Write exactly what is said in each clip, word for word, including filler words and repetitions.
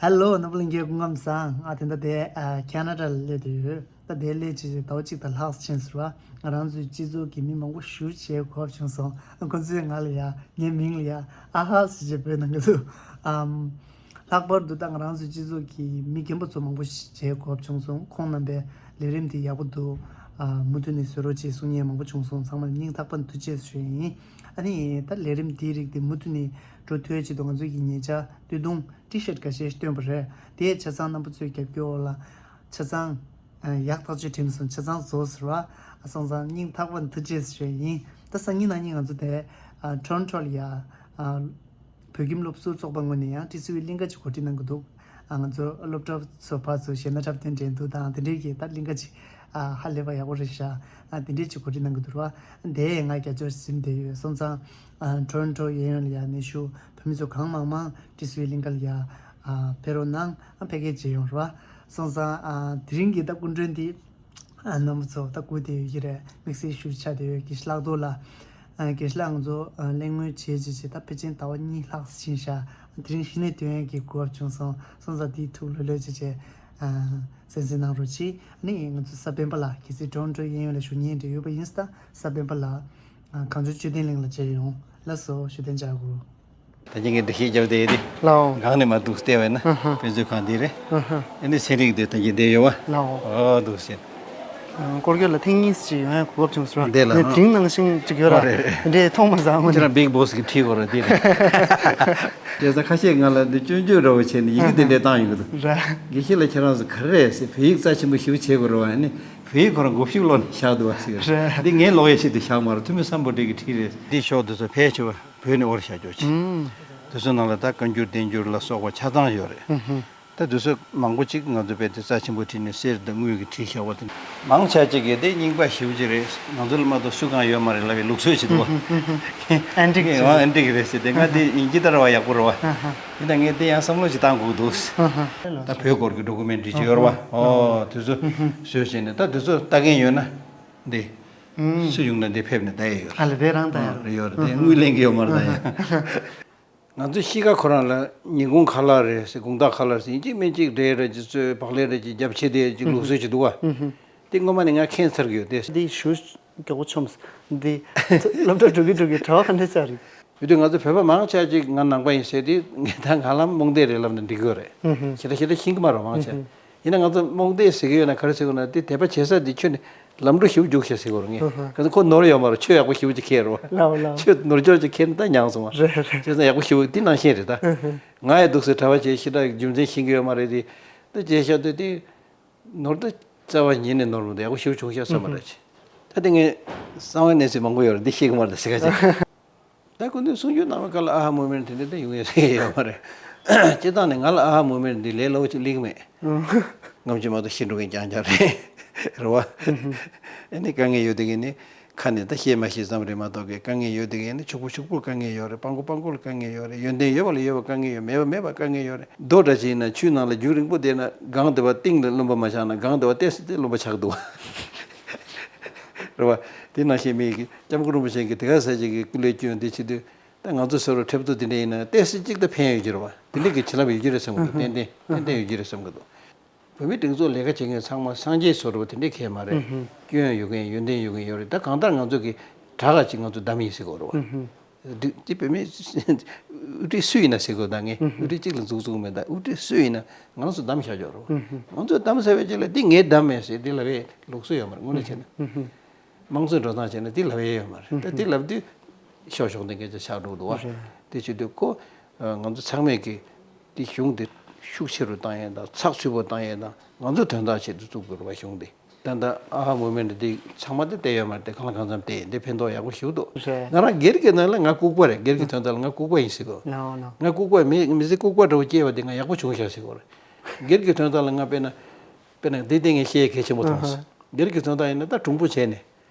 ཧེ་ལོ། རྣམ་པ་ལྷན་རྒྱས་སྐུ་ཁམས་བཟང་། ང་དེ་འདྲ་དེ་ཨ་ཁེ་ན་ཌ་ལ་སླེབས་བསྡད་ཡོད། ད་དེ་སླེབས་བྱས་ཟླ་བ་གཅིག་དང་ལྷག་ཙམ་ཕྱིན་སོང་ར། ང་རང་ཚོའི་སྤྱི་ཚོགས་ཀྱི་མི་མང་པོ་ཞེ་པོ་ཅིག་གོ་བྱུང་སོང་། ཁོ་ཚོས་ང་ལ་ཡ་ངའི་མིང་ལ་ཡ་ཨ་ཧ་ཟེར་བྱས་འབོད་གནང་གི་འདུག་ཨམ། ལྷག་པར་དུ་ད་ང་རང་ཚོའི་སྤྱི་ཚོགས་ཀྱི་མི་རྒན་པ་ཚོ་མང་པོ་ཞིག་གོ་བྱུང་སོང་། ཁོང་རྣམ་པས་ལས་རིམ་འདི་ཡག་པོ་འདུག་ཨ་མུ་མཐུད་ནས་བཟོ་རོགས་བྱེད་གསུང་མཁན་མང་པོ་བྱུང་སོང་། ཚང་མ་ལ་སྙིང་ཐག་པ་ནས་ཐུགས་རྗེ་ཆེ་ཞུ་ཡིན། ཨ་ནི་ད་ལས་རིམ་འདིའི་རིགས་འདི་མུ་མཐུད་ནས་འགྲོ་ཐུབ་ཡ་ཆེད་དུ་ང་ཚོ་ཡི་ཉེ་ཆར་སྟོད་ཐུང་ཊི་ཤར་ཊི་འགའ་ཤས་བཏོན་པ་རེད། དེ་ཆ་ཚང་རྣམ་པ་ཚོའི་རྒྱབ་སྐྱོར་འོག་ལ་ཆ་ཚང་ཡག་ཐག་ཆོད་བྲིས་སོང་། ཆ་ཚང་བཟོ་ཟེར་བ། སོང་ཙང་སྙིང་ཐག་པ་ནས་ཐུགས་རྗེ་ཆེ་ཞུ་ཡིན། ད་སང་ཉིན་གནངས་ཉིན་ང་ཚོ་དེ་ཊོ་རོན་ཊོ་ལ་ཡ་བོད་ཁྱིམ་སློབ་ཟུར་ཚོགས་པ་ངོས་ནས་ཡང་ཊི་སི་ཝི་གླིང་ག་ཅིག་གོ་སྒྲིག་གནང་གི་འདུག་ཨ་ང་ཚོ་སློབ་གྲྭ་ཚོ་ཕར་ཚུར་གཞས་སྣ་འཁྲབ་སྟོན་འགྲན་བསྡུར་དང་དེ་འདྲའི་གི་ད་གླིང་ག་ཅིག་ཨ་ཧ་ལས་པ་ཡག་པོ་རེད་ཤག་ཨ་དེ་འདྲའི་ཅིག་གོ་སྒྲིག་གནང་གི་འདུག་ར། དེ་ང་རྒྱབ་སྐྱོར་ཟིན་བསྡད་ཡོད། སོང་ཙང་ཨ་ཊོ་རོན་ཊོ་གཡས་གཡོན་ལ་ཡ་ནས་ཞུ་བོད་མི་ཚོ་གང་མང་མང་ཊི་སི་ཝི་གླིང་ག་ལ་ཡ་ཨ་ཕེབས་རོགས་གནང་། ཨ་ཕ་གིར་མཇལ་ཡོང་ར། སོང་ཙང་ཨ་དེ་རིང་གི་ད་སྐུ་མགྲོན་འདི། ཨ་རྣམ་པ་ཚོ་ད་སྒུག་བསྡད་ཡོད་ཀྱི་རེད། དམིགས་བསལ་ཞུ་ཆ་དེ་ཡོད། དགེ་བཤེས་ལྷག་རྡོར་ལགས། ཨ་དགེ་བཤེས་ལགས་ང་ཚོ་ཨ་གླེང་མོལ་བྱས་བྱས་བྱས་ད་ཕལ་ཆེར་ཟླ་བ་གཉིས་ལྷག་ཕྱིན་ཤག་དེ་རིང་གཞི་ནས་ཐོན་ཡས་ཀྱི་གོ་སྐབས་བྱུང་སོང་། སོང་ཙང་དེའི་ཐུགས་ལྷོད་ལྷོད་བྱས་བྱས་ཨ་གསན་གཟིགས་གནང་རོགས་གྱིས། ཨ་ནི་ང་ཚོ་གཟའ་སྤེན་པ་ལ་གལ་སྲིད་ཊོ་རོན་ཊོ་གཡས་གཡོན་ལ་བཞུགས་མཁན་འདྲ་ཡོད་པ་ཡིན་ཙང་གཟའ་སྤེན་པ་ལ་ཨ་གངས་ལྗོངས་དཔྱོད་ལྡན་གླིང་ལ་མཇལ་ཡོང་། ལགས་སོ། བཞུགས་གདན་འཇགས་དགོས། ད་ཁྱེད་ཀྱིས་འགྲེལ་བཤད་རྒྱབ་བསྡད་དེ། ལའོ། སྒང་ནས་མར་འདུག་བལྟས་པས་ན། ཨ་ཧ། དཔེ་མཛོད་ཁང་འདི་རེད། ཨ་ཧ། ཨ་ནི་ཚན་རིག་འདི་ད་ཁྱེད་བསྡད་ཡོད་པ། ལའོ། ཨོ་འདུག་ཟེར། ཨ་སྐོར་སྐྱོད་ལ་ཐེངས་གཉིས་ཅིག་ཡོང་ཡ་གོ་སྐབས་བྱུང་སོང་། འདི་ལ་ངས་ཨ་དེ་རིང་ནང་བཞིན་ཅིག་ཡོད་ར། ཨོ་རེད་རེད། འདི་མཐོང་མ་སོང་ངོ་། ཁྱེད་རང་བིག་བོ་སི་གི་ཁྲིད་དགོས་ར་འདི་རེད། བྱས་ཙང་ཁ་ཤས་ང་ལ་འདི་སྐྱོན་བརྗོད་འདྲ་བོ་བྱས་ནས་ཡི་གེ་འདི་འདྲས་བཏང་ཡོང་གི་འདུག་ར། དགེ་བཤེས་ལགས་ཁྱེད་རང་ཚོ་ག་རེ་རེད་ཟེར། བོད་ཡིག་རྩ་ཆེན་པོ་ཞེ་པོ་བྱེད་དགོས་རེད་པ། ཨ་ནི་བོད་ཡིག་ཁོ་རང་མགོ་མཇུག་ལོག་ནས་བཞག་འདུག་པ་ཟེར། ར། འདི་ངས་ཀློག་ཡ་ཞིག་ཏུ་བཞག་མ་རེད། ཐུ་མི་སམ་བྷོ་ཊ་གིས་ཁྲིད་རེད། འདི་ཤོག་འདི་ཚོ་ཕལ་ཆེ་བ། བོད་ནས་དབོར་བཞག་ཆོག་ཅིག་ཨུམ། དེ་ཚོའི་ནང་ལ་ད་བཀའ་འགྱུར་བསྟན་འགྱུར་ལ་སོགས་པ་ཆ་ཚང་ཡོད་རེད། ཨུམ་ཧུམ། ད་དེ་ཚོ་མང་པོ་ཅིག་ང་ཚོ་རྦད་དེ་རྩ་ཆེན་པོ་བྲིས་ནས་གསེར་དང་དངུལ་གྱིས་བྲིས་བཞག་པ་དེ། མང་ཆེ་ཅིག་གིས་དེ་རྙིང་པ་ཞེ་པོ་ཅིག་རེད། ང་ཚོ་ལ་མ་གཏོགས་སུ་གང་ཡོད་མ་རེད་ལབ་པའི་ལུགས་སྲོལ་ཞིག་འདུག་པ། ཨུམ་ཧུམ་ཧུམ། ཨན་ཊིག་ངས་ཡང་ཨན་ཊིག་རེད་ཟེར་ཏེ། ང་དེ་ཡིན་གཅིག་ལྟར་བ་ཡག་པོ་རེད་པ། ཨ་ཧ། ཡིན་ད་ངས་དེ་ཡང་བསམ་བློ་ཅིག་བཏང་དགོས་འདུག་ཨ་ཧ། ད་བོད་སྐོར་གྱི་ཌོ་ཀུ་མེན་ཊི་རི་ཅིག་ཡོད་རེད་པ། ཨོ་དེ་ཚོ་བཟོས་བྱས་ནས་ད་དེ་ཚོ་ལྟ་མཁན་ཡོད་ན་འདི། ཨུམ། སུ་ཡོང་ན་འདི་ཕེབས་ནས་ལྟ་ཡས་ཡོད་རེད། ཨ་ལ་དེ་རང་ལྟ་ཡ་རེད། ཡོད་རེད། དེ་དངུལ་ལེན་གྱི་ཡོད་མ་རེད། ད་ཡང་། ང་ཚོའི་གཤིས་ཀ་ཁོ་རང་ལ་ཉིན་གུང་ཁ་ལག་རེད་ཟེར། དགོང་དག་ཁ་ལག་ཟེར། ཡིན་གཅིག་མིན་གཅིག་འབྲས་རེ་ཅིག་བཙོས། བག་ལེབ་རེ་ཅིག་རྒྱབ་བྱས་དེ་ཅིག་ལུགས་སྲོལ་ཅིག་འདུག་པ། དེ་སྔོན་མ་ནས་ང་མཁྱེན་ཚར་གྱི་ཡོད་དེ། འདི་ཞུ་མགྱོགས་པོ་ཆོམས། འདི་སློབ་གྲྭ་འགྲོ་གི་འགྲོ་གི་གྲྭ་པ་ག་འདྲ་ཆགས་རེད། ཡོད་དུས་ང་ཚོ་བོད་པ་མང་ཆེ་ཅིག་ང་ནང་པ་ཡིན་ཟེར་དུས་ངས་ད་ང་ལ་རྨོངས་དད་རེད་ལབ་ན་འགྲིག་གི་ཡོད་རེད། ཞེ་དྲག་ཞེ་དྲག་ཤེས་ཀྱི་མ་རེད་མང་ཆེ། ཡིན་ན་ང་ཚོ་རྨོངས་དད་ཟེར་གྱི་ཡོད་ན་ག་རེ་ཟེར་དགོས་ན། དེ་དད་པ་བྱེད་ས་འདི་ཁྱོན་ནས་ལམ་འགྲོ་ཞེ་པོ་རྒྱུགས་ཤག་ཟེར་དགོས་རེད་ངས། ཨ་ཧ། ག་ཚོད་ཁོ་ནོར་ཡོད་མ་རེད། ཆོས་ཡག་པོ་ཞེ་པོ་ཅིག་མཁྱེན་རེད་པ། ལའོ་ལའོ། ཆོས་ནོར་འཆོར་ཅིག་མཁྱེན་ན་ད་མྱངས་སོང་བ། རེད་རེད། བྱས་ཙང་ཡག་པོ་ཞེ་པོ་འདི་ནང་བཞིན་རེད་ད། ཨ་ཧ། ང་ཡི་འདུག་ཟེར་གྲྭ་པ་བྱས་ཞེ་དྲག་རྒྱུ་མཚན་ཤེས་ཀྱི་ཡོད་མ་རེད་དེ། ད་བྱས་ཤག་དུས་དེ་ནོར་ད་རྩ་བ་ཉིད་ནས་ནོར་མི་འདུག་ཡག་པོ་ཞེ་པོ་བྱུང་ཤག་བསམ་པ་འདྲ་ཅིག་ད་དེ་ངས་གསང་བའི་གནས་ཚུལ་མང་པོ་ཡོད་རེད། འདི་བཤད་ཀྱི་མ་རེད་ཟེར་ག་ཅིག་ད་ཁོ་ཚོས་གསུང་རྒྱུ་གནང་བའི་སྐབས་ལ་ཨ་ཧ་མུ་མེན་ཊི་དེ་འདྲ་ད་ཡོང་ཡས་ཡོད་མ་རེད། སྤྱིར་བཏང་ནས་ང་ལ་ཨ་ཧ་མུ་མེན་ཊི་འདི་ལས་སླ་པོ་ཅིག་སླེབས་ཀྱི་མེད། ཨང་། ང་ཚོ་མ་གཏོགས་ཤེས་འགྲོ་མཁན་རྐྱང་རྐྱང་རེད། རེད་པ། ཨ་ནི་དཀའ་ངལ་ཡོད་དེ་གས་ནི་ཁ་ནས་ད་བཤད་མ་ཤེས་ཙམ་རེད་མ་གཏོགས་གས། དཀའ་ངལ་ཡོད་དེ་གས་ནི་ཕྱུག་པོ་ཕྱུག་པོར་དཀའ་ངལ་ཡོད་རེད། སྤྲང་པོ་སྤྲང་པོར་དཀའ་ངལ་ཡོད་རེད། ཡོན་ཏན་ཡོད་པ་ལ་ཡོད་པ་དཀའ་ངལ་ཡོད། མེད་པ་མེད་པ་དཀའ་ངལ་ཡོད་རེད། རྡོ་འདྲ་ཅིག་ཡིན་ན་ཆུའི་ནང་ལ་རྒྱུན་རིང་པོ་བསྡད་ན་སྒང་དེ་བ་གཏིང་ལ་རློན་པ་མ་ཆགས་ན་སྒང་དེ་བ་ཏོག་ཙམ་དེ་རློན་པ་ཆགས་འདུག་པ། རེད་པ། དེ་ནང་བཞིན་མི་ཡི་གི་སྐྱབས་མགོན་རིན་པོ་ཆེ་གིས་དེ་ག་ས་ཅིག་གི་སྐུ་ལས་བསྐྱོན་དེ་བྱེད་དུས། ད་ང་ཚོ་བཟོ་འདྲ་ཁྲེལ་དོགས་དེ་འདྲ་ཡིན་ན་ཏོག་ཙམ་ཅིག་ད་ཕན་ཡོད་ཀྱི་རེད་པ། དེ་འདྲ་གི་བྱིན་རླབས་ཡོད་ཀྱི་རེད་བསམ་གི་འདུག་ཏན་ཏན་ཏན་ཏན་ཡོད་ཀྱི་རེད་བསམ་གི་འདུག་བོད་མིའི་སྒྲིག་འཛུགས་ལས་ཀ་བྱེད་མཁན་ཚང་མ་སངས་རྒྱས་བཟོ་འདྲ་པོ་དེ་འདྲ་གང་ཡང་མ་རེད། སྐྱོན་ཡོད་མཁན་ཡོན་ཏན་ཡོད་མཁན་ཡོད་རེད། ད་གང་ལྟར་ང་ཚོ་གི་དྲག་ག་ཅིག་ང་ཚོ་བདམས་ཡིན་ཟེར་གི་རེད་པ། འདི་འདི་བོད་མི་དབུ་ཁྲིད་སུ་ཡིན་ན་ཟེར་གི་འདུག་ད་ངས་དབུ་ཁྲིད་གཅིག་ལ་འཛུགས་འཛུགས་མེད། ད་དབུ་ཁྲིད་སུ་ཡིན་ན་ང་རང་ཚོ་བདམས་བཞག་ཆོག་རེད་པ། ང་ཚོ་བདམས་ཚར་བའི་རྗེས་ལ་འདི་ངས་བདམས་མེད་ཟེར་འདི་ལབ་པའི་ལུགས་སྲོལ་ཡོད་མ་རེད། དངོས་གནས་བྱས་ན། དམངས་གཙོའི་འགྲོ་སྟངས་བྱས་ན་དེ་ལབ་ཡས་ཡོད་མ་རེད། ད་དེ་ལབ་དུས་ཤོག་ཤོག་དེ་སྐད་ཆ་ཆགས་འགྲོ་གི་འདུག་པ། རེད། དེ་བྱེད་དུས་ཁོ་ང་ཚོ་ཚང་མས་ཀྱི་དེ་གཞུང་དེ་ཤུགས་ཆེ་རུ་བཏང་ཡས་དང་ཚགས་ཚུད་པོ་བཏང་ཡས་དང་ང་ཚོ་དོན་དག་ཆེད་དུ་བཙུགས་དགོས་རེད་པ། གཞུང་དེ་ད་ལྟ་ཨ་ཧ་མུ་མེན་ཊི་དེ་ཚང་མ་དེ་བལྟས་ཡོད་མ་རེད། དེ་གང་ལ་གང་འཚམ་བལྟས་ཡས་དེ་ཕན་ཐོགས་ཡག་པོ་ཞིག་འདུག་རེད། ང་རང་སྒེར་གྱི་ནང་ལ་ང་ལྐུགས་པ་རེད། སྒེར་གྱི་དོན་དག་ལ་ང་ལྐུགས་པ་ཡིན་ཟེར་གི། ལའོ་ལའོ། ང་ལྐུགས་པ་མི་མི་ཚེ་ལྐུགས་པ་འདྲ་པོ་སྐྱེལ་བ་དེ་ང་ཡག་པོ་བྱུང་ཤག་ཟེར་གི་རེད། སྒེར་གྱི་དོན་དག་ལ་ང་དཔེར་ན། དཔེར་ན་འདི་སྟེང་ངས་བཤད་ཡས་གལ་ཆེན་པོ་མཐོང་སོང་། སྒེར་གྱི་དོན་དག་ཡིན་ན་ད་གྲུང་པོ་བྱས་ནས་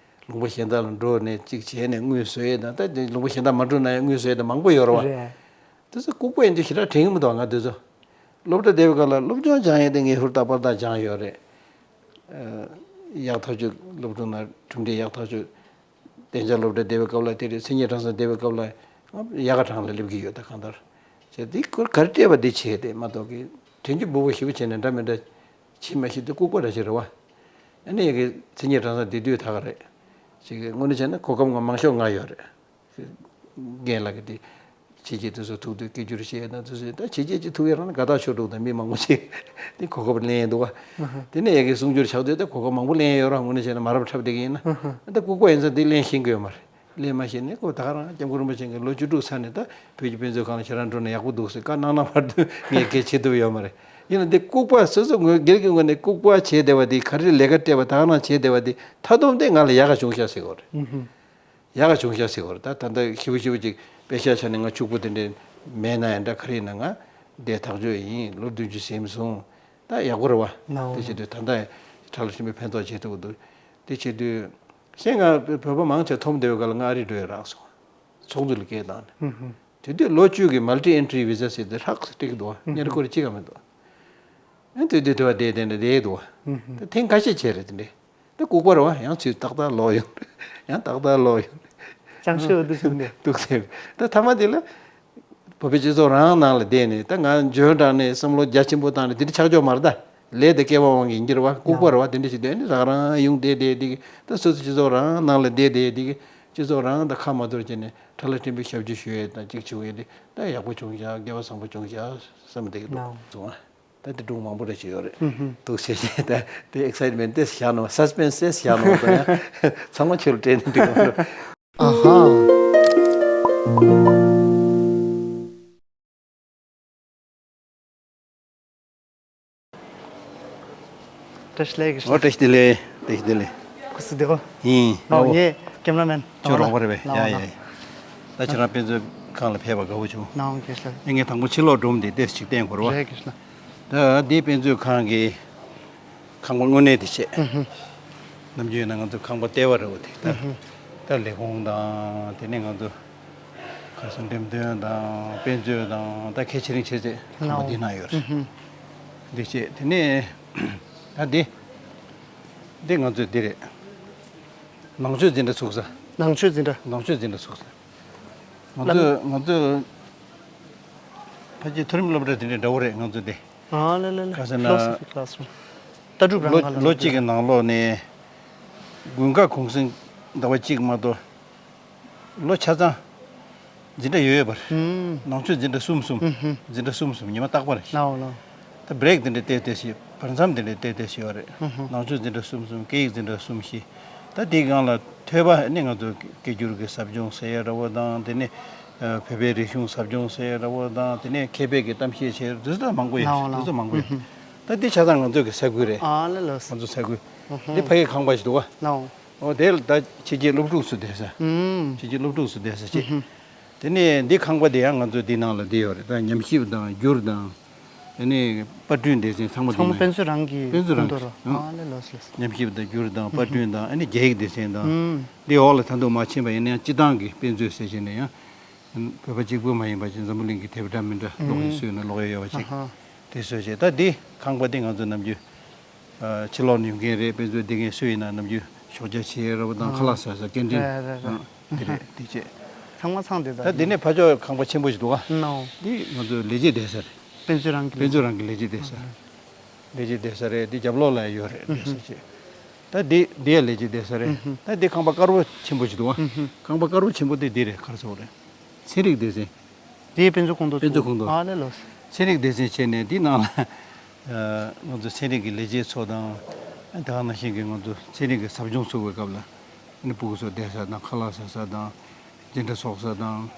ལུང་པ་གཞན་དག་ལ་འགྲོ་ནས་གཅིག་བྱས་ནས་དངུལ་བཟོ་ཡས་དང་། ད་ལུང་པ་གཞན་དག་མ་འགྲོ་ན་ཡང་དངུལ་བཟོ་ཡས་དེ་མང་པོ་ཡོད་རེད་པ། རེད། དེ་ཚོ་ལྐུགས་པ་ཡིན་དུས་ཞེ་དྲག་དྲན་གྱི་མི་འདུག་ང་དེ་ཚོ་སློབ་གྲྭ་བསྡད་པའི་སྐབས་ལ་སློབ་སྦྱོང་སྦྱང་ཡས་དེ་ངས་ཧུར་ཐག་པར་ཐག་སྦྱངས་ཡོད་རེད། ཨ་ཡག་ཐག་ཆོད་སློབ་ཕྲུག་ནང་གྲུབ་འབྲས་ཡག་ཐག་ཆོད། གཏན་འཇགས་སློབ་གྲྭ་བསྡད་པའི་སྐབས་ལ་དེ་རེད། མཚན་ཉིད་གྲྭ་ཚང་བསྡད་པའི་སྐབས་ལ་ཡག་ག་གྲངས་ལ་སླེབས་ཀྱི་ཡོད། ད་གང་ལྟར་བྱས་དེ་ཁོར་ག་རེ་སྤྲད་པ་འདི་བྱས་ཏེ་མ་གཏོགས་ཀྱི་ དྲན་རྒྱུ་འབུར་བོ་ཞེ་པོ་བྱས་ནས་འདྲ་མི་འདྲ་བྱེད་མ་ཤེས་དུས་ལྐུགས་པ་འདྲ་ཞིག་རེད་བ། ཨ་ནི་ཡ་གི་མཚན་ཉིད་གྲྭ་ཚང་བསྡད་དུས་ད་ག་རེད། ཅིག་དངོས་གནས་བྱས་ན་གོ་སྐབས་ང་མང་ཤོས་ང་ཡོད་རེད། རྒན་ལགས་ཀྱིས་དེ་ཕྱི་རྒྱལ་དེ་ཚོ་ཐུག་དུས་སྐད་སྒྱུར་བྱས་དང་དེ་ཚོ་ད་ཕྱི་རྒྱལ་གྱི་ཐུག་ཡ་རང་ན་དགའ་ཐག་ཆོད་འདུག་ད་མི་མང་པོ་ཞིག་དེ་གོ་སྐབས་ལེན་ཡ་འདུག་བ། དེ་ནས་ཡ་གི་གསུང་སྒྱུར་ཆགས་དུས་ད་གོ་སྐབས་མང་པོ་ལེན་ཡ་ཡོད་ར། དངོས་གནས་བྱས་ན་མ་རབས་འཁྲབ་བསྡད་ཀྱི་ཡིན་ན། ད་ལྐུགས་པ་ཡིན་ཙང་དེ་ལེན་ཤེས་ཀྱི་ཡོད་མ་རེད། ལེན་མ་ཤེས་ནས་ཁོ་ད་ག་རང་སྐྱབས་མགོན་རིན་པོ་ཆེ་གིས་ལོ་བཅུ་དྲུག་ཚར་ནས་ད་བོད་ཀྱི་དཔེ་མཛོད་ཁང་ལ་ཁྱེད་རང་འགྲོ་ན་ཡག་པོ་འདུག་ཟེར་བཀའ་གནང་གནང་བར་དུ་ངས་སྐད་ཆ་བྱེད་ཐུབ་ཡོད་མ་རེད། ཡིན་ན་འདི་ལྐུགས་པ་སོ་སོ་ངོས་སྒེར་གྱི་ངོས་ནས་ལྐུགས་པ་བྱས་བསྡད་པ་འདི་ག་རེ་ལས་ཀ་སྤྲད་པ་ད་ག་རང་བྱས་བསྡད་པ་འདི་མཐའ་སྡོམ་དེ་ང་ལ་ཡག་ག་བྱུང་ཤག་ཟེར་དགོས་རེད། ཡག་ག་བྱུང་ཤག་ཟེར་དགོས་རེད། ད་ད་ལྟ་ཞེ་པོ་ཞེ་པོ་ཅིག་དཔེ་ཆ་ཆ་ནས་ང་ཕྱུག་པོ་དེ་འདྲས་མེད་ན་ཡང་འདྲ། ག་རེ་ཡིན་ན་ང་འདིར་ཐག་གཅོད་ཡིན། ལོ་བདུན་ཅུ་ཟིན་སོང་། ད་ཡག་པོ་རེད་བ། ནའོ། དེ་བྱེད་དུས་ད་ལྟ་ཁྲ་ལ་ཆེན་པོའི་ཕན་ཐོགས་བྱེད་ཐུབ་འདུག་དེ་བྱེད་དུས་གཞན་ང་བོད་པ་མང་ཆེ་འཐོམ་བསྡད་པའི་སྐབས་ལ་ང་ཨ་རི་འགྲོ་ཡ་རག་སོང་། ཚོགས་འདུ་ལ་སྐད་བཏང་ནས། ཧུམ་ཧུམ། དེ་དུས་ལོ་བཅུ་གི་མལ་ཊི་ཨེན་ཊི་རི་བི་ཟ་ཟེར་དེ་ཧྲག་སེ་སྤྲད་ཀྱི་འདུག་བ། ཧུམ་ཧུམ། གཉེར་སྐོར་གཅིག་ཀ་མི་འདུག་ཨ་དེ་དུས་དེ་བ་དེ་དེ་འདྲ་དེ་འདུག་བ། ཧུམ་ཧུམ། ད་ཐེངས་ཁ་ཤས་བྱས་རེད་དེ་འདྲས། ད་ལྐུགས་པ་རེད་བ། ཡང་ཚུར་ཏག་ཏག་ལོག་ཡོང་། ཡང་ཏག་ཏག་ལོག་ཡོང་། ཅང་ཤེས་འོ་དུ་བྱུང་ནས། འདུག་ཟེར། ད་ཐ་མ་དེ་ལ། བོད་པའི་སྤྱི་ཚོགས་རང་ནང་ལ་བསྡད་ནས་ད་ང་འཇོན་དྲགས་ནས་བསམ་བློ་རྒྱ་ཆེན་པོ་བཏང་ནས་དེ་འདྲ་ཆགས་ཆོག་མ་རེད་ད། ལས་དེ་སྐལ་བ་དབང་གིས་ཡིན་གྱི་རེད་བ། ལྐུགས་པ་རེད་བ། དེ་འདྲ་ཞིག་བསྡད་ནས་རང་རང་ཡོང་བསྡད་བསྡད་དེ་གི་ད་སོ་སོ་སྤྱི་ཚོགས་རང་ནང་ལ་བསྡད་བསྡད་དེ་གི་སྤྱི་ཚོགས་རང་ད་ཁ་མ་ཐོར་བྱས་ནས་ཁྲ་ལ་ཕྲན་བུའི་ཞབས་ཕྱི་ཞུ་ཡས་དང་གཅིག་བྱུང་ཡས་དེ་ད་ཡག་པོ་བྱུང་ཤག་དགེ་བ་བཟང་པོ་བྱུང་ཤག་བསམ་བསྡད་ཀྱི་འདུག་སོང་ཨ། ད་དེ་སྒྲུང་མང་པོ་རེ་ཞིག་ཡོད་རེད། ཧུམ་ཧུམ། འདུག་ཟེར་བྱས་ད་དེ་ཨེག་སའིཊ་མེན་ཊི་ཏོག་ཙམ་བཞག་ནོ། སཱ་སི་པེན་སི་ཏོག་ཙམ་བཞག་ནོ་ད་ཡང་ཚང་མ་ཁྱོད་ལ་སྤྲད་ནས་འགྲིག་གི་མ་རེད། ཨ་ཧ། བཀྲ་ཤིས་བདེ་ལེགས། ཨོ་བཀྲ་ཤིས་བདེ་ལེགས། བཀྲ་ཤིས་བདེ་ལེགས། སྐུ་གཟུགས་བདེ་པོ། ཡིན། ཨོ་ངས་ཀེམ་ར་མེན། ཁྱོད་རོགས་པ་རེད་པས། ཡ་ཡ་ཡ། ད་ཁྱེད་རང་དཔེ་མཛོད་ཁང་ལ་ཕེབས་པ་དགའ་པོ་བྱུང་། ནའོ་རྒན་ལགས། ངས་དང་པོ་ཕྱི་ལོགས་སྒྲུང་འདི་ཏོག་ཙམ་ཅིག་བསྟན་དགོས་རེད་བ། རེད་རྒན་ལགས། ད་འདི་དཔེ་མཛོད་ཁང་གི་ཁང་པ་དངོས་གནས་དེ་བྱས། ཨུ་ཧུ། ནམ་རྒྱུན་ན་ང་ཚོ་ཁང་པ་ལྟེ་བ་རེད་བ་དེ་ད། ཨུ་ཧུ། ད་ལས་ཁུངས་དང་དེ་ནས་ང་ཚོ་ག་ས་འགྲེམས་སྟོན་དང་དཔེ་མཛོད་དང་ད་ཁ་ཆེ་རིང་ཆེ་ཚད་ཁང་པ་འདི་ན་ཡོད་རེད། ཨུ་ཧུ། འདི་བྱས་དེ་ནས་ད་འདི་འདི་ང་ཚོ་འདི་རེད། ནང་ཆོས་འཛིན་གྲྭ་ཚུགས་ས། ནང་ཆོས་འཛིན་གྲྭ། ནང་ཆོས་འཛིན་གྲྭ་ཚུགས་ས། ང་ཚོ་ང་ཚོ་ཕལ་ཆེར་མཐོ་རིམ་སློབ་གྲྭ་དེ་འདྲའི་འདྲ་བོ་རེད་ང་ཚོ་འདི། ཨ་ལེ་ལེ་ལེ། ག་ཟེར་ན། Philosophy classroom། ལྟ་གྲུབ་རང་ལོ་ལོ་གཅིག་གི་ནང་ལོགས་ནས་དགུན་ཁ་གུང་གསེང་ཟླ་བ་གཅིག་མ་གཏོགས་ལོ་ཆ་ཚང་འཛིན་གྲྭ་ཡོད་ཡོད་པ་རེད། ནང་ཆོས་འཛིན་གྲྭ་གསུམ་གསུམ། འཛིན་གྲྭ་གསུམ་གསུམ་ཉི་མ་རྟག་པར། ལའོ་ལའོ། ད་བྷི་རེག་དེ་འདྲ་ཏོག་ཙམ་ཞིག་བར་མཚམས་དེ་འདྲ་ཏོག་ཙམ་ཞིག་ཡོད་རེད། ནང་ཆོས་འཛིན་གྲྭ་གསུམ་གསུམ། སྐད་ཡིག་འཛིན་གྲྭ་གསུམ་བཞི། ད་དེའི་སྒང་ལ་ཐོས་པ་ནི་ང་ཚོ་སྐད་སྒྱུར་གྱི་ཟབ་སྦྱོང་ཟེར་ཡ་འདྲ་བོ་དང་དེ་ནས་བོད་པའི་རིག་གཞུང་ཟབ་སྦྱོང་ཟེར་ཡ་འདྲ་བོ་དང་དེ་ནས་མཁས་པའི་གི་གཏམ་བཤད་བྱས་དུས་ད་མང་པོ་ཡོད། ལའོ་ལའོ། དུས་ཚོད་མང་པོ་ཡོད། ད་དེ་ཆ་ཚང་ང་ཚོ་གི་ས་ཁུལ་རེད། ཨ་ལེ་ལོས། ང་ཚོ་ས་ཁུལ། དེ་ཕ་གི་ཁང་པ་ཞིག་འདུག་ག། ལའོ། ཨོ་དེ་ལ་ད་ཕྱི་རྒྱལ་སློབ་ཕྲུག་ཚོ་བསྡད་ས། ཕྱི་རྒྱལ་སློབ་ཕྲུག་ཚོ་བསྡད་ས་ཅིག། དེ་ནས་འདི་ཁང་པ་དེ་ཡང་ང་ཚོ་འདི་ནང་ལ་བསྡད་ཡོད་རེད། ད་ཉམས་ཞིབ་དང་བསྒྱུར་དང་། དེ་ནས་པར་སྐྲུན་སྡེ་ཚན་ཚང་མ་ཚང་མ་འདི་ནང་དཔེ་མཛོད་རང་གི་དཔེ་མཛོད་རང་ཁོངས་གཏོགས་རེད། ཨ་ལེ་ལོས་ལོས། ཉམས་ཞིབ་དང་བསྒྱུར་དང་པར་སྐྲུན་དང་ཨ་ནི་རྒྱ་ཡིག་སྡེ་ཚན་དང་། འདི་འོག་ལ་ད་དུང་མ་ཕྱིན་པ་ཡིན་ན་ཡང་སྤྱི་བཏང་གི་དཔེ་མཛོད་ཟེར་བྱས་ནས་ཡང་། བོད་པ་གཅིག་པུ་མ་ཡིན་པ་ཅིག་འཛམ་བུ་གླིང་གི་དེབ་འདྲ་མི་འདྲ་ཀློག་ཡས་སྲོལ་ཡོད་ན་ཀློག་ཡས་ཡོད་པ་ཅིག་དེ་བཟོས་བྱས། ད་འདི་ཁང་པ་འདི་ང་ཚོ་ནམ་རྒྱུན་ཕྱི་ལོགས་ནས་ཡོང་མཁན་རེད། དཔེ་མཛོད་འདི་མཁན་སུ་ཡིན་ན་ནམ་རྒྱུན་ཞོགས་ཇ་བྱེད་ཡས་ར་བ་དང་ཁ་ལག་ཟ་ས་ཀེན་ཊིན། རེད་རེད་རེད། འདི་རེད་འདི་བྱས། ཚང་མ་ཚང་འདི་ད་ད་འདི་ནས་ཕར་ཕྱོགས་ཁང་པ་ཆེན་པོ་ཞིག་འདུག་ག། ནའོ། འདི་ང་ཚོ་ལས་བྱེད་བསྡད་ས་རེད། དཔེ་མཛོད་རང་གི་དཔེ་མཛོད་རང་གི་ལས་བྱེད་བསྡད་ས། ལས་བྱེད་བསྡད་ས་རེད། འདི་རྒྱབ་ལོགས་ལ་ཡོད་རེད་བསྡད་ས་ཅིག། ད་འདི་འདི་ཡ་ལས་བྱེད་བསྡད་ས་རེད། ད་འདི་ཁང་པ་དཀར་པོ་ཆེན་པོ་ཞིག་འདུག་ག། ཁང་པ་དཀར་པོ་ཆེན་པོ་དེ་འདི་རེད། ག་རེ་ཟེར་དགོས་རེད། ཚན་རིག་སྡེ་ཚན། དེའི་དཔེ་མཛོད་ཁོངས་གཏོགས། དཔེ་མཛོད་ཁོངས་གཏོགས། ཨ་ལེ་ལོས། ཚན་རིག་སྡེ་ཚན་བྱས་ནས་འདི་ནང་ལ་ང་ཚོ་ཚན་རིག་གི་ལས་བྱེད་ཚོ་དང་། དེ་ག་ནང་བཞིན་གྱི་ང་ཚོ་ཚན་རིག་གི་ཟབ་སྦྱོང་ཚུགས་པའི་སྐབས་ལ་ཨ་ནི་སྤུ་གུ་ཚོ་བསྡད་ས་དང་ཁ་ལག་ཟ་ས་དང་། འཛིན་གྲྭ་ཚོགས་ས་དང་།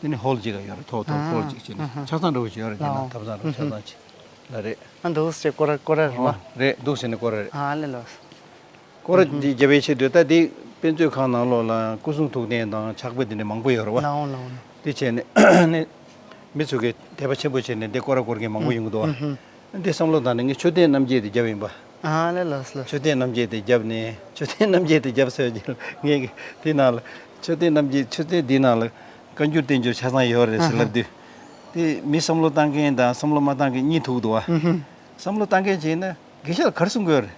དེ་ནི་ཧོལ་གཅིག་ག་ཡོད་རེད། ཐོག་ཐོག་ཧོལ་གཅིག་བྱས་ནས་ཆ་ཚང་འདྲ་བོ་ཞིག་ཡོད་རེད། དེ་ནང་ཐབ་ཚང་འདྲ་བོ་ཆ་ཚང་ཅིག་ལ་རེད། ཨ་འདུག་སེ་སྐོར་ར་སྐོར་ར་རེད་བ། རེད། འདུག་སེ་ནས་སྐོར་ར་རེད། ཨ་ལེ་ལོས། སྐོར་ར་འདི་རྒྱབ་པའི་ཆེད་དུ་ད་འདི་དཔེ་མཛོད་ཁང་ནང་ལོགས་ལ་སྐུ་གསུང་ཐུགས་རྟེན་དང་ཕྱག་དཔེ་འདི་འདྲ་མང་པོ་ཡོད་རེད་བ། ལའོ་ལའོ་ལའོ། འདི་བྱས་ནས་ནི་མི་ཚོ་གིས་དད་པ་ཆེན་པོ་བྱས་ནས་འདི་སྐོར་ར་སྐོར་མཁན་མང་པོ་ཡོང་གི་འདུག་བ། འདི་བསམ་བློ་བཏང་ནས་ངས་མཆོད་རྟེན་རྣམ་བརྒྱད་དེ་བརྒྱབ་ཡིན་པ། ཨ་ལེ་ལོས་ལོས། མཆོད་རྟེན་རྣམ་བརྒྱད་དེ་བརྒྱབ་ནས་མཆོད་རྟེན་རྣམ་བརྒྱད་དེ་བརྒྱབ་ཟེར་གྱི་ངས་འདི་ནང་ལ་མཆོད་རྟེན་རྣམ་བརྒྱད་མཆོད་རྟེན་འདི་ནང་ལ་བཀའ་འགྱུར་བསྟན་འགྱུར་ཆ་ཚང་ཡོད་རེད་ཟེར་ལབ་དུས། དེ་མི་བསམ་བློ་བཏང་མཁན་དང་བསམ་བློ་མ་བཏང་མཁན་གཉིས་ཐུག་འདུག་བ། བསམ་བློ་བཏང་མཁན་བྱས་ན། དགེ་བཤེས་ལ་ག་རེ་གསུང་དགོས་རེད།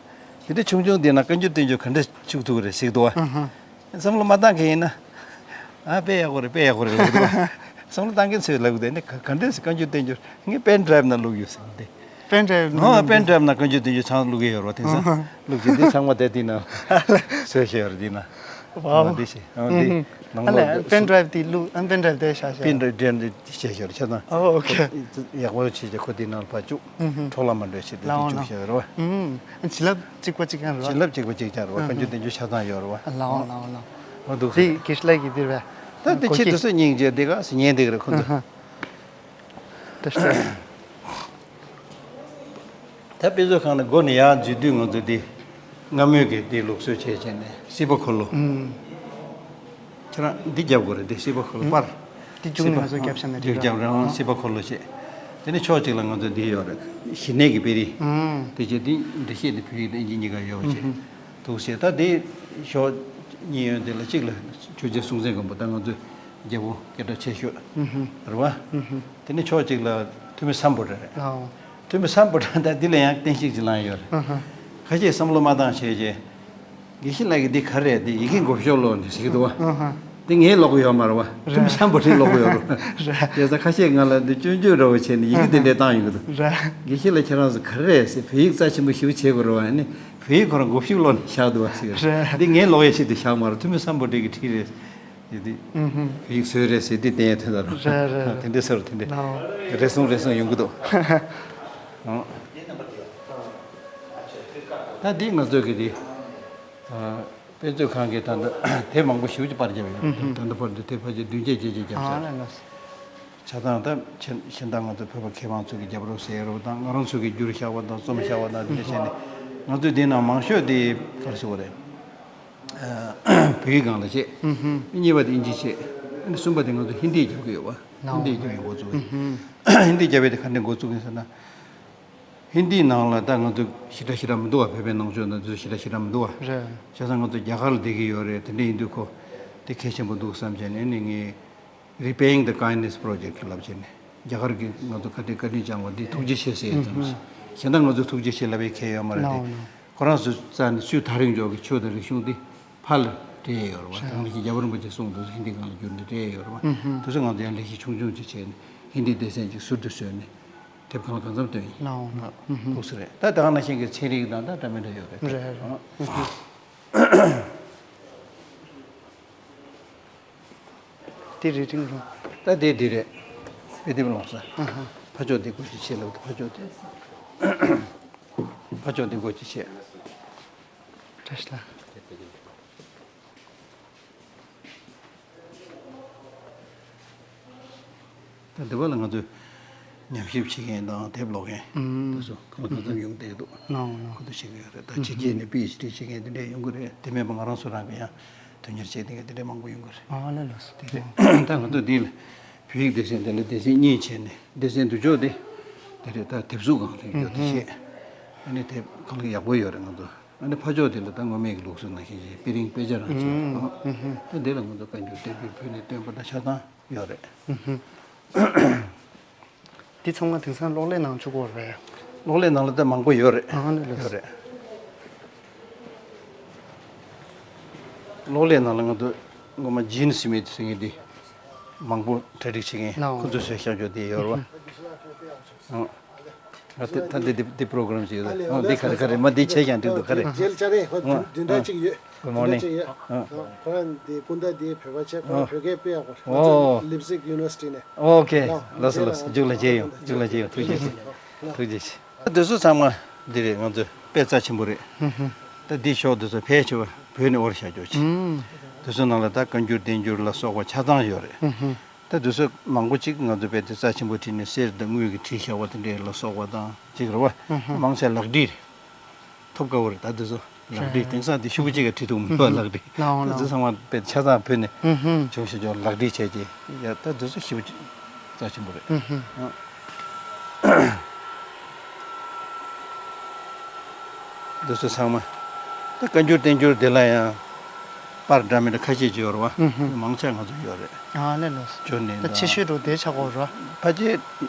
དེ་འདྲ་ཆུང་ཆུང་འདི་ན་བཀའ་འགྱུར་བསྟན་འགྱུར་ག་འདྲ་བཅུག་ཐུབ་རེད་ཟེར་གི་འདུག་བ། བསམ་བློ་མ་བཏང་མཁན་ཡིན་ན། ཨ་དཔེ་ཡག་པོ་རེད། དཔེ་ཡག་པོ་རེད་ལབ་གི་འདུག་བ། བསམ་བློ་བཏང་མཁན་ཚོས་ལབ་གི་འདུག་ནི་ག་ག་འདྲས་སེ་བཀའ་འགྱུར་བསྟན་འགྱུར་ངས་པེན་ཌ་རའིབ་ནང་བླུགས་ཡོད་ཟེར་གི་འདུག་པེན་ཌ་རའིབ་ནང་། ཨོ་པེན་ཌ་རའིབ་ནང་བཀའ་འགྱུར་བསྟན་འགྱུར་ཚང་བླུག་གི་ཡོད་རེད་བ། དེང་སང་བླུག་བྱས་འདི་ཚང་མ་དེ་དེ་ནང་བཟོས་བཞག་ཡོད་རེད། དེ་ནང་། ཝའོ། ཨ་འདི་ཞིག་ཨ་འདི་ནང་ཨ་ལ་ལོགས་པེན་ཌ་རའིབ་དེ་བླུག་ཨ་པེན་ཌ་རའིབ་དེ་བཞག་བཞག་པེན་ཌ་རའིབ་དེ་བྱས་བཞག་རེད། ཆ་ཚང་ཨོ་ཨོ་ཁེ། ཡག་པོ་བྱས་བྱས་ཁོ་དེ་ནང་ལ་ཕར་བཅུག་ཨུ་ཧུ། འཕྲོ་བརླག་མ་འགྲོ་བྱས་དེ་ལའོ་བཅུག་ལའོ། བཞག་ཡོད་རེད་བ། ཨུ། བྱིན་རླབས་གཅིག་པ་གཅིག་རྐྱང་རེད་བ། བྱིན་རླབས་གཅིག་པ་གཅིག་རྐྱང་རེད་བ། བཀའ་འགྱུར་བསྟན་འགྱུར་ཆ་ཚང་ཡོད་རེད་བ། ལའོ་ལའོ་ལའོ། ཨོ་འདུག་སེ། དེ་གེ་སླ་གི་དེ་རེད་བ། ད་དེ་ཁྱེད་དེ་ཚོ་སྙིང་རྗེ་དེ་ག་སེ་ཉན་དེ་ག་རེད་ཁོ་ཚོ། ཨུ་ཧུ། ད་ཤ། ད་དཔེ་མཛོད་ཁང་ནས་སྒོ་ནས་ཡར་འཛུལ་དུས་ང་ཚོ་འདི་སྔ་མོས་ཀྱི་འདི་ལུགས་སྲོལ་བྱས་བྱས་ནས་སྲིད་པ་འཁོར་ལོ། ཨུམ། ཁྱེད་རང་འདི་རྒྱབ་དགོས་རེད། འདི་སྲིད་པ་འཁོར་ལོ་པར། འདི་བཅུག་ནས་ང་ཚོ་རྒྱབ་བཞག་ན་འགྲིག་རྒྱབ་རང་སྲིད་པ་འཁོར་ལོ་བྱས། དེ་ནས་ཕྱོགས་གཅིག་ལ་ང་ཚོ་འདི་ཡོད་རེད། གཞི་གནས་ཀྱི་དཔེ་རིས། ཨུམ། དེ་བྱས་འདི་འགྲེལ་བཤད་འདི་བོད་ཡིག་དང་དབྱིན་ཇི་གཉིས་ཀ་ཡོད་པ་བྱས། ཨུམ། འདུག་ཟེར། ད་དེ་ཕྱོགས་གཉིས་ཡོད་དེ་ལ་གཅིག་ལ་ཆོས་རྗེ་སྲོང་བཙན་སྒམ་པོ། ད་ང་ཚོ་རྒྱལ་པོ་སྐད་གྲགས་ཆེ་ཤོས་རེད་བ། དེ་ནས་ཕྱོགས་གཅིག་ལ་ཐུ་མི་སམ་བྷོ་ཊ་རེད། ཨོ། ཐུ་མི་སམ་བྷོ་ཊ་ད་འདི་ལ་ཡང་བསྟན་བཤིག་ཅིག་བསླངས་ཡོད་རེད། ཁ་ཤས་བསམ་བློ་མ་བཏང་བྱས་རྗེས་དགེ་བཤེས་ལགས་ཀྱིས་འདི་ག་རེ་རེད། འདི་ཡི་གེ་མགོ་གཞུག་ཀློག་ནས་ཟེར་གྱི་འདུག་བ། འདི་ངས་ཀློག་གི་ཡོད་མ་རེད་བ། ཐུ་མི་སམ་བྷོ་ཊས་ཀློག་གི་ཡོད་རེད། བྱས་ཙང་ཁ་ཤས་ང་ལ་འདི་སྐྱོན་བརྗོད་འདྲ་བོ་བྱས་ནས་ཡི་གེ་དེ་འདྲས་བཏང་ཡོང་གི་འདུག་དགེ་བཤེས་ལགས་ཁྱེད་རང་ཚོ་ག་རེ་རེད་ཟེར། བོད་ཡིག་རྩ་ཆེན་པོ་ཞེ་པོ་བྱེད་དགོས་རེད་བ། ཨ་ནི། བོད་ཡིག་ཁོ་རང་མགོ་གཞུག་ཀློག་ནས་བཞག་འདུག་བ་ཟེར། རེད། འདི་ངས་ཀློག་ཡས་ཤིག་ཏུ་བཞག་མ་རེད། ཐུ་མི་སམ་བྷོ་ཊ་གི་ཁྲིད་རེད་ཟེར། འདི་ཨུ་ཧུམ། བོད་ཡིག་བཟོས་རེད་ཟེར། འདི་བསྟན་ཡས་དེ་ལྟར། རེད་རེད་རེད། དེ་འདྲས་ཟེར་དེ་འདྲས། ལའོ། རེ་ཟུང་རེ་ཟུང་ཡོང་གི་འདུག་ཨང་། ད་འདི་ང་ཚོ་གི་འདི། ཨ། དཔེ་མཛོད་ཁང་གིས་ད་ལྟ་དེབ་མང་པོ་ཞེ་པོ་ཅིག་པར་བརྒྱབ་ཡོད། ཨུ་ཧུམ། ད་ལྟ་བར་དུ་དེབ་ཕལ་ཆེར་བདུན་བརྒྱ་བརྒྱད་བརྒྱ་བརྒྱབ་ཚར། ཨ་ལ་ལ། ཆ་ཚང་ད་ཕྱི་གཞན་དག་ང་ཚོ་བོད་པ་མཁས་དབང་ཚོ་གིས་རྒྱབ་རོགས་བྱས་ཡོད་རེད་པ་དང་། ང་རང་ཚོ་གིས་བསྒྱུར་བཞག་པ་དང་རྩོམ་བཞག་པ་དང་། དེ་འདྲ་བྱས་ནས་ང་ཚོས་འདི་ནང་མང་ཤོས་དེ་ག་རེ་ཟེར་དགོས་རེད། ཨ། བོད་ཡིག་སྒང་ལ་བྱས། གཉིས་པ་དེ་དབྱིན་ཇི་བྱས། ཨ་ནི་གསུམ་པ་དེ་ང་ཚོ་ཧིན་དི་རྒྱབ་ཀྱི་ཡོད་པ། ཧིན་དི་རྒྱབ་ཡ་འགོ་བཙུགས་ཡོད། ཧིན་དི་རྒྱབ་ཡ་དེ་ག་འདྲ་འགོ་བཙུགས་ཡིན་ཟེར་ན། ཧིན་དིའི་ནང་ལ་ད་ང་ཚོ་ཞེ་དྲག་ཞེ་དྲག་མི་འདུག་བ། བོད་པའི་ནང་ཆོས་ནང་དུ་ཞེ་དྲག་ཞེ་དྲག་མི་འདུག་བ། རེད། བྱས་ཙང་ང་ཚོ་རྒྱ་གར་ལ་བསྡད་ཀྱི་ཡོད་རེད། དེ་འདྲ་ཡིན་དུས་ཁོ་དེ་གལ་ཆེན་པོ་འདུག་བསམ་བྱས་ནས་ནི་ངས་Repaying the Kindness Project ལབ་བྱས་ནས། རྒྱ་གར་གྱིས་ང་ཚོ་ག་དེ་བཀའ་དྲིན་བསྐྱངས་པ་འདི་ཐུགས་རྗེ་ཆེ་ཟེར་ཙམ་ཞིག་གཞན་དག་ང་ཚོ་ཐུགས་རྗེ་ཆེ་ལབ་པའི་ཁེ་ཡོད་མ་རེད་དེ། ནའོ་ནའོ། ཁོ་རང་ཚོའི་རྩ་ནས་སུས་དེ་རིང་འཇོག་གི་ཆོས་དང་རིག་གཞུང་འདི་ཕར་ལ་སྤྲད་ཡོད་རེད་བ། རེད། ད་ག་ནང་བཞིན་རྒྱལ་བ་རིན་པོ་ཆེས་གསུངས་འདུག་ཧིན་དི་སྒང་ལ་བསྒྱུར་ནས་སྤྲད་ཡོད་རེད་བ། ཨུ་ཧུམ། དེ་ཚོ་ང་ཚོ་ཡང་ལས་གཞི་ཆུང་ཆུང་ཅིག་བྱས་ནས་ཧིན་དིའི་སྡེ་ཚན་ཅིག་ཟུར་དུ་བཟོས་ནས། དེབ་གང་ལ་གང་འཚམ་བཏོན་ཡིན། ལའོ། ཨུ་ཧུ། འདུག་སེ་རེད། ད་དེ་ག་ནང་བཞིན་གྱི་ཚན་རིག་དང་ད་འདྲ་མི་འདྲ་ཡོད་རེད། རེད་རེད། ཨ། ཨུ་ཧུ། དེ་རེད་དྲིན་རུང་། ད་དེ་འདི་རེད། དཔེ་དེབ་ལོངས་ས། ཨ་ཧ། ཕ་ཕྱོགས་དེ་སྒོ་ཕྱེ་བྱས་ལབ། ད་ཕ་ཕྱོགས་དེ། ཕ་ཕྱོགས་དེ་སྒོ་ཕྱེ་བྱས། བཀྲ་ཤིས་ལགས། ད་འདི་པ་ལ་ང་ཚོས་ཉམས་ཞིབ་བྱེད་མཁན་དང་དེབ་ཀློག་མཁན། ཨུམ། དེ་ཚོ་གང་ལ་གང་འཚམ་ཡོང་བསྡད་འདུག་ནའོ་ནའོ། ཁོ་ཚོ་བྱེད་ཀྱི་ཡོད་རེད། ད་ཕྱི་རྒྱལ་ནས་པི་ཨེཆ་ཌི་བྱེད་མཁན་དེ་འདྲས་ཡོང་གི་རེད། དེ་མིན་པ་ང་རང་ཚོ་རང་གི་ཡང་དོན་གཉེར་བྱེད་མཁན་དེ་འདྲས་མང་པོ་ཡོང་གི་རེད། ཨ་ལ་ལགས་སོ། དེ་རེད། ད་ང་ཚོ་འདི་ལ་བོད་ཡིག་སྡེ་ཚན་དེ་ལ་སྡེ་ཚན་གཉིས་བྱས་ནས། སྡེ་ཚན་དུ་ཕྱོགས་དེ་དེ་རེད། ད་དེབ་གཟུགས་སྒང་ལ་ཡོད་དེ་བྱས། ཨ་ནི་དེབ་གང་ལ་ཡག་པོ་ཡོད་རེད། ང་ཚོ། ཨ་ནི་ཕ་ཕྱོགས་དེ་ལ་ད་སྔོན་མའི་གི་ལུགས་སྲོལ་ནང་བཞིན་བྱས་དཔེ་རིང་དཔེ་ཆ་རང་བྱས། ཨུ་ཧུ། ད་འདི་ལ་ང་ཚོ་བཀའ་འགྱུར་བསྟན་འགྱུར་བོད་ནས་བཏོན་པ་དང་ཆ་ཚང་ཡོད་རེད། ཨུ་ཧུ། འདི་ཚང་མ་དེང་སང་གློག་ཀླད་ནང་བཅུག་གི་ཡོད་རེད། གློག་ཀླད་ནང་ལ་ད་མང་པོ་ཡོད་རེད། ཨ་ནི་ལགས། ཡོད་རེད། གློག་ཀླད་ནང་ལ་ང་ཚོ་སྔོན་མ་ཇིན་སི་མིད་ཟེར་མཁན་འདི་མང་པོ་གྲ་སྒྲིག་བྱེད་མཁན། ནའོ། ཁོ་ཚོས་བཟོས་བཞག་རྒྱུ་དེ་ཡོད་རེད་བ། ཨ། ཨ། དེ་ད་འདི་འདི་འདི་པོ་རོ་གྷ་རམ་ཞིག་ཡོད་རེད། ཨ་འདི་ག་རེ་ག་རེ། མ་འདི་བྱས་ཀྱང་འགྲིག་འདུག་ག་རེ། རྗེས་ལ་ཅར་རེ། ཁོ་ཨ་བདུན་ཨ་ཕྲག་གཅིག་ཡོད། Good morning. བདུན་ཕྲག་གཅིག་ཡོད། ཨ། ཁོ་རང་འདི་སྤུན་ཟླ་འདི་བོད་པ་བྱས། ཁོ་རང་ཨ་བོད་སྐད་དཔེ་ཡག་པོ། ཨོ། ང་ཚོ་ལིབ་ཛིག་ཡུ་ནི་ཝར་སི་ཊི་ནས། ཨོ་ཁེ། ལགས་སོ་ལགས་སོ། རྗེས་ལ་མཇལ་ཡོང་། རྗེས་ལ་མཇལ་ཡོང་། ཐུགས་རྗེ་ཆེ། ཐུགས་རྗེ་ཆེ། དེ་ཚོ་ཚང་མ་འདི་རེད། ང་ཚོ་དཔེ་རྩ་ཆེན་པོ་རེད། ཧུམ་ཧུམ། ད་འདི་ཤོག་དེ་ཚོ་ཕལ་ཆེ་བ་བོད་ནས་དབོར་བཞག་རྒྱུ་ཅིག་ཧུམ། དེ་ཚོ་ནང་ལ་ད་བཀའ་འགྱུར་བསྟན་འགྱུར་ལ་སོགས་པ་ཆ་ཚང་ཡོད་རེད། ཧུམ་ཧུམ། ད་དེ་ཚོ་མང་པོ་ཅིག་ང་ཚོ་དཔེ་དེབ་རྩ་ཆེན་པོ་བྲིས་ནས་གསེར་དང་དངུལ་གྱིས་བྲིས་བཞག་པ་དེ་འདྲ་ལ་སོགས་པ་དང་ཅིག་རེད་བ། ཧུམ་ཧུམ། མང་ཆེ་ལག་བྲིས་རེད། ཐོབ་དཀའ་བོ་རེད། ད་དེ་ཚོ་ལག་བྲིས། རེད། དེང་སང་དེ་ཤོག་གུ་གཅིག་གིས་བྲིས་ཐུབ་མི་འདུག་ལག་བྲིས། ལའོ་ད་དེ་ཚོ་ཚང་མ་དཔེ་ཆ་ཚང་བོད་ནས་ཧུམ་ཧུམ། བྱུང་ཞེས་ཀྱང་ལག་བྲིས་བྱས་ཀྱི་ཡ། ད་དེ་ཚོ་ཞེ་པོ་ཅིག་རྩ་ཆེན་པོ་རེད། ཧུམ་ཧུམ། ཨ། འདི་ཚོ་ཚང་མ། ད་བཀའ་འགྱུར་བསྟན་འགྱུར་འདི་ལ་ཡང་པར་འདྲ་མི་འདྲ་ཁ་ཤས་ཅིག་ཡོད་རེད་བ། ཨུ་ཧུ། མང་ཆེ་ང་ཚོ་ཡོད་རེད། ཨ་ལེ་ལོས། ཅོ་ནེ་ད་དང་ཆེ་ཤོས་འགྲོ་དེ་ཆགས་ཀྱི་ཡོད་རེད་བ། ཕལ་ཆེར་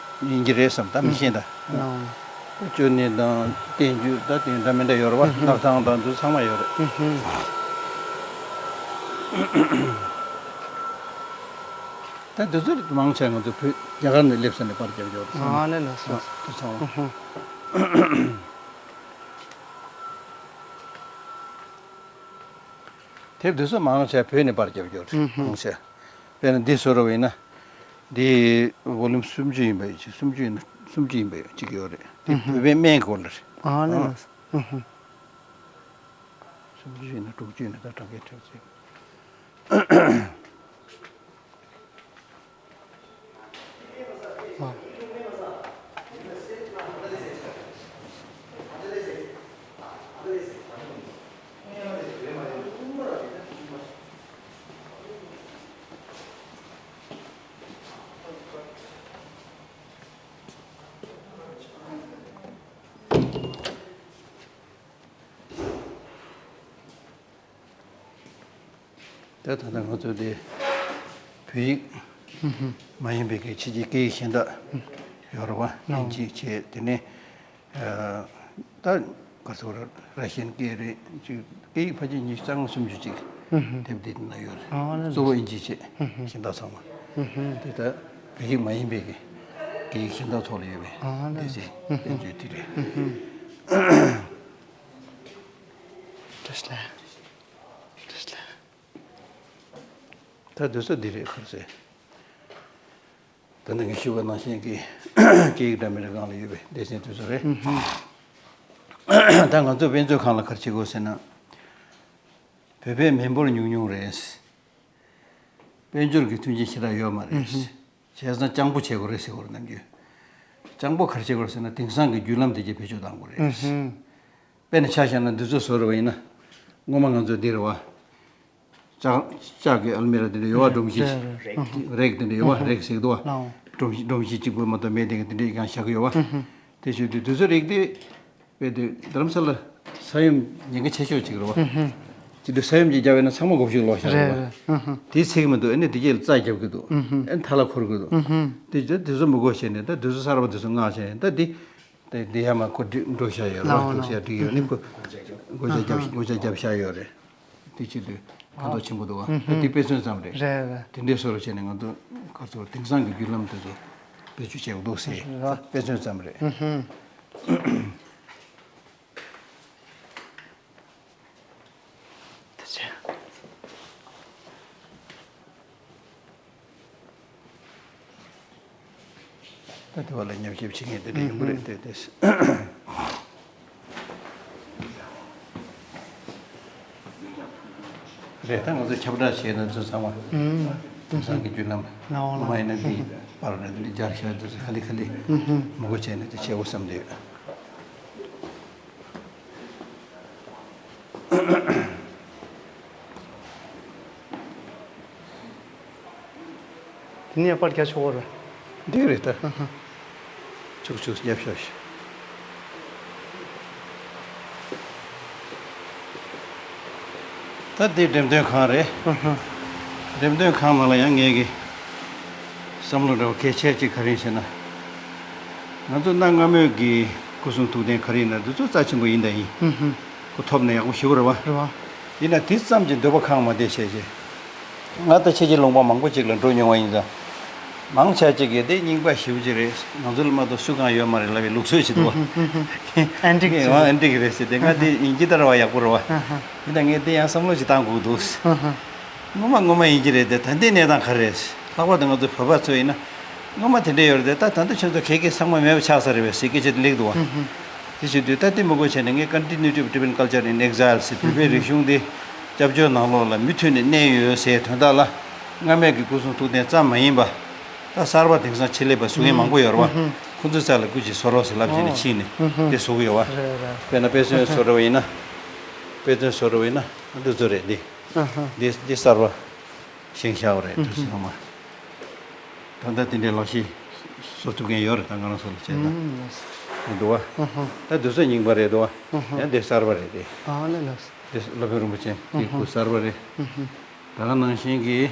ཡིན་གྱི་རེད་བསམ། ད་མི་ཤེས་ད། ཨུ་ཧུ། ཅོ་ནེ་དང་བསྟན་འགྱུར་ད་དེ་འདྲ་མི་འདྲ་ཡོད་རེད་བ། ཨུ་ཧུ། སྣར་ཐང་དང་འདི་ཚང་མ་ཡོད་རེད། ཨུ་ཧུ། ད་འདི་ཚོ་མང་ཆེ་ང་ཚོ་བོད་རྒྱ་གར་ནས་སླེབས་ས་ནས་པར་རྒྱབ་ཡོད་རེད། ཨ་ལེ་ལོས། ཨ། འདི་ཚང་མ། ཨུ་ཧུ། དེབ་འདི་ཚོ་མང་ཆེ་བོད་ནས་པར་བརྒྱབ་ཡོད་རེད། ཧུམ་ཧུམ། མང་ཆེ། དཔེར་ན་འདི་བཟོ་རུ་ཡིན་ན། འདི་ཝོ་ལུམ་སུམ་ཅུ་ཡིན་པ་ཡོད་ཅིག་སུམ་ཅུ་ཡིན་ན་སུམ་ཅུ་ཡིན་པ་ཡོད་ཅིག་ཡོད་རེད། འདི་ཧུམ་ཧུམ། བོད་པའི་སྨན་སྐོར་ལ་རེད། ཨ་ལ་ལ། ཧུམ་ཧུམ། སུམ་ཅུ་ཡིན་ན་དྲུག་ཅུ་ཡིན་ན་ད་གྲངས་ཀའི་ཁྲལ་ཚིག་ད་ད་ལྟ་ང་ཚོ་དེ་བོད་ཡིག་མ་ཡིན་པའི་གི་ཕྱི་རྒྱལ་སྐད་ཡིག་གཞན་དག་ཡོད་རེད་བ། དབྱིན་ཇི་བྱས། དེ་ནས་ད་ག་ཚོད་ར་ཤན་སྐད་རེད། ཅིག་སྐད་ཡིག་ཕལ་ཆེར་ཉི་ཤུ་རྩ་ལྔ་སུམ་ཅུ་ཅིག་དེབ་འདི་ན་ཡོད་རེད། གཙོ་བོ་དབྱིན་ཇི་བྱས། གཞན་དག་ཚང་མ། དེ་ད་བོད་ཡིག་མ་ཡིན་པའི་གི་སྐད་ཡིག་གཞན་དག་ཐོག་ལ་ཡོད་པའི་སྡེ་ཚན་དེ་ཚོའི་དེ་རེད། བཀྲ་ཤིས་བདེ་ལེགས། བཀྲ་ཤིས་བདེ་ལེགས། ད་དུས་ཚོད་འདི་རེད་ཁར་ཟེར། ད་ནི་ངས་ཞུས་པ་ནང་བཞིན་གྱི་སྐད་ཡིག་འདྲ་མིན་རེ་སྒང་ལ་ཡོད་པའི་སྡེ་ཚན་དེ་ཚོ་རེད། ད་ང་ཚོ་དཔེ་མཛོད་ཁང་ལ་ག་རེ་བྱེད་དགོས་ཟེར་ན། བོད་པའི་མི་འབོར་ཉུང་ཉུང་རེད། དཔལ་འབྱོར་གྱི་མཐུན་རྐྱེན་ཞེ་དྲག་ཡོད་མ་རེད། བྱས་ཙང་སྤྱང་པོ་བྱེད་དགོས་རེད་ཟེར་བ་རེད་ནམ་རྒྱུན། སྤྱང་པོ་ག་རེ་བྱེད་དགོས་རེད་ཟེར་ན། དེང་སང་གི་བརྒྱུད་ལམ་དེ་གྱད་བེད་སྤྱོད་གཏང་དགོས་རེད། དཔེར་ན་ཆ་བཞག་ན་འདི་ཚོ་བཟོ་རུ་བ་ཡིན་ན། སྔོན་མ་ང་ཚོ་འདི་རེད་བ། ལྕགས་ལྕགས་ཀྱི་ཨལ་མི་ར་དེ་འདྲ་ཡོད་བ། སྒྲོམ་གཞི་རེད་རེད། རེག་དེ་འདྲ་ཡོད་བ། རེག་ཟེར་གི་འདུག་བ། སྒྲོམ་གཞི་སྒྲོམ་གཞི་གཅིག་པུ་མ་གཏོགས་མེད། དེ་གི་དེ་འདྲ་ཡང་བཞག་གི་ཡོད་བ། དེ་བྱེད་དུས་དེ་ཚོ་རེག་དེ། དཔེ་དེ་རྡ་རམ་ས་ལ་ས་ཡོམ་ཉེན་ཁ་ཆེ་ཤོས་གཅིག་རེད་བ། དེ་དུས་ས་ཡོམ་གཅིག་བརྒྱབ་ཡོད་ན་ཚང་མ་སྒོ་ཕྱུགས་ལོག་བཞག་རེད་རེད་བ། དེ་ཚེག་མི་འདུག་ཨ་ནི་དེ་གྱད་ལ་རྩ་རྒྱབ་གི་འདུག་ཨ་ནི་མཐའ་ལ་འཁོར་གི་འདུག་དེ་དེ་དེ་ཚོ་མི་དགོས་བྱས་ནས། ད་དེ་ཚོ་གསར་པ་དེ་ཚོ་མངགས་བྱས་ནས། ད་དེ་དེ་དེ་ཡར་མར་འགྲོ་བཞག་ཡོད་རེད་བ། འགྲོ་བཞག་སྒྲིག་ཡོད་ནི་ཁོ་སྒོ་ལྕགས་རྒྱབ་སྒོ་ལྕགས་རྒྱབ་བཞག་ཡོད་རེད། དེ་བྱེད་དུས་ཕན་ཐོགས་ཆེན་པོ་འདུག་བ། ད་དེ་དཔེ་མཚོན་ཙམ་རེད། རེད་རེད། དེ་འདྲའི་བཟོ་འདྲ་བྱས་ནས་ང་ཚོ་ག་ཚོད་དེང་སང་གི་བརྒྱུད་ལམ་དེ་ཚོ་བེད་སྤྱོད་བྱེད་དགོས་འདུག་ཟེར། རེད། དཔེ་མཚོན་ཙམ་རེད། དེ་བྱས། ད་དེ་བ་ལ་ཉམས་ཞིབ་བྱེད་མཁན་དེ་འདྲ་ཡོང་གི་རེད། དེ་དེ་རེད། ད་ང་ཚོ་ཁྱབ་བསྒྲགས་བྱས་ན་ཚོ་ཚང་མ་དེང་སང་གི་བརྒྱུད་ལམ་ལའོ་ལ་མ་ཡིན་ན་འདི་པར་ནས་འདི་སྦྱར་ཤར་དུ་ཁ་ལི་ཁ་ལི་མི་གོ་བྱས་ནས་དེ་བྱེད་དགོས་བསམ་བསྡད་ཡོད། དེ་ནས་པར་རྒྱག་ཆོག་གོ་རེད། འདི་རེད་ད། ཨ་ཧ། ཆུག་ཆུག་རྒྱབ་ཤོག་ཤོག་ད་འདི་འགྲེམས་སྟོན་ཁང་རེད། ཨ་ཧ། འགྲེམས་སྟོན་ཁང་ནང་ལ་ཡང་ངེད་ཀྱི་བསམ་བློ་འདྲ་བོ་གལ་ཆེ་གཅིག་ག་རེ་ཡིན་ཟེར་ན། ང་ཚོ་གནའ་སྔ་མོའི་གི་སྐུ་གསུང་ཐུགས་རྟེན་ག་རེ་ཡིན་ན་འདི་ཚོ་རྩ་ཆེན་པོ་ཡིན་དང་ཡིན། ཨ་ཧ། ཁོ་ཐོབ་ན་ཡག་པོ་ཞེ་པོ་རེད་བ། རེད་བ། ཡིན་ན་དེ་ཙམ་གྱི་འདོད་པ་ཁེངས་མ་བསྡད་བྱས་བྱས། ང་ད་ཕྱི་རྒྱལ་ལུང་པ་མང་པོ་ཅིག་ལ་འགྲོ་མྱོང་བ་ཡིན་ཙང་། མང་ཆེ་ཅིག་གིས་དེ་རྙིང་པ་ཞེ་པོ་ཅིག་རེད། ང་ཚོ་ལ་མ་གཏོགས་སུ་གང་ཡོད་མ་རེད་ལབ་པའི་ལུགས་སྲོལ་ཞིག་འདུག་བ། ཨན་ཊིག་ཅིག་ཨན་ཊིག་རེད་ཟེར་ཏེ། ང་དེ་ཡིན་གྱི་ལྟར་བ་ཡག་པོ་རེད་བ། ཡིན་ད་ངས་དེ་ཡང་བསམ་བློ་ཞིག་བཏང་དགོས་འདུག་སྔོན་མ་སྔོན་མ་ཡིན་གྱི་རེད་དེ། ད་ལྟའི་གནས་སྟངས་ག་རེ་རེད། ལྷག་པར་དུ་ང་ཚོ་བོད་པ་ཚོ་ཡིན་ན། སྔོན་མ་དེ་འདྲ་ཡོད་རེད་དེ། ད་ད་ལྟ་ཁྱོད་ཚོ་ག་གེ་ཚང་མ་མེད་པ་ཆགས་ས་རེད་པས་ཟེར་སྐད་ཆ་དེ་སླེབས་འདུག་བ། དེ་བྱེད་དུས་ད་ལྟའི་མི་གོ་བྱས་ནས་ངས་Continuity of Tibetan Culture in Exile ཟེར། བོད་པའི་རིག་གཞུང་དེ་སྐྱབས་བཅོལ་ནང་ལོགས་ལ་མུ་མཐུད་ནས་གནས་ཡོད་ཟེར་དོན་དག་ལ། སྔ་མའི་གི་སྐུ་གསུང་ཐུགས་རྟེན་ཙམ་མ་ཡིན་པ། ད་གསར་པ་དེང་སང་ཆེད་ལས་པ་བཟོ་མཁན་མང་པོ་ཡོད་རེད་བ། ཁོང་ཚོའི་རྩ་ལ་སྐུ་མཁྱེན་བཟོ་རོགས་ཟེར་ལབ་བྱས་ནས་ཕྱིན་ནས་དེ་བཟོ་གི་ཡོད་བ། རེད་རེད། དཔེར་ན་དཔེ་མཚོན་བཟོ་འདྲ་བ་ཡིན་ན། དཔེ་མཚོན་བཟོ་འདྲ་བ་ཡིན་ན་འདི་ཚོ་རེད་འདི། འདི་འདི་གསར་པ་བཞེངས་བཞག་པ་རེད། དུས་ཚོད་ཚང་མ། ད་ལྟ་དེ་འདྲའི་ལག་ཤེས་བཟོ་ཐུབ་མཁན་ཡོད་རེད། ད་ང་རང་ཚོ་ལ་བྱས་ན། ཨུམ། འདུག་བ། ཨ་ཧ། ད་དུས་ཚོད་རྙིང་པ་རེད་འདུག་བ། ཨ་ཧ། ཡང་དེ་གསར་པ་རེད་དེ། ཨ་ལེ་ལགས། དེ་སློབ་དཔོན་རིན་པོ་ཆེ་དེའི་སྐུ་གསར་པ་རེད། ཨ་ཧ། ད་ག་ནང་བཞིན་གྱི།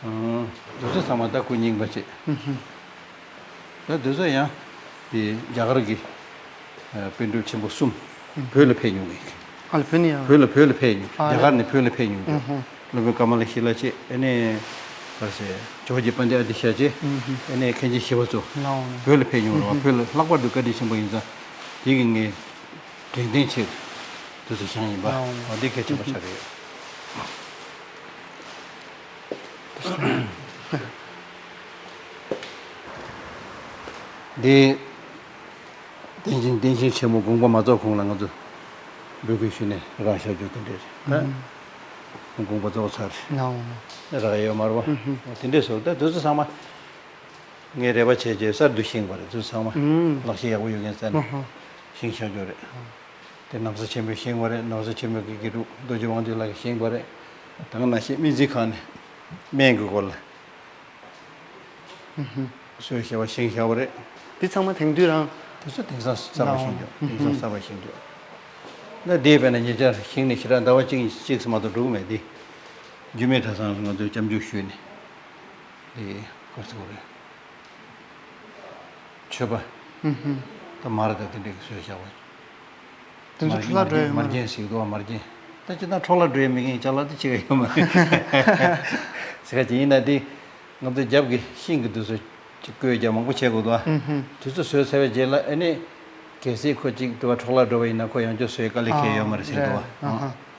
ཨ། དུས་ཚོད་ཚང་མ་ད་སྐུ་རྙིང་པ་བྱས། ཨ་ཧ། ད་དེ་ཚོ་ཡང་དེ་རྒྱ་གར་གྱི་ཨ་པཎ་གྲུབ་ཆེན་པོ་གསུམ་བོད་ལ་ཕེབས་མྱོང་གི། ཨ་ལ་བོད་ནས་ཡང་། བོད་ལ་བོད་ལ་ཕེབས་མྱོང་། ཨ་རྒྱ་གར་ནས་བོད་ལ་ཕེབས་མྱོང་གི། ཨ་ཧ། སློབ་དཔོན་ཀ་མ་ལ་ཤཱི་ལ་བྱས། ཨ་ནི་ ཟེར། ཇོ་བོ་རྗེ་དཔལ་ལྡན་ཨ་ཏི་ཤ་རྗེ། ཨ་ནི་མཁན་ཆེན་ཞི་བ་འཚོ། ལའོ། བོད་ལ་ཕེབས་མྱོང་རེད་བ། བོད་ལ་ལྷག་པར་དུ་བཀའ་དྲིན་ཆེན་པོ་ཡིན་ཙང་། དེ་གི་ངས་དྲན་རྟེན་ཆེད་དུ་ཚོ་བཞེངས་ཡིན་པ། ལའོ། འོ་འདི་གལ་ཆེན་པོ་ཆགས་ཀྱི་ཡོད། འདི་བསྟན་ཆེན་བསྟན་ཆེན་ཆེན་མོ་དགོངས་པ་མ་རྫོགས་གོང་ལ་ང་ཚོ་འབོད་སྐུལ་ཞུས་ནས་རང་ཤར་རྒྱུ་དེ་འདྲ་རེད། ད་དགོངས་པ་རྫོགས་ཚར་རེད། ལའོ། རག་ཡོད་མ་རེད་བ། འོ་དེ་འདྲས་སོ། ད་དུས་ཚོད་ཚང་མ་ངས་རེ་བ་བྱས་རྗེས་གསར་དུ་བཞེངས་པ་རེད། དུས་ཚོད་ཚང་མ་ལག་ཤེས་ཡག་པོ་ཡོད་མཁན་བཙལ་ནས་བཞེངས་བཞག་རྒྱུ་རེད། དེ་ན་བཟའ་ཆེན་པོས་བཞེངས་པ་རེད། ན་བཟའ་ཆེན་པོའི་དགེ་ཕྲུག་རྡོ་རྗེ་དབང་འདུས་ལགས་ཀྱིས་བཞེངས་པ་རེད། ད་ག་ནང་བཞིན་སྨན་རྩིས་ཁང་ནས་སྨན་གྱི་སྐོར་ལ་སྲོལ་ཞེས་པ་བཞེངས་བཞག་པ་རེད། འདི་ཚང་མ་དེང་དུས་རང་། དེ་ཚོ་དེང་སང་གསར་པ་བཞེངས་རྒྱུ། དེང་སང་གསར་པ་བཞེངས་རྒྱུ། ན་འདི་དཔེར་ན་ཉེ་ཆར་བཞེངས་ནས་ཞེ་དྲག་ཟླ་བ་གཅིག་གཅིག་ཙམ་མ་གཏོགས་འགྲོ་གི་མེད་དེ། རྒྱུད་སྨད་གྲྭ་ཚང་ང་ཚོས་སྐྱབས་འཇུག་ཞུས་ནས། དེ་ག་རེ་ཟེར་དགོས་རེད། མཆོད་པ། ད་མར་དང་དེ་འདྲའི་བཟོས་བཞག་པ། དེ་ཚོ་འཕྲོ་བརླག་འགྲོ་ཡོད་མ་རེད། མར་རྒྱན་ཟེར་གི་འདུག་བ། མར་རྒྱན། ད་སྤྱིར་བཏང་འཕྲོ་བརླག་འགྲོ་ཡ་མེད་མཁན་ཅ་ལག་དེ་ཅི་ག་ཡོད་མ་རེད། ཟེར་ག་ཅིག་ཡིན་ན་དེ་ང་ཚོ་རྒྱབ་ཀྱི་ཤིང་གི་དུས་ཚོད་ཅིག་བརྐོས་རྒྱབ་མང་པོ་བྱེད་དགོས་འདུག་བ། དུས་ཚོད་བཟོས་ཚར་བའི་རྗེས་ལ་ཨ་ནི། གལ་སྲིད་ཁོ་གཅིག་དུ་བ་འཕྲོ་བརླག་འགྲོ་བ་ཡིན་ན་ཁོ་ཡང་བསྐྱར་བཟོ་ཡ་དཀའ་ལས་ཁེལ་ཡོད་མ་རེད་ཟེར་འདུག་བ།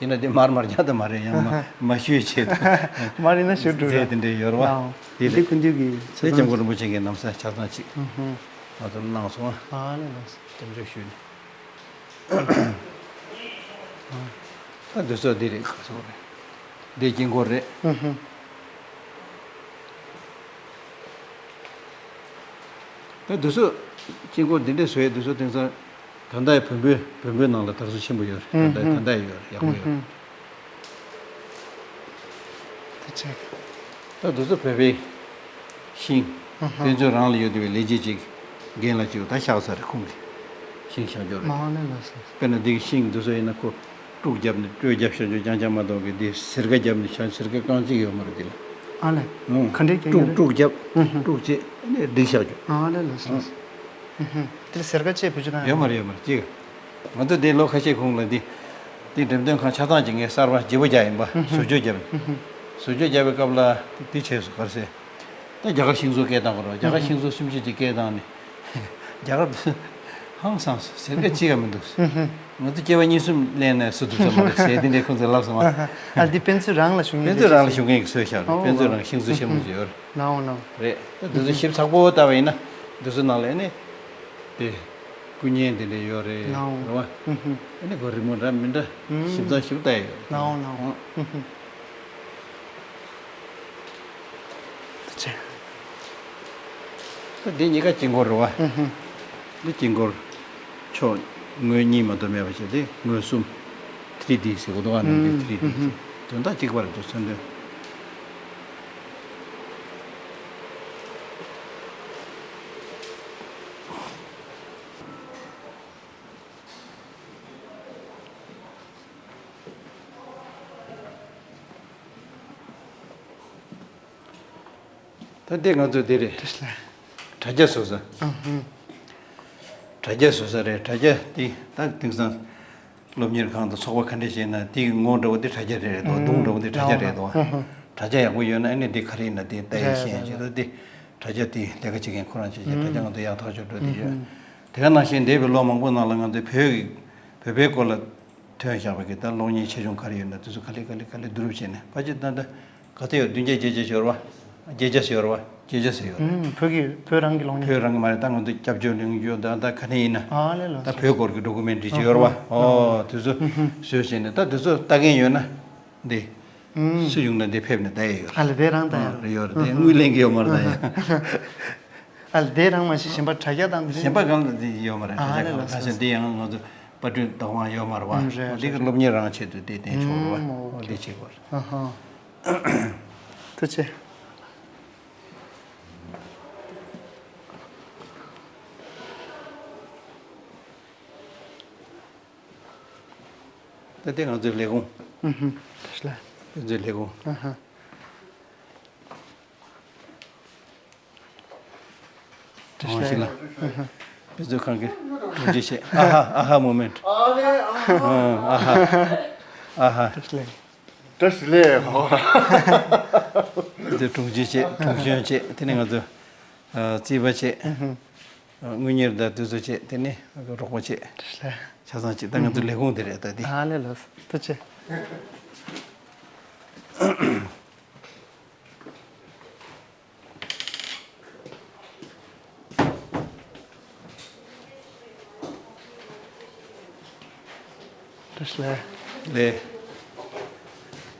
ཡིན་ན་དེ་མར་མར་རྒྱག་ད་མ་རེད། ཡང་མ་མ་ཞུས་བྱེད་དུ། མར་ཡིན་ན་ཞུ་འགྲོ་རེད། དེ་འདྲ་ཡོད་རེད་བ། དེ་རེད། ཁོ་འདུས་ཀྱི་དེ་སྐྱབས་མགོན་རིན་པོ་ཆེ་གི་ན་བཟའ་ཆ་ཚང་ཅིག་ང་ཚོར་གནང་སོང་བ། ཨ་ལས་ལགས་སོ། སྐྱབས་འཇུག་ཞུས་ནས། ད་འདི་ཚོ་འདི་རེད། ཁ་སོ་རེད། འདི་དཀྱིལ་འཁོར་རེད། ད་འདི་ཚོ་དཀྱིལ་འཁོར་འདི་འདྲས་བཟོས་འདི་ཚོ་དེང་སང་ད་ལྟ་ཡི་བོན་པོའི་བོན་པོའི་ནང་ལ་དར་སྲོལ་ཆེན་པོ་ཡོད་རེད། ད་ལྟ་ད་ལྟ་ཡི་ཡོད་རེད། ཡག་པོ་ཡོད་རེད། དེ་ཆེ། ད་འདི་ཚོ་བོད་པའི་ཤིང་། ཨ་ཧ། དཔེ་མཛོད་རང་ལ་ཡོད་བསྡད་པའི་ལས་བྱེད་ཅིག་རྒན་ལགས་ཅིག་ད་བཞག་ཚར་རེད། ཁོང་གིས་ཤིང་བཞག་འཇོག་རེད། མ་ཧ་ལས་ལགས་སོ། དཔེར་ན་འདི་གི་ཤིང་འདི་ཚོ་ཡིན་ན་ཁོ་དཀྲུག་བརྒྱབ་ནས་དཀྲོལ་བརྒྱབ་བཞག་འཇོག་རྐྱང་རྐྱང་མ་གཏོགས་གི་འདི་སེར་ཀ་བརྒྱབ་ནས་བཞག་སེར་ཀ་རྐང་གཅིག་ཡོད་མ་རེད་འདི་ལ། ཨ་ལས། ཨང་། ག་འདྲས་སྐྱེ་དཀྲུག་རྒྱུ་རེད། དཀྲུག་བརྒྱབ། ཨ་ཧ། དཀྲུག་བྱས་ནས་སྒྲིག་བཞག་འཇོག་ཨ་ལས་ལགས་སོ། ཨང་། ཨ་ཧ། དེ་ལ་སེར་ཀ་ཅེས་བེད་སྤྱོད་བཏང་ཡོད་མ་རེད། ཡོད་མ་རེད་ཅིག་ང་ཚོ་འདི་ལོ་ཁ་ཤས་གོང་ལ་འདི། འདི་འགྲེམས་སྟོན་ཁང་ཆ་ཚང་གཅིག་ངས་གསར་པ་བརྗེ་པོ་རྒྱག་ཡིན་པ། ཨ་ཧ། བཟོ་བཅོས་བརྒྱབ། ཨ་ཧ། བཟོ་བཅོས་བརྒྱབ་པའི་སྐབས་ལ་འདི་བྱས་སོང་། ག་རེ་ཟེར། ད་རྒྱ་གར་ཤིང་བཟོ་སྐད་བཏང་དགོས་རེད། རྒྱ་གར་ཤིང་བཟོ་སུམ་ཅུ་ཅིག་སྐད་བཏང་ནས། རྒྱ་གར་ཧང་སངས་སོང་། སེར་ཀ་གཅིག་ཀ་མི་འདུག་ང་ཚོ་སྐྱེ་བ་གཉིས་གསུམ་ལེན་ནས་སུ་ཐུབ་ས་མ་རེད་ཟེར་དེ་འདྲའི་ཁོང་ཚོས་ལབ་སོང་བ། ཨ་འདི་དཔེ་མཛོད་རང་ལ་བཞུགས་མཁན། དཔེ་མཛོད་རང་ལ་བཞུགས་མཁན་གྱིས་བཟོས་བཞག་རེད། ཨོ་དཔེ་མཛོད་རང་ཤིང་བཟོ་ཆེན་མོ་ཅིག་ཡོད་རེད། ལའོ་ལའོ། རེད། ད་འདི་ཚོ་ཞིབ་ཚགས་པོ་ལྟ་བ་ཡིན་ན། འདི་ཚོ་ནང་ལ་ཨ་ནི། དེ། སྐུ་བརྙན་དེ་འདྲ་ཡོད་རེད། ལའོ། རེད་བ། ཨ་ནི་གོ་རི་མོ་འདྲ་མི་འདྲ། ཞིབ་ཚགས་ཞིབ་ལྟ་ཡོད་རེད། ལའོ་ལའོ། ད་འདི་གཉིས་ཀ་དཀྱིལ་འཁོར་རེད་བ། འདི་དཀྱིལ་འཁོར། ཕྱོགས་ངོས་གཉིས་མ་གཏོགས་མེད་པ་བྱས་ཏེ་ངོས་གསུམ། ཐི་རི་ཌི་ཟེར་གོ་འདུག་ག་ནང་པའི་ཐི་རི་ཌི་ཟེར། དོན་དག་གཅིག་པ་རེད་འདུག་མཚོན་དོན། ད་འདི་ང་ཚོ་འདི་རེད། དྲ་རྒྱ་བཟོ་ས། ཨ་ཧུམ། དྲ་རྒྱ་བཟོ་ས་རེད། དྲ་རྒྱ་འདི་ད་དེང་སང་སློབ་གཉེར་ཁང་དང་ཚོགས་པ་ག་འདྲས་བྱས་ན་དེ་གི་ངོ་འདྲ་བོ་དེ་དྲ་རྒྱ་རེད་རེད་དོ། མདུང་འདྲ་བོ་དེ་དྲ་རྒྱ་རེད་དོ། དྲ་རྒྱ་ཡག་པོ་ཡོད་ན་ཨ་ནི་འདི་ག་རེ་ཡིན་ན་དེ་ལྟ་ཡ་ཤེས་ཡ་བྱེད་དོ། དེ་དྲ་རྒྱ་དེ་ལས་ཀ་བྱེད་མཁན་ཁོ་རང་བྱེད་བྱེད་དྲ་རྒྱ་ང་ཚོ་ཡག་ཐག་ཆོད་འགྲོ་དེ་ཡོད། དེ་ག་ནང་བཞིན་འདས་པའི་ལོ་མང་པོ་ནང་ལ་ང་ཚོས་བོད་ཀྱི་བོད་པའི་སྐོར་ལ་ཐོན་བཞག་པ་གི་ད་གློག་བརྙན་ཆེ་ཆུང་ག་རེ་ཡོད་ན་དེ་ཚོ་ག་ལེ་ག་ལེ་ག་ལེ་བསྡུ་རུབ་བྱས་ནས་ཕལ་ཆེར་ད་ལྟ་ག་ཚོད་ཡོད། བདུན་བརྒྱ་བརྒྱད་བརྒྱ་ཡོད་རེད་བ། བརྒྱད་བརྒྱ་ཡོད་རེད་བ། བརྒྱད་བརྒྱ་ཡོད་རེད། ཨུམ། བོད་ཀྱི་བོད་རང་གི་གློག་བརྙན། བོད་རང་གི་མ་རེད། ད་ང་ཚོ་སྐྱབས་བཅོལ་གླིང་བརྒྱུད་ད་ད་ག་ནས་ཡིན་ན། ཨ་ལས་ལགས་ད་བོད་སྐོར་གྱི་ཌོ་ཀུ་མེན་ཊི་རི་ཅིག་ཡོད་རེད་བ། ཨོ་དེ་ཚོ་བཟོས་བྱས་ནས་ད་དེ་ཚོ་ལྟ་མཁན་ཡོད་ན་འདི་སུ་ཡོང་ན་འདི་ཕེབས་ནས་ལྟ་ཡ་ཡོད་རེད། ཨ་ལས་དེ་རང་ལྟ་ཡ་རེད། ཡོད་རེད། དེ་དངུལ་ལེན་གྱི་ཡོད་མ་རེད། ད་ཡ། ཨ་ལས་དེ་རང་མ་གཞི་གཞན་པ་དྲ་རྒྱ་དང་དེ་གཞན་པ་གང་ལ་དེ་ཡོད་མ་རེད། ཨ་ལས་ལགས་སོ། ད་ཆ་འདི་ཡང་ང་ཚོ་པར་སྐྲུན་བདག་དབང་ཡོད་མ་རེད་བ། ཨུམ། རེད་འདི་གི་རེད། སློབ་གཉེར་རང་ཆེད་དུ་དེ་བསྟན་ཆོག་རེད་བ། ཨུམ། ཨོ་དེ་བྱེད་དགོས་རེད། ཨ་ཧ། ཐུགས་རྗེ་ཆེ། ད་དེ་ང་ཚོའི་ལས་ཁུངས། ཨུ་ཧུ། ང་ཚོའི་ལས་ཁུངས། ཨ་ཧ། ཨོ་ཞིག་ལ། དཔེ་མཛོད་ཁང་གི་ཐུགས་རྗེ་ཆེ། ཨ་ཧ། ཨ་ཧ་མོ་མེན་ཊི། ཨ་ཧ། ཨ་ཧ། བཀྲ་ཤིས་བདེ་ལེགས། འདི་དྲུང་ཆེ་བྱས། དྲུང་གཞོན་བྱས། དེ་ནས་ང་ཚོ་ཨ་རྩིས་པ་བྱས། ཨ་དངུལ་གཉེར་དང་དེ་ཚོ་བྱས། དེ་ནས་རོགས་པ་བྱས། ཆ་ཚང་བྱས། ད་ང་ཚོ་ལས་ཁུངས་དེ་རེད་ད་འདི། ཨ་ལས། ལགས་སོ། ཐུགས་རྗེ་ཆེ། བཀྲ་ཤིས་བདེ་ལེགས།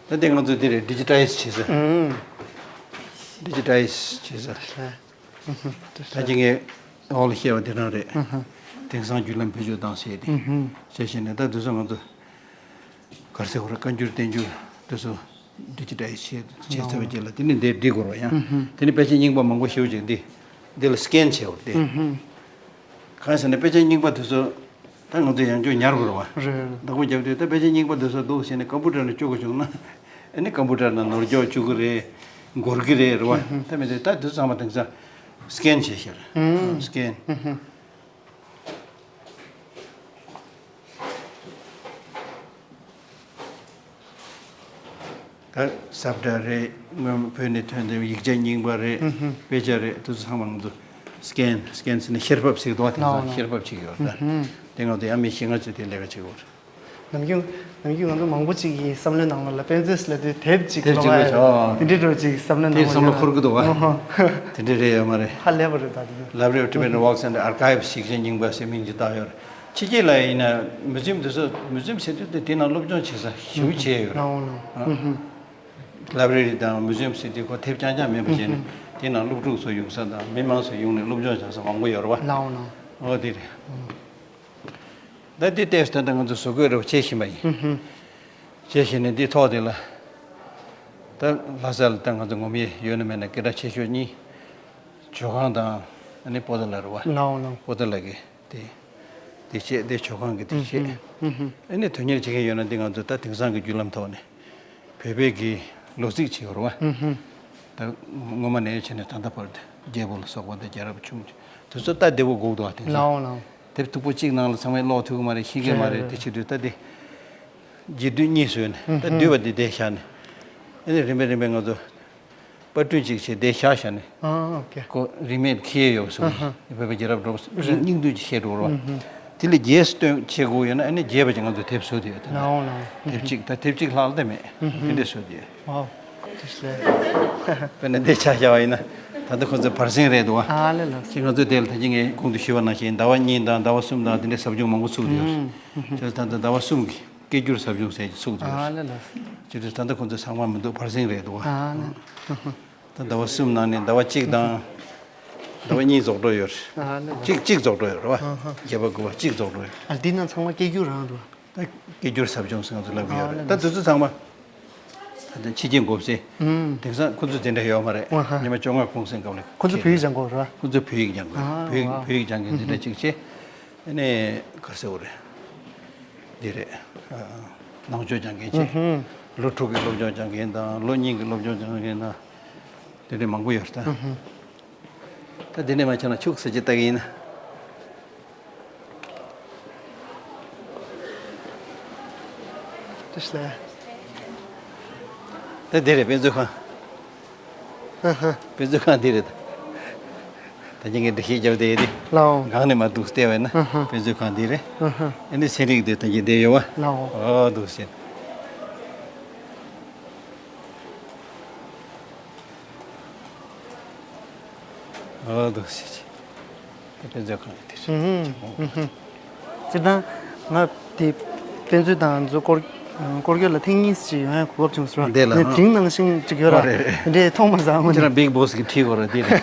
ད་ལྟའི་ང་ཚོ་འདི་རེད། ཌི་ཇི་ཊའི་ཛི་བྱེད་ས། ཨུམ། ཌི་ཇི་ཊའི་ཛི་བྱེད་ས། བཀྲ་ཤིས་བདེ་ལེགས། ད་ཅི་ངས་འོག་ལ་བཤད་པ་དེ་རང་རེད། ཨུམ། དེང་སང་བརྒྱུད་ལམ་བེད་སྤྱོད་བཏང་བྱས་ཏེ། ཨུམ། བྱས་བྱས་ནས་ད་དུས་ཚོད་ང་ཚོ་ག་རེ་ཟེར་དགོས་རེད། བཀའ་འགྱུར་བསྟན་འགྱུར་དེ་ཚོ་ཌི་ཇི་ཊའི་ཛི་བྱས་བྱས་ཚར་བའི་རྗེས་ལ་དེ་ནས་འདིར་འབྲི་དགོས་རེད་པ། ཡང་དེ་ནས་དཔེ་ཆ་རྙིང་པ་མང་པོ་ཞེ་པོ་ཅིག་འདི་འདི་ལ་སི་ཀེན་བྱས་པ་རེད་དེ། གང་ཟེར་ན་དཔེ་ཆ་རྙིང་པ་དེ་ཚོ་ད་ང་ཚོ་ཡང་བསྐྱར་ཉར་དགོས་རེད་པ། རེད། བདག་པོ་རྒྱབ་དུས་ད་དཔེ་ཆ་རྙིང་པ་དེ་ཚོ་འདུག་ཟེར་ནས་ཀམ་པུ་ཊར་ནང་བཅུག་དགོས་བྱུང་ན། ཨ་ནི་ཀམ་པུ་ཊར་ནང་ནོར་འཁྱོག་བཅུག་གི་རེད། འགོར་གི་རེད། རེད་པ། ད་མི་འདུག་ད་དེ་ཚོ་ཚང་མ་དེང་སང་སི་ཀེན་བྱས་ཤག་རེད། སི་ཀེན། ད་ཟབ་སྒྲ་རེད། སྔོན་བོད་ནས་ཐོན་ཏེ་ཡིག་ཆ་རྙིང་པ་རེད། དཔེ་ཆ་རེད། དེ་ཚོ་ཚང་མ་ང་ཚོ་སི་ཀེན། སི་ཀེན་ཟེར་ནས་བཤེར་ཕབ་ཟེར་གི་འདུག་པ། དེང་སང་ལའོ་ལའོ། བཤེར་ཕབ་བྱེད་ཀྱི་ཡོད་རེད་ད། དེ་ང་ཚོ་ཡང་མི་བཞི་ལྔ་ཙམ་དེ་ལས་ཀ་བྱེད་ཀྱི་ཡོད་རེད། ནམ་རྒྱུན་ནམ་རྒྱུན་ང་ཚོ་མང་པོ་ཅིག་གིས་བསམ་བློའི་ནང་ལ་དཔེ་མཛོད་ཟེར་ལབ་དུས་དེབ་ཅིག་དེབ་ཅིག་ལབ་ཡ། དེ་འདྲའི་འདྲ་བོ་ཅིག་བསམ་བློའི་ནང་ལ་བསམ་བློ་འཁོར་གི་འདུག་པ། དེ་འདྲ་རེད། ཡོད་མ་རེད། ཧ་ལས་པ་རེད་ད་དེ། Library of Tibetan Works and Archives ཞིག་ཅན་རྙིང་པ་ཟེར་མིང་ཅིག་བཏགས་ཡོད་རེད། ཕྱི་རྒྱལ་ལ་ཡིན་ན་མུ་ཛིམ་དེ་ཚོ། མུ་ཛིམ་ཟེར་དུས་དེ་ནང་སློབ་སྦྱོང་བྱེད་ས་ཞེ་པོ་ཅིག་ཡོད་རེད། ལའོ་ལའོ། ལའེ་བྷ་རེ་རི་དང་མུ་ཛིམ་ཟེར་དུས་ཁོ་དེབ་རྐྱང་རྐྱང་མིན་པ་བྱས་ནས་དེ་ནང་སློབ་ཕྲུག་ཚོ་ཡོང་ས་དང་མི་མང་ཚོ་ཡོང་ནས་སློབ་སྦྱོང་བྱེད་ས་མང་པོ་ཡོད་རེད་པ། ལའོ་ལའོ། ཨོ་དེ་རེད། ད་འདི་ལྟས་ད་ལྟ་ང་ཚོ་བཟོ་བཀོད་རེ་བྱེད་བཞིན་པ་ཡིན། བྱེད་བཞིན་ནས་འདི་ཐོག་དེ་ལ་ད་ལྷ་ས་ལ་ད་ང་ཚོ་ངོམ་ཡས་ཡོད་ན་མེད་ན་སྐད་གྲགས་ཆེ་ཤོས་གཉིས། ཇོ་ཁང་དང་ཨ་ནི་པོ་ཏཱ་ལ་རེད་པ། ལའོ་ལའོ། པོ་ཏཱ་ལ་གི་དེ་དེ་བྱས། དེ་ཇོ་ཁང་གི་དེ་བྱས། ཨ་ནི་དོན་གཉེར་བྱེད་མཁན་ཡོད་ན་འདི་ང་ཚོ་ད་དེང་སང་གི་བརྒྱུད་ལམ་ཐོག་ནས་བོད་པའི་གི་ལོ་ཚིགས་བྱེད་ཡོད་རེད་པ། ད་སྔོན་མ་ནས་བྱས་ནས་ད་ལྟ་བར་དུ་རྒྱལ་པོ་ལ་སོགས་པ་དང་རྒྱལ་རབས་ཆུང་ཆུང་དེ་ཚོ་ལྟ་བདེ་པོ་དགོས་འདུག་པ། དེང་སང་ལའོ་ལའོ། དེབ་མཐུག་པོ་གཅིག་ནང་ལ་ཚང་མས་ཀློག་ཐུབ་ཀྱི་མ་རེད། ཤེས་ཀྱི་མ་རེད། རེད། དེ་བྱེད་དུས་ད་དེ་རྗེས་ཟློས་གཉིས་བཟོས་ནས་ད་བསྡུས་པ་དེ་དེ་བཞག་ནས། ཨ་ནི་རིམ་པས་རིམ་པས་ང་ཚོ་པར་སྐྲུན་ཅིག་བྱས་དེ་བཞག་བཞག་ནས། ཨ་ཨོ་ཀེ། ཁོ་རིན་མེད་ཁེ་ཡོད་པ་སོང་། བོད་པའི་རྒྱལ་རབས་འགྲོ་བ་རེད། སྙིང་བསྡུས་ཅིག་བཤད་འགྲོ་རོགས། དེ་ལས་རྒྱས་སུ་བཏོན་བྱེད་དགོས་ཡོད་ན་ཨ་ནི་རྒྱས་པ་ཅིག་ང་ཚོ་དེབ་བཟོ་དེ་ཡོད་དེ། ལའོ་ལའོ། དེབ་གཅིག་ད་དེབ་གཅིག་ལྷག་ལ་དེ་མེད། དེ་འདྲས་བཟོ་དེ་ཡོད། ཝའོ། དེ་ལས། དཔེར་ན་འདི་ཆ་བཞག་པ་ཡིན་ན་ད་ལྟ་ཁོ་ཚོ་བར་གསེང་རེད་འདུག་པ། ཨ་ལས་ལགས། ཅིག་ང་ཚོས་དེ་ལ་ད་གིན་ངས་གོང་དུ་ཞུས་པ་ནང་བཞིན་ཟླ་བ་གཉིས་དང་ཟླ་བ་གསུམ་དང་དེ་འདྲའི་ཟབ་སྦྱོང་མང་པོ་ཚུགས་དེ་ཡོད། ཅེས་ད་ལྟ་ཟླ་བ་གསུམ་གྱི་སྐད་སྒྱུར་ཟབ་སྦྱོང་ཟེར་གྱི་ཚུགས་དེ་ཡོད། ཨ་ལས་ལགས། ཅེས་དུས་ད་ལྟ་ཁོ་ཚོ་ཚང་མ་མི་འདུག་བར་གསེང་རེད་འདུག་པ། ཨ་ལས། ད་ཟླ་བ་གསུམ་ནང་ནས་ཟླ་བ་གཅིག་དང་ཟླ་བ་གཉིས་རྫོགས་འགྲོ་ཡོད་རེད། ཨ་ལས་ལགས། གཅིག་གཅིག་རྫོགས་འགྲོ་ཡོད་རེད་པ། བརྒྱད་པ་དགུ་པ་གཅིག་རྫོགས་འགྲོ་ཡོད། ཨ་འདི་ནང་ཚང་མ་སྐད་སྒྱུར་རང་འདུག་ད་སྐད་སྒྱུར་ཟབ་སྦྱོང་ཟེར་ང་ཚོ་ལབ་ཀྱི་ཡོད་རེད། ད་དེ་ཚོ་ཚང་མ་ད་ལྟ་ཕྱི་རྒྱལ་འགོ་བཙུགས། དེང་སང་ཁོ་ཚོ་དེ་འདྲ་ཡོད་མ་རེད། ཉི་མ་བཅོ་ལྔ་གུང་སེང་སྐབས་ལ་ཁོ་ཚོ་བོད་ཡིག་སྦྱང་གི་ཡོད་རེད། ཁོ་ཚོ་བོད་ཡིག་སྦྱང་གི་ཡོད། བོད་ཡིག་བོད་ཡིག་སྦྱང་མཁན་དེ་འདྲ་གཅིག་བྱས། ཨ་ནི་ག་རེ་ཟེར་དགོས་རེད། འདི་རེད། ནང་ཆོས་སྦྱང་མཁན་བྱས། ལོ་དྲུག་གི་སློབ་སྦྱོང་སྦྱང་མཁན་དང་ལོ་གཉིས་ཀྱི་སློབ་སྦྱོང་སྦྱང་མཁན་དང་དེ་འདྲ་མང་པོ་ཡོད་རེད་ད། ད་དེ་ནས་མ་ཆགས་ན་ཕྱུགས་ཟེར་གྱི་ལྟ་གི་ཡིན་ན། བཀྲ་ཤིས་བདེ་ལེགས། ད་འདི་རེད་དཔེ་མཛོད་ཁང་། ཨ་ཧ། དཔེ་མཛོད་ཁང་འདི་རེད། ད་ངས་འགྲེལ་བཤད་རྒྱབ་བསྡད་ཡོད་དེ། ལའོ། སྒང་ནས་མར་འདུག་བལྟས་པ་ཡིན་ན། ཨ་ཧ། དཔེ་མཛོད་ཁང་འདི་རེད། ཨ་ཧ། ཨ་ནི་ཚན་རིག་འདི་ད་ངས་བསྡད་ཡོད་པ། ལའོ། ཨོ་འདུག་ཟེར། ཨོ་འདུག་ཟེར། དེ་དཔེ་མཛོད་ཁང་ཡིན་དེ་རེད། ཨུ་ཧུ། སྤྱིར་བཏང་ང་དེ་དཔེ་མཛོད་དང་མཛོད་སྐོར་སྐོར་སྐྱོད་ལ་ཐེངས་གཉིས་ཅིག་ཡོང་ཡ་གོ་སྐབས་བྱུང་སོང་། འདི་ལ་ནས་ཧ། དེང་ནང་བཞིན་ཅིག་ཡོད་ར། ཨོ་རེད་རེད། དེ་འདྲས་མཐོང་མ་སོང་ངོ་། ཁྱེད་རང་Big Boss གི་ཁྲིད་དགོས་ར་འདི་རེད།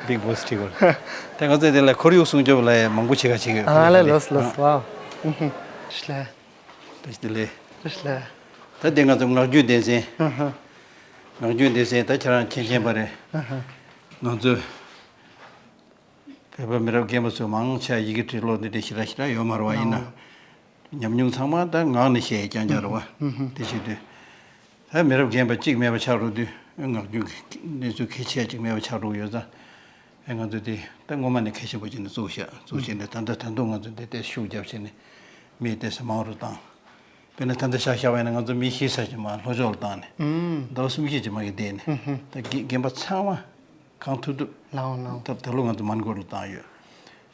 Big Boss ཁྲིད་དགོས་ར། དེ་ང་ཚོས་དེ་ལ་ཁོར་ཡུག་སྲུང་སྐྱོབ་ལ་མང་པོ་བྱེད་ཁ་བྱེད་ཀྱི་ཡོད། ཨ་ལས་ལགས་ལགས། ཝའོ། ཨུ་ཧུ། ཤི་ལ། བཀྲ་ཤིས་བདེ་ལེགས། བཀྲ་ཤིས་བདེ་ལེགས། ད་དེ་ང་ཚོ་ངག་རྒྱུན་སྡེ་ཚན། ཨ་ཧ། ངག་རྒྱུན་སྡེ་ཚན་ད་ཁྱེད་རང་མཁྱེན་མཁྱེན་པ་རེད། ཨ་ཧ། ང་ཚོ་བོད་པ་མི་རབས་རྒན་པ་ཚོ་མང་ཆེ་ཡི་གེ་བྲིས་ཀློག་འདི་འདྲ་ཞེ་དྲག་ཞེ་དྲག་ཡོད་མ་རེད་པ། ཡིན་ན་ཉམས་མྱོང་ཚང་མ་ད་ངག་ནས་བཤད་རྐྱང་རྐྱང་རེད་པ། ཨ་ཧ། དེ་བྱེད་དུས་ད་མི་རབས་རྒན་པ་གཅིག་མེད་པ་ཆགས་འགྲོ་དུས་ངག་རྒྱུན་གྱི་གནས་ཚུལ་གལ་ཆེ་གཅིག་མེད་པ་ཆགས་འགྲོ་གི་ཡོད་ཙང་། ཨེ་ང་ཚོ་དེ་ད་སྔོན་མ་ནས་གལ་ཆེན་པོ་བྱས་ནས་བཙུགས་ཤག་བཙུགས་བྱས་ནས་ད་ལྟ་ད་དུང་ང་ཚོ་དེ་ལྟའི་ཤུགས་རྒྱབ་བྱས་ནས་མི་ལྟས་ས་མང་རུ་བཏང་། དཔེར་ན་ད་ལྟ་བཞག་བཞག་པ་ཡིན་ན་ང་ཚོ་མི་ཤི་ས་ཅིག་མར་ལྷོ་ཕྱོགས་ལ་བཏང་ནས་ཟླ་བ་གསུམ་བཞི་ཅིག་མ་གི་བསྡད་ནས་ད་རྒན་རྒན་པ་ཚང་མ་གང་ཐུབ་ཐུབ་ལའོ་ལའོ། ད་ད་ལོ་ང་ཚོ་མོན་གྷོ་ལ་བཏང་ཡོད།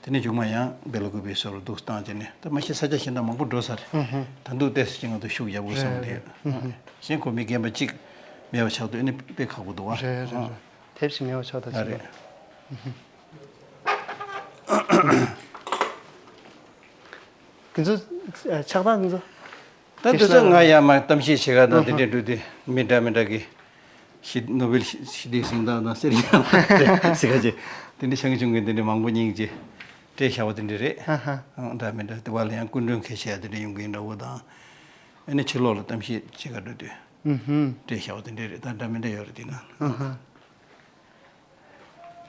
དེ་ནས་མཇུག་མ་ཡང་སྦེ་ལ་ཀུ་པའི་སོ་ལ་འདུག་བཏང་བྱས་ནས་ད་མ་གཞི་ས་ཆ་གཞན་དག་མང་པོ་འགྲོ་ས་རེད། ད་འདུག་ཏོག་ཙམ་ཅིག་ང་ཚོ་ཤུགས་ཡག་པོ་བསམ་གི་ཡོད། གཞན་ཁོ་མི་རྒན་པ་གཅིག་མེད་པ་ཆགས་དུས་ཨ་ནི་དཔེ་ཁག་པོ་འདུག་བ། རེད་རེད་རེད། དེབ་ཞིག་མེད་པ་ཆགས་ད་ཨ་ཅི་རེད། རེད། ཁྱེད་ཚོ་ཨ་ཆགས་སྡང་ཁྱེད་ཚོ། ད་དེ་ཚོ་ང་ཡར་མར་གཏམ་བཤད་བྱེད་ག་དང་དེ་འདྲ་འགྲོ་དུས་མི་འདྲ་མི་འདྲ་གི་ཞི་ནོ་བེལ་ཞི་ཞི་བདེའི་གཟེངས་རྟགས་དང་གསེར་ཞྭ་དང་ཟེར་ག་ཅིག་དེ་འདྲ་ཆུང་ཆུང་གི་དེ་འདྲ་མང་པོ་སྙིང་རྗེ་སྤྲད་བཞག་པ་དེ་འདྲ་རེད། ཨ་ཧ། ཨང་། འདྲ་མི་འདྲ་དེ་བ་ལ་ཡང་སྐུ་མགྲོན་ཁ་ཤས་དེ་འདྲ་ཡོང་གི་ཡིན་འདྲ་བོ་དང་། ཨ་ནི་ཕྱི་ལོགས་ལ་གཏམ་བཤད་བྱེད་ག་འགྲོ་དུས་ཨུ་ཧུམ། སྤྲད་བཞག་པ་དེ་འདྲ་རེད། ད་འདྲ་མི་འདྲ་ཡོད་རེད་དེ་ན། ཨ་ཧ།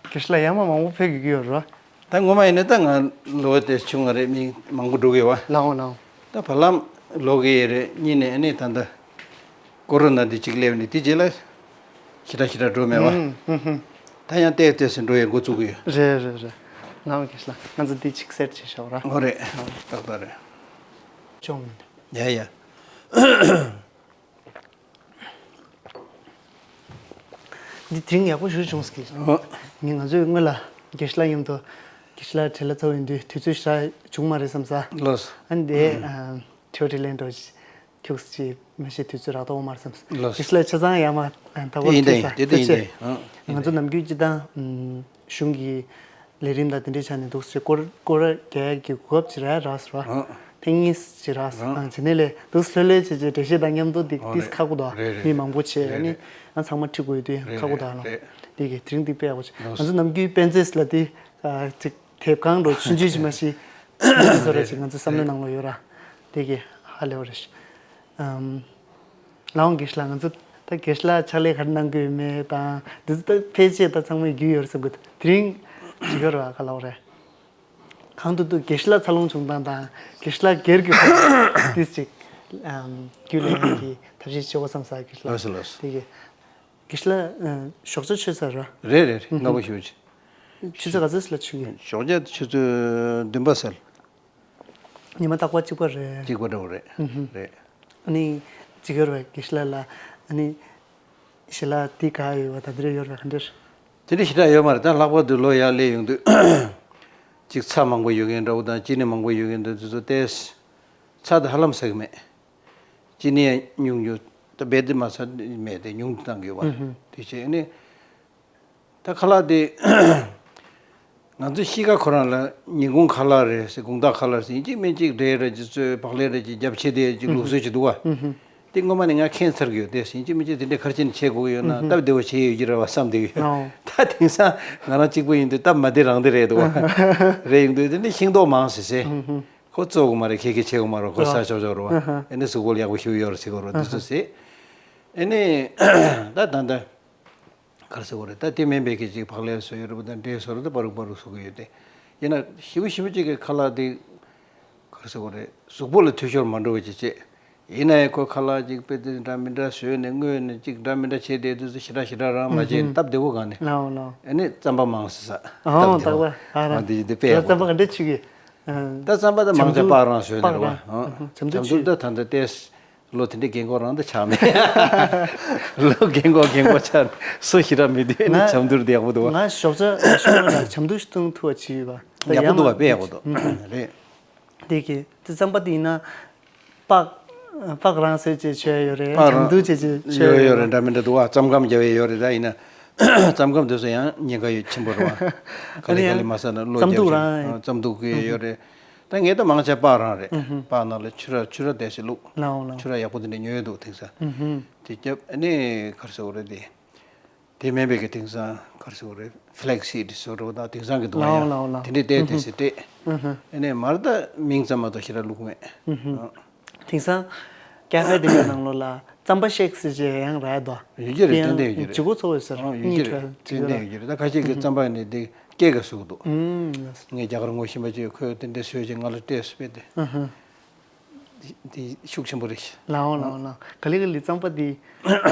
དགེ་བཤེས་ལགས་ཡར་མར་མང་པོ་ཕེབས་ཡོད་ཀྱི་ཡོད་རེད་བ། ད་ངོ་མ་ཡིན་ན་ད་ང་ལོ་དེ་ཆུང་ང་རེད། མི་མང་པོ་འགྲོ་གི་ཡོད་བ། ལའོ་ལའོ། ད་བར་ལམ་ལོག་གི་ཡོད་རེད། གཉིས་ནས་ཨ་ནི་ད་ལྟ་ཀོ་རོ་ན་འདི་གཅིག་སླེབས་ནས་དེ་རྗེས་ལ་ཞེ་དྲག་ཞེ་དྲག་འགྲོ་མེད་བ། ཨུམ་ཨུམ་ཧུམ། ད་ཡང་ཏོག་ཙམ་འགྲོ་ཡས་འགོ་བཙུགས་གི་ཡོད། རེད་རེད་རེད། ལའོ་དགེ་བཤེས་ལགས་ང་ཚོ་འདི་གཅིག་སེར་བྱེད་ཤོག་ར། འོ་རེད། ཏག་ཏག་རེད། ཅོང་། ཡ་ཡ། འདི་དེ་རིང་ཡག་པོ་ཞེ་པོ་བྱུང་སོང་གི། ཨོ། ངས་ང་ཚོའི་སྔོན་ལ་དགེ་བཤེས་ལགས་མཉམ་དུ་དགེ་བཤེས་ལགས་བྲེལ་བ་ཚ་པོ་ཡིན་དུས་དུས་ཚོད་ཞེ་དྲག་བྱུང་མ་རེད་བསམ་ས། ལགས་སོ། ཨ་ནི་དེ་ཨ་ཐོ་ཊི་ལེན་འགྲོ་ཁྱུག་ཅིག་མ་ཤེས་དུས་ཚོད་རག་ཐོག་མ་རེད་བསམ་ས། ལགས་སོ། དགེ་བཤེས་ལགས་ཆ་ཚང་ཡར་མར་ད་གོ་ཡིན་ད་ཐུག་ཡིན་ས་དེ་ད་ཐུགས་ཡིན་ཆེ། ད་ཡིན། ཨ་ང་ཚོ་ནམ་རྒྱུན་སྤྱི་བཏང་གཞུང་གི་ལས་རིམ་དང་དེ་འདྲའི་ཆ་ནས་འདུག་སེ་སྐོར་སྐོར་ར་རྒྱག་ཡག་གི་གོ་སྐབས་ཅིག་རག་རག་སོང་ར། ཨ། ཐེངས་གཉིས་ཅིག་རག་སོང་། ཨ་བྱས་ནས་ལས་འདུག་སེ་ལྷོད་ལྷོད་བྱས་བྱས་འགྲེལ་བཤད་དང་མཉམ་དུ་འདི་ཨོ་ཏིས་རེད་ཁག་པོ་འདུག་རེད་རེད་མི་མང་པོ་བྱས་རེད་ཨ་ནི་རེད། ང་ཚང་མ་ཁྲིད་དགོས་ཡོད་དུས་རེད་ཁག་པོ་འདུག་ཨ་ནོ། རེད། དེ་གི་དེ་རིང་འདི་དཔེ་ཡག་པོ་བྱས་ང་ཚོ་ནམ་རྒྱུན་དཔེ་མཛོད་ལ་འདི་ཨ་ཅིག་དེབ་ཁང་འགྲོ་ཆུང་ཆུང་ཞིག་མ་ཤེས་འདི་བཟོ་ར་ཅིག་ང་ཚོ་བསམ་བློའི་ནང་ལ་ཡོད་ར། དེ་གི་ཧ་ལས་པ་རེད། ཨམ། ལའོ་དགེ་བཤེས་ལགས་ང་ཚོ་ད་དགེ་བཤེས་ལགས་ཕྱག་ལས་ག་རེ་གནང་གི་ཡོད་མེད་དང་འདི་ཚོ་ད་ཕལ་ཆེར་ད་ཚང་མས་རྒྱུས་ཡོད་རེད་བསམ་གི་འདུག་དེ་རིང་ཅི་ག་རེད་བ་ག་ལབ་རེད། གང་ཐུབ་ཐུབ་དགེ་བཤེས་ལགས་འཚར་ལོངས་བྱུང་སྟངས་དང་དགེ་བཤེས་ལགས་སྒེར་གྱི་ཧོབ་ཏིས་ཅིག་ཨམ་རྒྱུས་ལེན་གྱི་ཐབས་ཤེས་བྱེད་དགོས་བསམ་ས་དགེ་བཤེས་ལགས། ལགས་སོ་ལགས་སོ། དེ་གི་དགེ་བཤེས་ལགས་ཨ་ཞོགས་ཇ་མཆོད་ཚར་ར། རེད་རེད་རེད་སྔ་པོ་ཞེ་པོ་ཅིག་ཆུ་ཚོད་ག་ཚོད་ལ་མཆོད་ཀྱི། ཞོགས་ཇ་ཆུ་ཚོད་བདུན་པ་ཟེར། ཉི་མ་རྟག་པར་གཅིག་པ་རེད། གཅིག་པ་འདྲ་བོ་རེད། ཨུ་ཧུམ། རེད། ཨ་ནི་གཅིག་ཡོད་རེད་དགེ་བཤེས་ལགས་ལ་ཨ་ནི་ཞལ་ལག་འདི་ག་ཡོད་པ་ད་འདི་རེད་ཡོད་རེད་ག་འདྲ། དེ་འདྲ་ཞེ་དྲག་ཡོད་མ་རེད། ད་ལྷག་པར་དུ་ལོ་ཡར་སླེབས་ཡོང་དུས་གཅིག་ཚྭ་མང་པོ་ཡོད་མཁན་འདྲ་བོ་དང་ཅི་ནི་མང་པོ་ཡོད་མཁན་འདུག་དེ་ཚོ་ཏོག་ཙམ་ཚྭ་དེ་ཧ་ལམ་ཟ་གི་མེད། ཅི་ནི་ཡང་ཉུང་ཉུང་ད་རྦད་དེ་མ་ཟ་མེད་དེ་ཉུང་དུ་བཏང་གི་ཡོད་པ། ཨུ་ཧུམ། དེ་བྱས་ནས། ད་ཁ་ལག་དེ་ང་ཚོ་གཤིས་ཀ་ཁོ་རང་ལ་ཉིན་གུང་ཁ་ལག་རེད་ཟེར་དགོང་དག་ཁ་ལག་རེད་ཟེར་ཡིན་གཅིག་མིན་གཅིག་འབྲས་རེད་ཅིག་བཙོས་བག་ལེབ་རེད་ཅིག་རྒྱབ་ཕྱེ་དེ་ཅིག་ལུགས་སྲོལ་ཅིག་འདུག་བ། དེ་སྔོན་མ་ནས་ང་མཁྱེན་ཚར་གི་ཡོད་དེ་ཡིན་གཅིག་མིན་གཅིག་དེ་འདྲའི་ཁར་ཕྱིན་བྱེད་དགོས་ཀྱི་ཡོད་ན་སྟབས་བདེ་བོ་བྱེད་ཡོད་ཀྱི་རེད་བ་བསམ་བསྡད་ཡོད། ད་དེང་སང་ང་རང་གཅིག་པུ་ཡིན་དུས་སྟབས་མ་བདེ་རང་བདེ་རེད་འདུག་བ། རེད་ཡོང་དུས་དེ་འདྲའི་ཤིང་ཏོག་མང་ཟེར་ཟེར། ཁོ་བཙོ་དགོས་མ་རེད་ཁེ་ཁེ་བྱེད་དགོས་མ་རེད་ཁོ་ཟ་ཆོག་ཆོག་རེད་བ། ཨེ་ནི་གཟུགས་པོ་ལ་ཡག་པོ་ཞིག་ཡོད་རེད་ཟེར་གོ་རེད་འདི་ཚོ་ཟེར། ཨེ་ནི་ད་ད་ད། ག་རེ་ཟེར་དགོས་རེད། ད་དེ་མིན་པའི་གི་ཅིག་བག་ལེབ་བཟོ་ཡོད་རེད་པ་དང་འབྲས་བཟོ་རེད་ད་པ་རུག་པ་རུག་བཟོ་གི་ཡོད་དེ། ཡིན་ན་ཞེ་པོ་ཞེ་པོ་ཅིག་གི་ཁ་ལག་དེ་ག་རེ་ཟེར་དགོས་རེད། གཟུགས་པོ་ལ་འཐུས་ཤོར་མ་འགྲོ་བ་ཅིག་བྱེད། ཡིན་ན་ཡང་ཁོ་ཁ་ལག་ཅིག་དཔེ་དེ་འདྲ་མི་འདྲ་བཟོས་ནས་བརྔོས་ནས་ཅིག་འདྲ་མི་འདྲ་བྱས་ཏེ་དུས་ཚོད་ཞེ་དྲག་ཞེ་དྲག་རང་མ་བྱས་ནས་སྟབས་བདེ་བོ་གང་ནས། ལའོ་ལའོ། ཨ་ནི་རྩམ་པ་མང་ཟེར་ས། ཨོ་སྟབས་བདེ་བོ། ད་ལྟ་ཨ་ར། ཨ་འདི་འདི་དཔེ་ཡག་པོ་རྩམ་པ་འདུག་ག་འདྲ་ཆུ་གི། ད་རྩམ་པ་ད་མང་ཆེ་པགས་རང་བཟོས་ནས་རེད་བ། ཨ་ལྕམ་དུ་ལྕམ་དུ་ཆུ། ད་ད་ལྟ་ཏེས། ལོ་དེ་འདྲའི་རྒན་གོག་རང་ད་ཆགས་མེད། ལོ་རྒན་གོག་རྒན་གོག་ཆགས་སུ་ཞིག་ར་མི་འདུག་ནི་ང་ཆམ་དུར་དེ་ཡག་པོ་འདུག་ང་ཞོགས་ཇ་ཞོགས་ཇ་ལ་ཆམ་དུར་ཞིག་བཏུང་ཐུབ་པ་བྱས་ཡོད་པ། ད་ཡག་པོ་ཡར་འདུག་བ། མར་དཔེ་ཡག་པོ་འདུག་ཨུ་ཧུ། རེད། དེ་གི་དེ་རྩམ་པ་དེ་ཡིན་ན་པགས་པགས་རང་བཟོས་བྱས་མཆོད་ཡ་ཡོད་རེད། པགས་རང་ཆམ་དུར་བྱས་བྱས་མཆོད་ཡ་ཡོད་ཡོད་ཡོད་རེད། རེད་འདྲ་མི་འདྲ་འདུག་བ། རྩམ་སྐམ་རྒྱབ་ཡ་ཡོད་རེད། ད་ཡིན་ན་རྩམ་སྐམ་དེ་ཚོ་ཡང་ཉེན་ཁ་ཡོད་ཆེན་པོ་རེད་བ། ག་ལེ་ག་ལེ་མ་ཟ་ན་བློ་རྩམ་རྒྱབ་དུག་རང་ཡོད། རྩམ་དུག་གི་ཡོད་རེད། ད་ངས་ད་མང་ཆེ་པགས་རང་རེད། ཨུ་ཧུ། པགས་ནང་ལ་ཆུ་ར་ཆུ་ར་དེ་ཞིག་བླུགས། ལའོ་ལའོ། ཆུ་ར་ཡག་པོ་དེ་འདྲ་ཉོས་འདུག་དེང་སང་། ཨུ་ཧུ། དེ་རྒྱབ་ཨ་ནི་ག་རེ་ཟེར་དགོས་རེད་དེ། དེ་མིན་པའི་གི་དེང་སང་ག་རེ་ཟེར་དགོས་རེད། ཕི་ལེག་སི་སི་ཌི་བཟོ་འདྲ་བོ་དང་དེང་སང་གི་འདུག་ལའོ་ཡ། ལའོ་ལའོ། དེ་འདྲའི་བལྟས་ཨུ་ཧུ། དེ་ཞིག་སྤྲད། ཨུ་ཧུ། ཨ་ནི་མར་ད་མིང་ཙམ་མ་གཏོགས་ཞེ་དྲག་བླུགས་མེད། ཨུ་ཧུ། ཨ། དེང་སང་ཀ་ཧྥེ་དེ་འདྲའི་ནང་ལོགས་ལ་རྩམ་པ་ཤེག་ཟེར་བྱས་ཡང་རག་འདུག་ཡོད་ཀྱི་རེད། དེ་ཡང་ཏན་ཏན་ཡོད་ཀྱི་རེད། ལྗིད་པོ་ཚོ་ཡོད་ཟེར། ཨང་། ཡོད་ཀྱི་རེད། གཉིས་ཏན་ཏན་ཡོད་ཀྱི་རེད། ད་ཁ་ཤས་ཀྱིས་རྩམ་པ་ནི་དེ་སྐད་ག་ཟུག་འདུག་ཨུམ། ངས་རྒྱ་གར་ངོ་ཤེས་པ་ཅིག་ཁོས་དེ་འདྲ་བཟོས་བྱས་ང་ལ་སྤྲད་སོང་པས་དེ། ཨ་ཧ། དེ་ཤུགས་ཆེན་པོ་རེད། ལའོ་ལའོ་ལའོ། ག་ལེ་ག་ལེ་རྩམ་པ་དེ།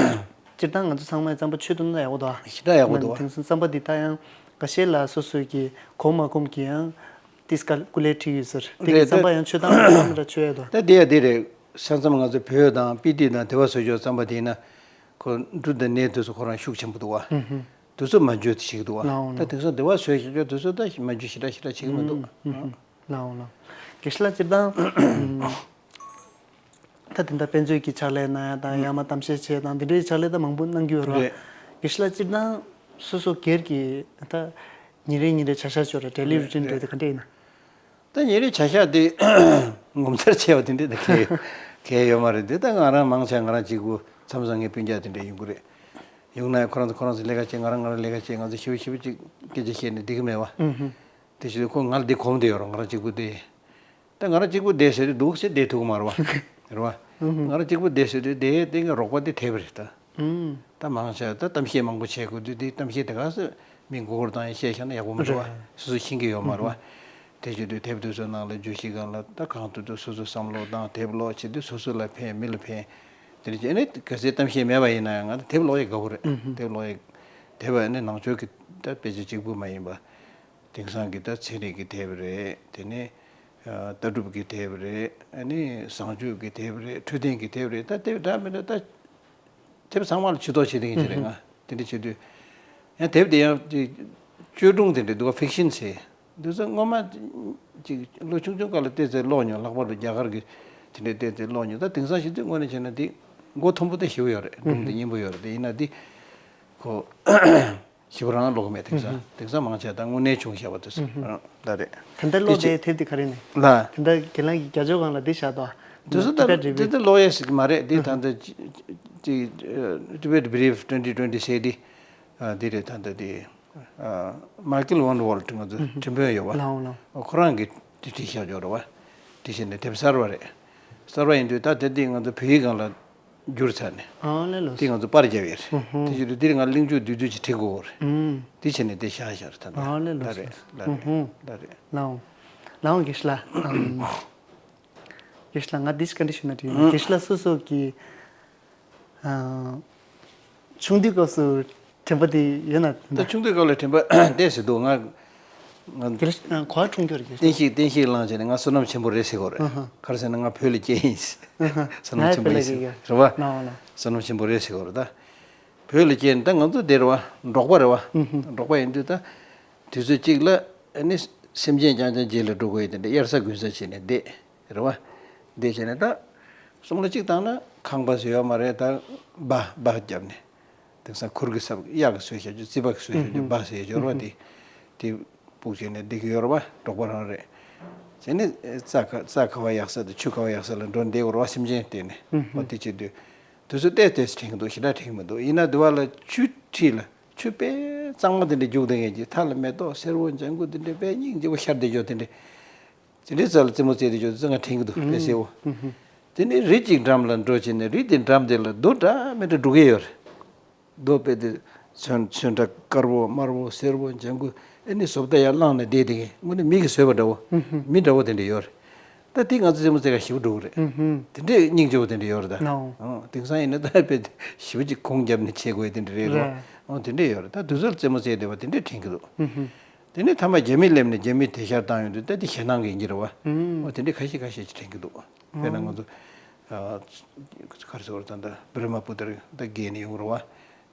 སྤྱིར་བཏང་ང་ཚོ་ཚང་མས་རྩམ་པ་མཆོད་ཐུབ་ན་ཡག་པོ་འདུག་ཞེ་དྲག་ཡག་པོ་འདུག་དེང་སང་རྩམ་པ་དེ་ད་ཡང་འགའ་ཤས་ལ་སོ་སོའི་གི་གོམས་མ་གོམས་ཀྱི་ཡང་ཏིས་ཀ་ཀུ་ལེ་ཁྲིད་ཡོད་ཟེར། དེ་གི་རེད། རྩམ་པ་ཡང་མཆོད་སྟངས་མ་འདྲ་མཆོད་ཡ་འདུག་ད་དེ་ཡ་དེ་རེད། ས་མཚམས་ང་ཚོ་བོད་དང་སྤི་ཏི་དང་དེ་བ་བཟོ་ཆོག་བསམ་པ་དེ་ཡིན་ན། ཁོ་འབྲུ་དང་ནས་དེ་ཚོ་ཁོ་རང་ཤུགས་ཆེན་པོ་འདུག་བ། ཨུ་ཧུ། དེ་ཚོ་མ་འཇུ་ཞིག་འདུག་བ། ལའོ་ལའོ། ད་དེང་སང་དེ་བ་བཟོས་ཤིག་ཆོག་དེ་ཚོ་ད་མ་འཇུ་ཞིག་འདྲ་ཞིག་འདྲ་བྱེད་ཀྱི་མི་འདུག། ཨུ་ཧུ། ལའོ་ལའོ། དགེ་བཤེས་ལགས་སྤྱིར་བཏང་། ད་དེ་འདྲ་དཔེ་མཛོད་ཀྱི་ཕྱག་ལས་གནང་ཡ་དང་། ཡང་མ་གཏམ་བཤད་བྱས་དང་དེ་འདྲའི་ཕྱག་ལས་ད་མང་པོ་གནང་གི་ཡོད་རེད། རེད། དགེ་བཤེས་ལགས་སྤྱིར་བཏང་སོ་སོ་སྒེར་གྱི་ད་ཉིན་རེ་ཉིན་རེ་བྱ་གཞག་ཅིག་ཡོད་རེད། ཌེ་ལི་རུ་ཊིན་རེད། འདྲ་བོ་དེ་ག་འདྲ་ཡིན་ན། ད་ཉིན་རེའི་བྱ་གཞག་དེ་ངོ་མཚར་ཆེ་བ་དེ་འདྲས་ད་གལ་གལ་ཡོད་མ་རེད། དེ་ད་ང་རང་མང་ཆེ་ང་རང་གཅིག་པུ་མཚམས་མཚམས་ངའི་སྤུན་ཀྱག་དེ་འདྲས་ཡོང་གི་རེད། ཡོང་ན་ཁོ་རང་ཚོ་ཁོ་རང་ཚོ་ལས་ཀ་བྱེད། ང་རང་ང་རང་ལས་ཀ་བྱེད། ང་ཚོ་ཞེ་པོ་ཞེ་པོ་ཅིག་སྐད་ཆ་བཤད་ནས་འགྲིག་གི་མེད་བ། ཨུ་ཧུ། དེ་བྱེད་དུས་ཁོ་ང་ལ་འདི་གོམས་བསྡད་ཡོད་རེད། ང་རང་གཅིག་པུ་བསྡད། ད་ང་རང་གཅིག་པུ་བསྡད་ཟེར་དུས་འདུག་ཟེར་བསྡད་ཐུབ་ཀྱི་མ་རེད་བ། རེད་བ། ཨུ་ཧུ། ང་རང་གཅིག་པུ་བསྡད་ཟེར་དུས་བསྡད་དེ་ངའི་རོགས་པ་དེ་དེབ་རེད་ད། ཨུམ། ད་མང་ཆེ་ད་གཏམ་བཤད་མང་པོ་བྱེད་དགོས་དུས་དེ་གཏམ་བཤད་དེ་ག་ས་མི་མགོ་སྐོར་བཏང་ཡ་བཤད་བཞག་ན་ཡག་པོ་མི་འདུག་བ། རེད། སོ་སོ་ཤེས་ཀྱི་ཡོད་མ་རེད་བ། ཨུ་ཧུ། དེ་བྱེད་དུས་དེབ་དེ་ཚོ་ནང་ལ་འཇུ་ཤེས་སྒང་ལ་ད་གང་ཐུབ་ཐུབ་སོ་སོ་བསམ་བློ་བཏང་། དེབ་ཀློག་བྱེད་དུས་སོ་སོ་ལ་ཕན། མི་ལ་ཕན། དེ་འདྲ་བྱས་ནས་གལ་སྲིད་གཏམ་བཤད་མེད་པ་ཡིན་ན་ཡང་ང་ད་དེབ་ཀློག་ཡ་དགའ་པོ་རེད། ཨུ་ཧུ། དེབ་ཀློག་ཡ། དེབ་ཨ་ནི་ནང་ཆོས་ཀྱི་ད་དཔེ་ཆ་གཅིག་པུ་མ་ཡིན་པ། དེང་སང་གི་ད་ཚན་རིག་གི་དེབ་རེད། དེ་ནས་ཨ་ལྟ་གྲུབ་ཀྱི་དེབ་རེད། ཨ་ནི་བཟང་སྤྱོད་ཀྱི་དེབ་རེད། འཕྲོད་བསྟེན་གྱི་དེབ་རེད། ད་དེབ་འདྲ་མི་འདྲ་ད་དེབ་ཚང་མ་ལ་ཇུས་གཏོགས་བྱེད་བསྡད་མཁན་ཅིག་རེད། ང་དེ་འདྲ་བྱེད་དུས་ཡང་དེབ་དེ་ཡང་ཅིག་བཅོས་སྒྲུང་དེ་འདྲ་འདུག་ག་ཕིག་ཤན་ཟེར་འདུག་ས། སྔོན་མ་ཅིག་ལོ་ཆུང་ཆུང་སྐབས་ལ་བལྟས་ཚེ་ཀློག་མྱོང་། ལྷག་པར་དུ་རྒྱ་གར་གྱི་དེ་འདྲ་བལྟས་ཚེ་ཀློག་མྱོང་། ད་དེང་སང་བྱེད་དུས་དངོས་གནས་བྱས་ན་དེ་མགོ་འཐོམ་པོ་ད་ཞེ་པོ་ཡོད་རེད། སྒྲུང་དེ་སྙན་པོ་ཡོད་རེད། དེ་ཡིན་ན་དེ་ཁོ་ཞེ་པོ་རང་ཀློག་གི་མེད། དེང་སང་། ཨུ་ཧུ། དེང་སང་མང་ཆེ་ད་དངོས་གནས་བྱུང་བཞག་པ་དེ་ཚོ། ཨུ་ཧུ། ཨ། ད་རེད། དེ་འདྲ་ཀློག་དེ་དེ་དེབ་དེ་ག་རེ་ནས། ལ། དེ་འདྲ་རྒན་ལགས་ཀྱིས་རྒྱ་ཕྱོགས་སྒང་ལ་འདི་བཞག་འདུག། དེ་ཚོ་ད་Tibet དེ་Reviewed། དེ་ཀློག་ཡས་ཞིག་མ་རེད། དེ་ད་ཨུ་ཧུ། ལྟ་ཅི་ཅི་ཨ་Tibet Brief twenty twenty་ཟེར་དེ། ཨ། དེ་རེད། ད་ལྟ་དེ་ཨ་Michael Van Walt ང་ཚོ་ཨུ་ཧུ། ཁྲིམས་དཔོན་ཡོད་པ། ལའོ་ལའོ། ཁོ་རང་གིས་དེ་བྲིས་བཞག་ཡོད་རེད་བ། དེ་བཞིན་ནས་དེབ་གསར་བ་རེད། གསར་བ་ཡིན་དུས་ད་དེ་དེ་ང་ཚོ་བོད་ཡིག་སྒང་ལ་བསྒྱུར་ཚར་ནས། ཨ་ལེ་ལོ། དེ་ང་ཚོ་པར་རྒྱབ་ཡོད་རེད། ཨུ་ཧུ། དེ་བཞིན་དུ་འདིར་ང་གླེང་བརྗོད་བསྡུས་བསྡུས་ཅིག་བྲིས་དགོས་རེད། ཨུ། དེ་བྱས་ནས་དེ་བཞག་བཞག་རེད། ད་ལྟ། ཨ་ལེ་ལོ། ད་རེད། ལ་ཨུ་རེད། ཧུ། ལ་རེད། ལའོ། ལའོ་དགེ་བཤེས་ལགས། ཨམ། དགེ་བཤེས་ལགས་ང་འདི་ཞིག་བཀའ་འདྲི་ཞུ་ན་འགྲིག་ཡིན། ཨུ། དགེ་བཤེས་ལགས་སོ་སོ་གི་ཨ། ཆུང་དུས་སྐབས་སུ་དྲན་པ་དེ་ཡོད་ན། ད་ཆུང་དུས་སྐབས་ལ་དྲན་པ་ཏོག་ཙམ་འདུག། ང་ང་དགེ་ལགས་ག་པར་འཁྲུངས་ཀྱི་ཡོད་རེད། བསྟན་བཤིག་བསྟན་བཤིག་བླངས་བྱས་ནས་ང་བསོད་ནམས་ཆེན་པོ་རེད་ཟེར་གྱི་ཡོད་རེད། ཨ་ཧ། ག་རེ་ཟེར་ན་ང་བོད་ལ་སྐྱེས་ཡིན། ཨ་ཧ། བསོད་ནམས་ཆེན་པོ་ཡིན་ཟེར། རེད་བ། ལའོ་ལའོ། བསོད་ནམས་ཆེན་པོ་རེད་ཟེར་གྱི་ཡོད་རེད་ད། བོད་ལ་སྐྱེས་ནས་ད་ང་ཚོ་འདིར་བ་འབྲོག་པ་རེད་བ། ཨུ་ཧུ། འབྲོག་པ་ཡིན་དུས་ད་དུས་ཚོད་གཅིག་ལ་ཨ་ནི་སེམས་ཅན་རྐྱང་རྐྱང་རྗེས་ལ་འགྲོ་དགོས་ཡོད། དེ་འདྲ་དབྱར་ས་དགུན་ས་བྱས་ནས་བསྡད། རེད་བ། འདི་བྱས་ནས་ད་གསུམ་ལ་གཅིག་བཏང་ན་ཁང་པ་ཟེར་ཡོད་མ་རེད། ད་སྦ་སྦ་བརྒྱབ་ནས་དེང་སང་གུར་གྱི་སབ་གཡག་གི་བཟོས་བཞག་རྒྱུ། རྩིག་པ་གི་བཟོས་བཞག་རྒྱུ། ཨུ་ཧུ། སྦ་ཟེར་ཡོད་རེད་བ། ཨུ་ཧུ། དེ་དེ་སྤུག་བྱས་ནས་བསྡད་ཀྱི་ཡོད་རེད་བ། འབྲོག་པ་རང་རེད། བྱས་ནས་རྩྭ་ཁ་རྩྭ་ཁ་བ་ཡག་ས་དང་ཆུ་ཁ་བ་ཡག་ས་ལ་འགྲོ་བསྡད་ཡོད་རེད་བ། སེམས་ཅན་བལྟས་ནས། ཨུ་ཧུ། འོ་དེ་བྱེད་དུས་དུས་ཚོད་ཏོག་ཙམ་དྲན་གྱི་འདུག། ཞེ་དྲག་དྲན་གྱི་མི་འདུག། ཡིན་ན་དུ་བ་ལ་ཆུ་འཁྲིས་ལ་ཆུ་དཔེ་གཙང་མ་དེ་འདྲ་རྒྱུག་བསྡད་མཁན་གྱི་མཐའ་ལ་མེ་ཏོག་སེར་པོ་ལྗང་གུ་དེ་འདྲ་དཔེ་སྙིང་རྗེ་པོ་ཤར་བསྡད་ཡོད་དེ་འདྲ། དེ་འདྲའི་རྩ་ལ་རྩེད་མོ་རྩེ་དེ་ཆོག་ཙང་ང་དྲན་གྱི་འདུག། དཔེ་གསལ་བོ། ཨུ་ཧུ། དེ་ནས་རི་གཅིག་འགྲམ་ལ་འགྲོ་བྱས་ནས་རི་དེ་འགྲམ་དེ་ལ་རྡོ་འདྲ་མི་འདྲ་འབྲུག་ཡས་ཡོད་རེད། རྡོ་དཔེ་དེ་ཚོན་ཚོན་ཁྲ་དཀར་པོ་དམར་པོ་སེར་པོ་ལྗང་གུ། ཨ་ནི་བཟོ་ལྟ་ཡར་བླངས་ནས་བསྡད་དེ་དངོས་གནས་མི་གིས་བཟོས་པ་འདྲ་བོ། ཨུ་ཧུ། མི་འདྲ་བོ་དེ་འདྲ་ཡོད་རེད། ད་དེ་ང་ཚོ་རྩེད་མོ་རྩེ་ག་ཞེ་པོ་འགྲོ་གི་རེད། ཨུ་ཧུ། དེ་འདྲའི་སྙིང་རྗེ་བོ་དེ་འདྲ་ཡོད་རེད་ད། ནའོ། ཨང་། དེང་སང་ཡིན་ན་ད་དཔེ་ཞེ་པོ་ཅིག་གོང་བརྒྱབ་ནས་བྱེད་དགོས་དེ་འདྲ་རེད་རེད། རེད། ཨང་། དེ་འདྲ་ཡོད་རེད། ད་དུས་ཚོད་རྩེད་མོ་རྩེ་བསྡད་པ་དེ་འདྲ་དྲན་གྱི་འདུག། ཨུ་ཧུ། དེ་ནས་མཐའ་མ་རྒྱ་མི་སླེབས་ནས་རྒྱ་མིས་དེ་ཤར་བཏང་ཡོང་དུས་ད་དེ་ཞེད་སྣང་གི་ཡིན་གྱི་རེད་བ། ཨུམ། འོ་དེ་འདྲའི་ཁ་ཤས་ཁ་ཤས་ཅིག་དྲན་གྱི་འདུག། དཔེར་ན་ང་ཚོ་ཨ་ག་རེ་ཟེར་བ་ད་ལྟ་བྷི་ར་མ་པུ་ཏར་ད་བརྒལ་ནས་ཡོང་རེད་བ།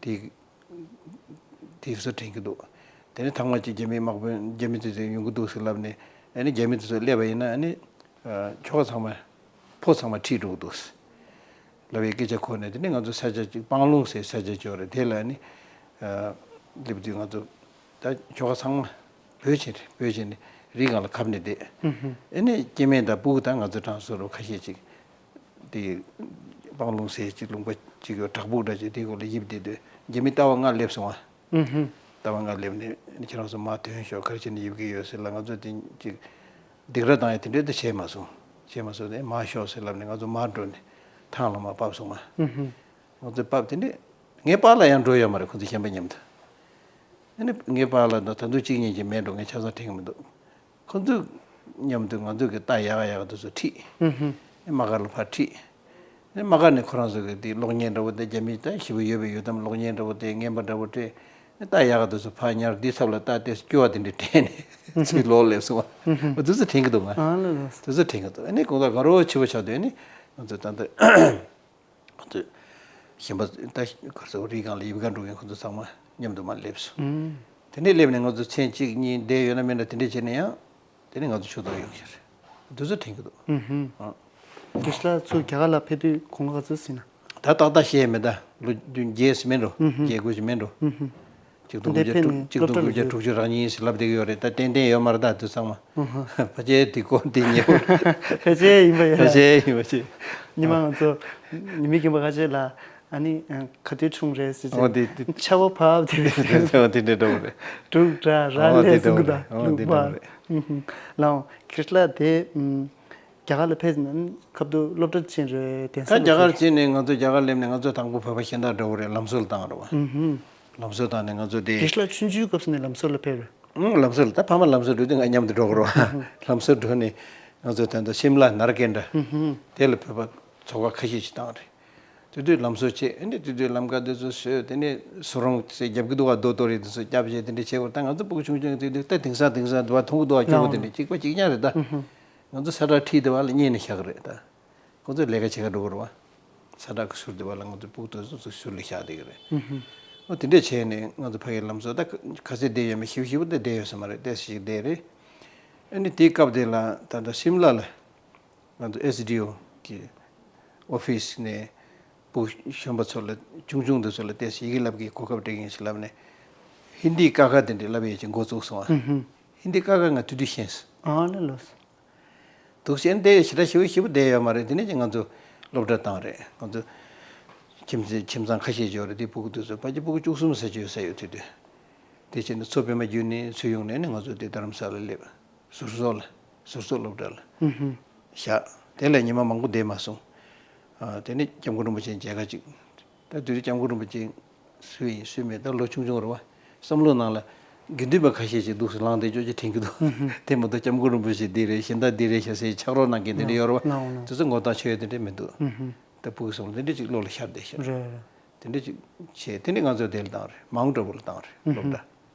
དེ་དེ་ཚོ་དྲན་གྱི་འདུག། དེ་ནས་ཐང་མ་གཅིག་རྒྱ་མིའི་དམག་དཔོན་རྒྱ་མི་དེ་ཚོ་ཡོང་གི་འདུག་ཟེར་ལབ་ནས། ཨ་ནི་རྒྱ་མི་དེ་ཚོ་སླེབས་པ་ཡིན་ན་ཨ་ནི་ཨ་ཁྱོ་ག་ཚང་མ་ཕོ་ཚང་མ་ཁྲིད་འགྲོ་གི་འདུག་ཟེར་ལབ་པའི་སྐད་ཆ་གོ་ནས། དེ་ནས་ང་ཚོ་ས་ཆ་གཅིག་སྤང་ལུང་ཟེར་ས་ཆ་གཅིག་ཡོད་རེད། དེ་ལ་ཨ་ནི་ཨ་སླེབས་དུས་ང་ཚོ་ད་ཁྱོ་ག་ཚང་མ་བོད་ཆེན་རེད། བོད་ཆེན་ནས་རི་སྒང་ལ་ཁབ་ནས་བསྡད། ཨུ་ཧུ། ཨ་ནི་སྐྱེ་དམན་དང་སྤུ་གུ་དང་ང་ཚོ་གྲངས་སུ་རུ་ཁ་ཤས་ཅིག་དེ་སྤང་ལུང་ཟེར་ཅིག་ལུང་པ་ཅིག་ཡོད། བྲག་ཕུག་འདྲ་ཅིག་དེའི་སྐོར་ལ་ཡིབ་བསྡད་དུས་རྒྱ་མི་ལྟ་བ་ལྔ་སླེབས་སོང་བ། ཨུ་ཧུ། ལྟ་བ་ལྔ་སླེབས་ནས་ཁྱེད་རང་ཚོ་མར་ཐོན་ཤོག། ག་རེ་བྱས་ནས་ཡིབ་ཀྱི་ཡོད་ཟེར་ལབ། ང་ཚོ་དེ་ཅིག་སྡིགས་ར་བཏང་ཡ་དེ་འདྲ་དེ་བྱས་མ་སོང་། བྱས་མ་སོང་། དེ་མར་ཤོག་ཟེར་ལབ་ནས་ང་ཚོ་མར་འགྲོ་ནས་ཐང་ལ་མར་བབས་སོང་བ། ཨུ་ཧུ། ང་ཚོ་བབས་དེ་ནས་ངའི་པཱ་ལགས་ཡང་འགྲོ་ཡོད་མ་རེད། ཁོ་ཚོ་གཞན་པ་མཉམ་དུ། ཨ་ནི་ངའི་པཱ་ལགས་དང་ད་དུང་གཅིག་གཉིས་ཀྱིས་མེད་འགྲོ། ངས་ཆ་ཚང་དྲན་གྱི་མི་འདུག། ཁོ་ཚོ་མཉམ་དུ་ང་ཚོ་གི་རྟ་ཡག་ཡག་དེ་ཚོ་ཁྲིད། ཨུ་ཧུ། དམག་སྒར་ལ་ཕར་ཁྲིད། དམག་སྒར་ནས་ཁོ་རང་ཚོ་གི་དེ་གློག་བརྙན་འདྲ་བོ་དེ། རྒྱ་མི་ད་ཞེ་པོ་ཡོད་པའི་ཡོད་དམ། གློག་བརྙན་འདྲ་བོ་དེ། རྔན་པ་འདྲ་བོ་སྤྲད། རྟ་ཡག་དེ་ཚོ་ཕར་ཉར། དེའི་ཚབ་ལ་རྟ་དེ་སྐྱོ་བ་དེ་འདྲ་སྤྲད་ནས་ཚུར་ལོག་སླེབས་སོང་བ། ཨུ་ཧུ། དེ་ཚོ་དྲན་གྱི་འདུག་ང་། ཨ་ལ་ལ། དེ་ཚོ་དྲན་གྱི་འདུག། ཨ་ནི་དགོང་དག་དགའ་རབ་ཆེ་བོ་ཆགས་དུས་ཨ་ནི་ ང་ཚོ་ད་ལྟ་ང་ཚོ་གཞན་པ་ད་ག་རེ་ཟེར། རི་སྒང་ལ་ཡིབ་ཀ་འགྲོ་མཁན་ཁོ་ཚོ་ཚང་མ་མཉམ་དུ་མར་སླེབས་སོང་། ཨུམ། དེ་ནས་སླེབས་ནས་ང་ཚོ་མཚན་གཅིག་གཉིས་བསྡད་ཡོད་ན་མེད་ན་དེ་འདྲས་བྱས་ན་ཡང་། དེ་ནས་ང་ཚོ་ཆུ་ཐོག་ཡོང་ཤག་རེད། དེ་ཚོ་དྲན་གྱི་འདུག། ཨུ་ཧུམ། ཨ། དེ་ཤ་ཚུར་རྒྱ་གར་ལ་ཕེབས་དུས་དགུང་ལོ་ག་ཚོད་ཟིན་ན། ད་ཏག་ཏག་ཤེས་མེད་ད། ལོ་བརྒྱད་ཙམ་མིན་འགྲོ། ཨུ་ཧུམ། བརྒྱད་དགུ་ཞིག་མིན་འགྲོ། ཨུ་ཧུམ། གཅིག་སྟོང་དགུ་བརྒྱ་དྲུག་གཅིག་སྟོང་དགུ་བརྒྱ་དྲུག་ཅུ་རེ་གཉིས་ཟེར་ལབ་བསྡད་ཀྱི་ཡོད་རེད། ད་ཏན་ཏན་ཡོད་མ་རེད་ད་དེ་ཚང་མ། ཨུ་ཧུམ། ཕལ་ཆེར་དེ་སྐོར་དེ་ཉེ་བོ། ཕལ་ཆེར་ཡིན་པ་ཡིན། ཕལ་ཆེར་ཡིན་པ་ཆེ། ཉི་མ་ང་ཚོ་ཉི་མའི་རྒན་པ་ཁ་ཤས་ལ། ཨ་ནི་ཨ། ག་དུས་འཁྲུངས་རེད་ཟེར་ཨོ་དེ་དེ། ཆར་པ་བབས་དེ་རེད། ཨོ་དེ་འདྲ་འདྲ་པོ་རེད། དྲུག་འདྲ་ར་ཨོ་དེ་ལས་འདྲ་ཟེར་གི་པོ་ད་རེད། ཨོ་དྲུག་དེ་འདྲ་པ་པོ་རེད། ཨུ་ཧུམ། ལའོ་ཁིར་ལ་དེ་ཨུམ། རྒྱ་གར་ལ་ཕེབས་ནས་སྐབས་དུ་སློབ་གྲྭ་ཕྱིན་རེད། དེང་ད་སང་རྒྱ་གར་ཕྱིན་ནས་ང་ཚོ་རྒྱ་གར་སླེབས་ནས་ང་ཚོ་དང་པོ་བོད་པ་གཞན་དག་འདྲ་པོ་རེད། ལམ་བཟོ་ལ་བཏང་རེད་པ། ཨུ་ཧུམ། ལམ་བཟོ་བཏང་ནས་ང་ཚོ་དེ། ཁིར་ལ་ཆུང་ཆུང་སྐབས་སུ་ནས་ལམ་བཟོ་ལ་ཕེབས་རེད། ཨུ་ལམ་བཟོ་ལ་ད་ཕ་མ་ལམ་བཟོ་འགྲོ་དུས་ང་མཉམ་དུ་འགྲོ་གི་རེད་པ། ལམ་བཟོ་འགྲོ་ནས་ང་ཚོ་ད་ལྟ་ཤིམ་ལ་ནར་ཀན་ཌ། ཨུ་ཧུམ། དེ་ལ་བོད་པ་ཚོགས་པ་ཁ་ཤས་ཤིག་བཏང་རེད། དེ་དུས་ལམ་བཟོ་བྱས། ཨ་ནི་དེ་དུས་ལམ་ཀ་དེ་ཚོ་བཟོས། དེ་ནས་གསོ་རོང་ཟེར་རྒྱབ་ཀྱི་འདུག་ག་རྡོ་གཏོར་རེས་དེ་ཚོ་རྒྱབ་བྱས་དེ་འདྲ་བྱས་པར། ད་ང་ཚོ་སྤུ་གུ་ཆུང་ཆུང་དེ་དུས་ད་དེང་སང་དེང་སང་དུ་བ་མཐོང་གི་འདུག་ག་སྐྱོ་པོ་དེ་འདྲ་གཅིག་པ་གཅིག་རྐྱང་རེད་ད། ང་ཚོ་ས་ཁྲ་ཁྲིད་དེ་བ་ལ་གཉེར་ནས་བཞག་གི་རེད་ད། ཁོ་ཚོས་ལས་ཀ་བྱེད་ག་འགྲོ་གི་རེད་པ། ས་ཁྲ་གི་ཟུར་དེ་བ་ལ་ང་ཚོ་སྤུ་གུ་དེ་ཚོ་ཚོ་ཟུར་ལ་བཞག་བསྡད་ཀྱི་རེད། ཨོ་དེ་འདྲ་བྱས་ནས་ང་ཚོ་ཕ་གིའི་ལམ་བཟོ་ད་ག་ཚོད་བསྡད་ཡོད་མེད་ཞིབ་ཞིབ་དེ་བསྡད་ཡོད་ས་མ་རེད། ཏོག་ཙམ་ཞིག་བསྡད་རེད། ཨ་ནི་དེའི་སྐབས་དེ་ལ་ད་ལྟ་ཤིམ་ལ་ལ། ང་ཚོ་ཨེས་ཌི་ཨོ་གི་ཨོ་ཕི་སི་ནས་བུ་གཞོན་པ་ཚོ་ལ། ཆུང་ཆུང་འདི་ཚོ་ལ་ཏོག་ཙམ་ཡི་གེ་བསླབ་ཀྱི་གོ་སྐབས་སྤྲད་ཀྱི་ཡིན་ཟེར་ལབ་ནས། ཧིན་དིའི་ཀ་ཁ་དེ་འདྲ་བསླབ་ཡས་ཅིག་འགོ་བཙུགས་སོང་ཨ། ཧིན་དིའི་ཀ་ཁ་ང་དུས་དུས་ཤེས་སོང་། ཨ་ལ་ལོས། འདུག་སེ་དེ་ཞེ་དྲག་ཞེ་པོ་ཞེ་པོ་བསྡད་ཡོད་མ་རེད། དེ་ནས་ཅིག་ང་ཚོ་སློབ་གྲྭ་བཏང་རེད། ང་ཚོ་ཁྱིམ་མཚེས་ཁྱིམ་ཚང་ཁ་ཤས་ཅིག་ཡོད་རེད། དེ་སྤུ་གུ་དེ་ཚོ་ཕལ་ཆེར་སྤུ་གུ་བཅུ་གསུམ་ཙམ་ཅིག་ཡོད་ས་ཡོད་དུས་དུས། དེ་བྱས་ནས་མཚོ་པདྨ་བརྒྱུད་ནས་ཚུར་ཡོང་ནས་ནི་ང་ཚོ་དེ་རྡ་རམ་ས་ལ་སླེབས། ཟུར་བཟོ་ལ། ཟུར་བཟོ་སློབ་གྲྭ་ལ་ཨུ་ཧུམ། བཞག་དེ་ལ་ཉི་མ་མང་པོ་བསྡད་མ་སོང་། ཨ། དེ་ནས་སྐྱབས་མགོན་རིན་པོ་ཆེ་མཇལ་ཁ་ཅིག་ད་དུས་དུས་སྐྱབས་མགོན་རིན་པོ་ཆེ་སུ་ཡིན་སུ་མེད་ད་ལོ་ཆུང་ཆུང་རེད་པ། བསམ་བློ་ནང་ལ་དགེ་འདུན་པ་ཁ་ཤས་ཤིག་འདུག་སེ་ལངས་བསྡད་ཅོག་ཅིག་དྲན་གྱི་འདུག་ཨུ་ཧུམ། དེ་མ་གཏོགས་སྐྱབས་མགོན་རིན་པོ་ཆེ་འདི་རེད། གཞན་དག་འདི་རེད་ཤག་ཟེར་ཕྱག་རོགས་གནང་མཁན་དེ་འདྲ་ཡོད་རེད་པ། ནའོ་ནའོ། དེ་ཚོ་ངོ་རྟགས་ཆོད་ཡ་དེ་འདྲ་མི་འདུག་ཨུ་ཧུམ། ད་སྤུ་གུ་གསུམ་ལ་དེ་འདྲ་ཅིག་བློ་ལ་ཤར་བསྡད་ཤག་རེད་རེད། དེ་འདྲ་ཅིག་བྱས། དེ་ནས་ང་ཚོ་དེ་ལ་བཏང་རེད། མའུན་ཊ་ཨ་བུ་ལ་བཏང་རེད། སློབ་གྲྭ་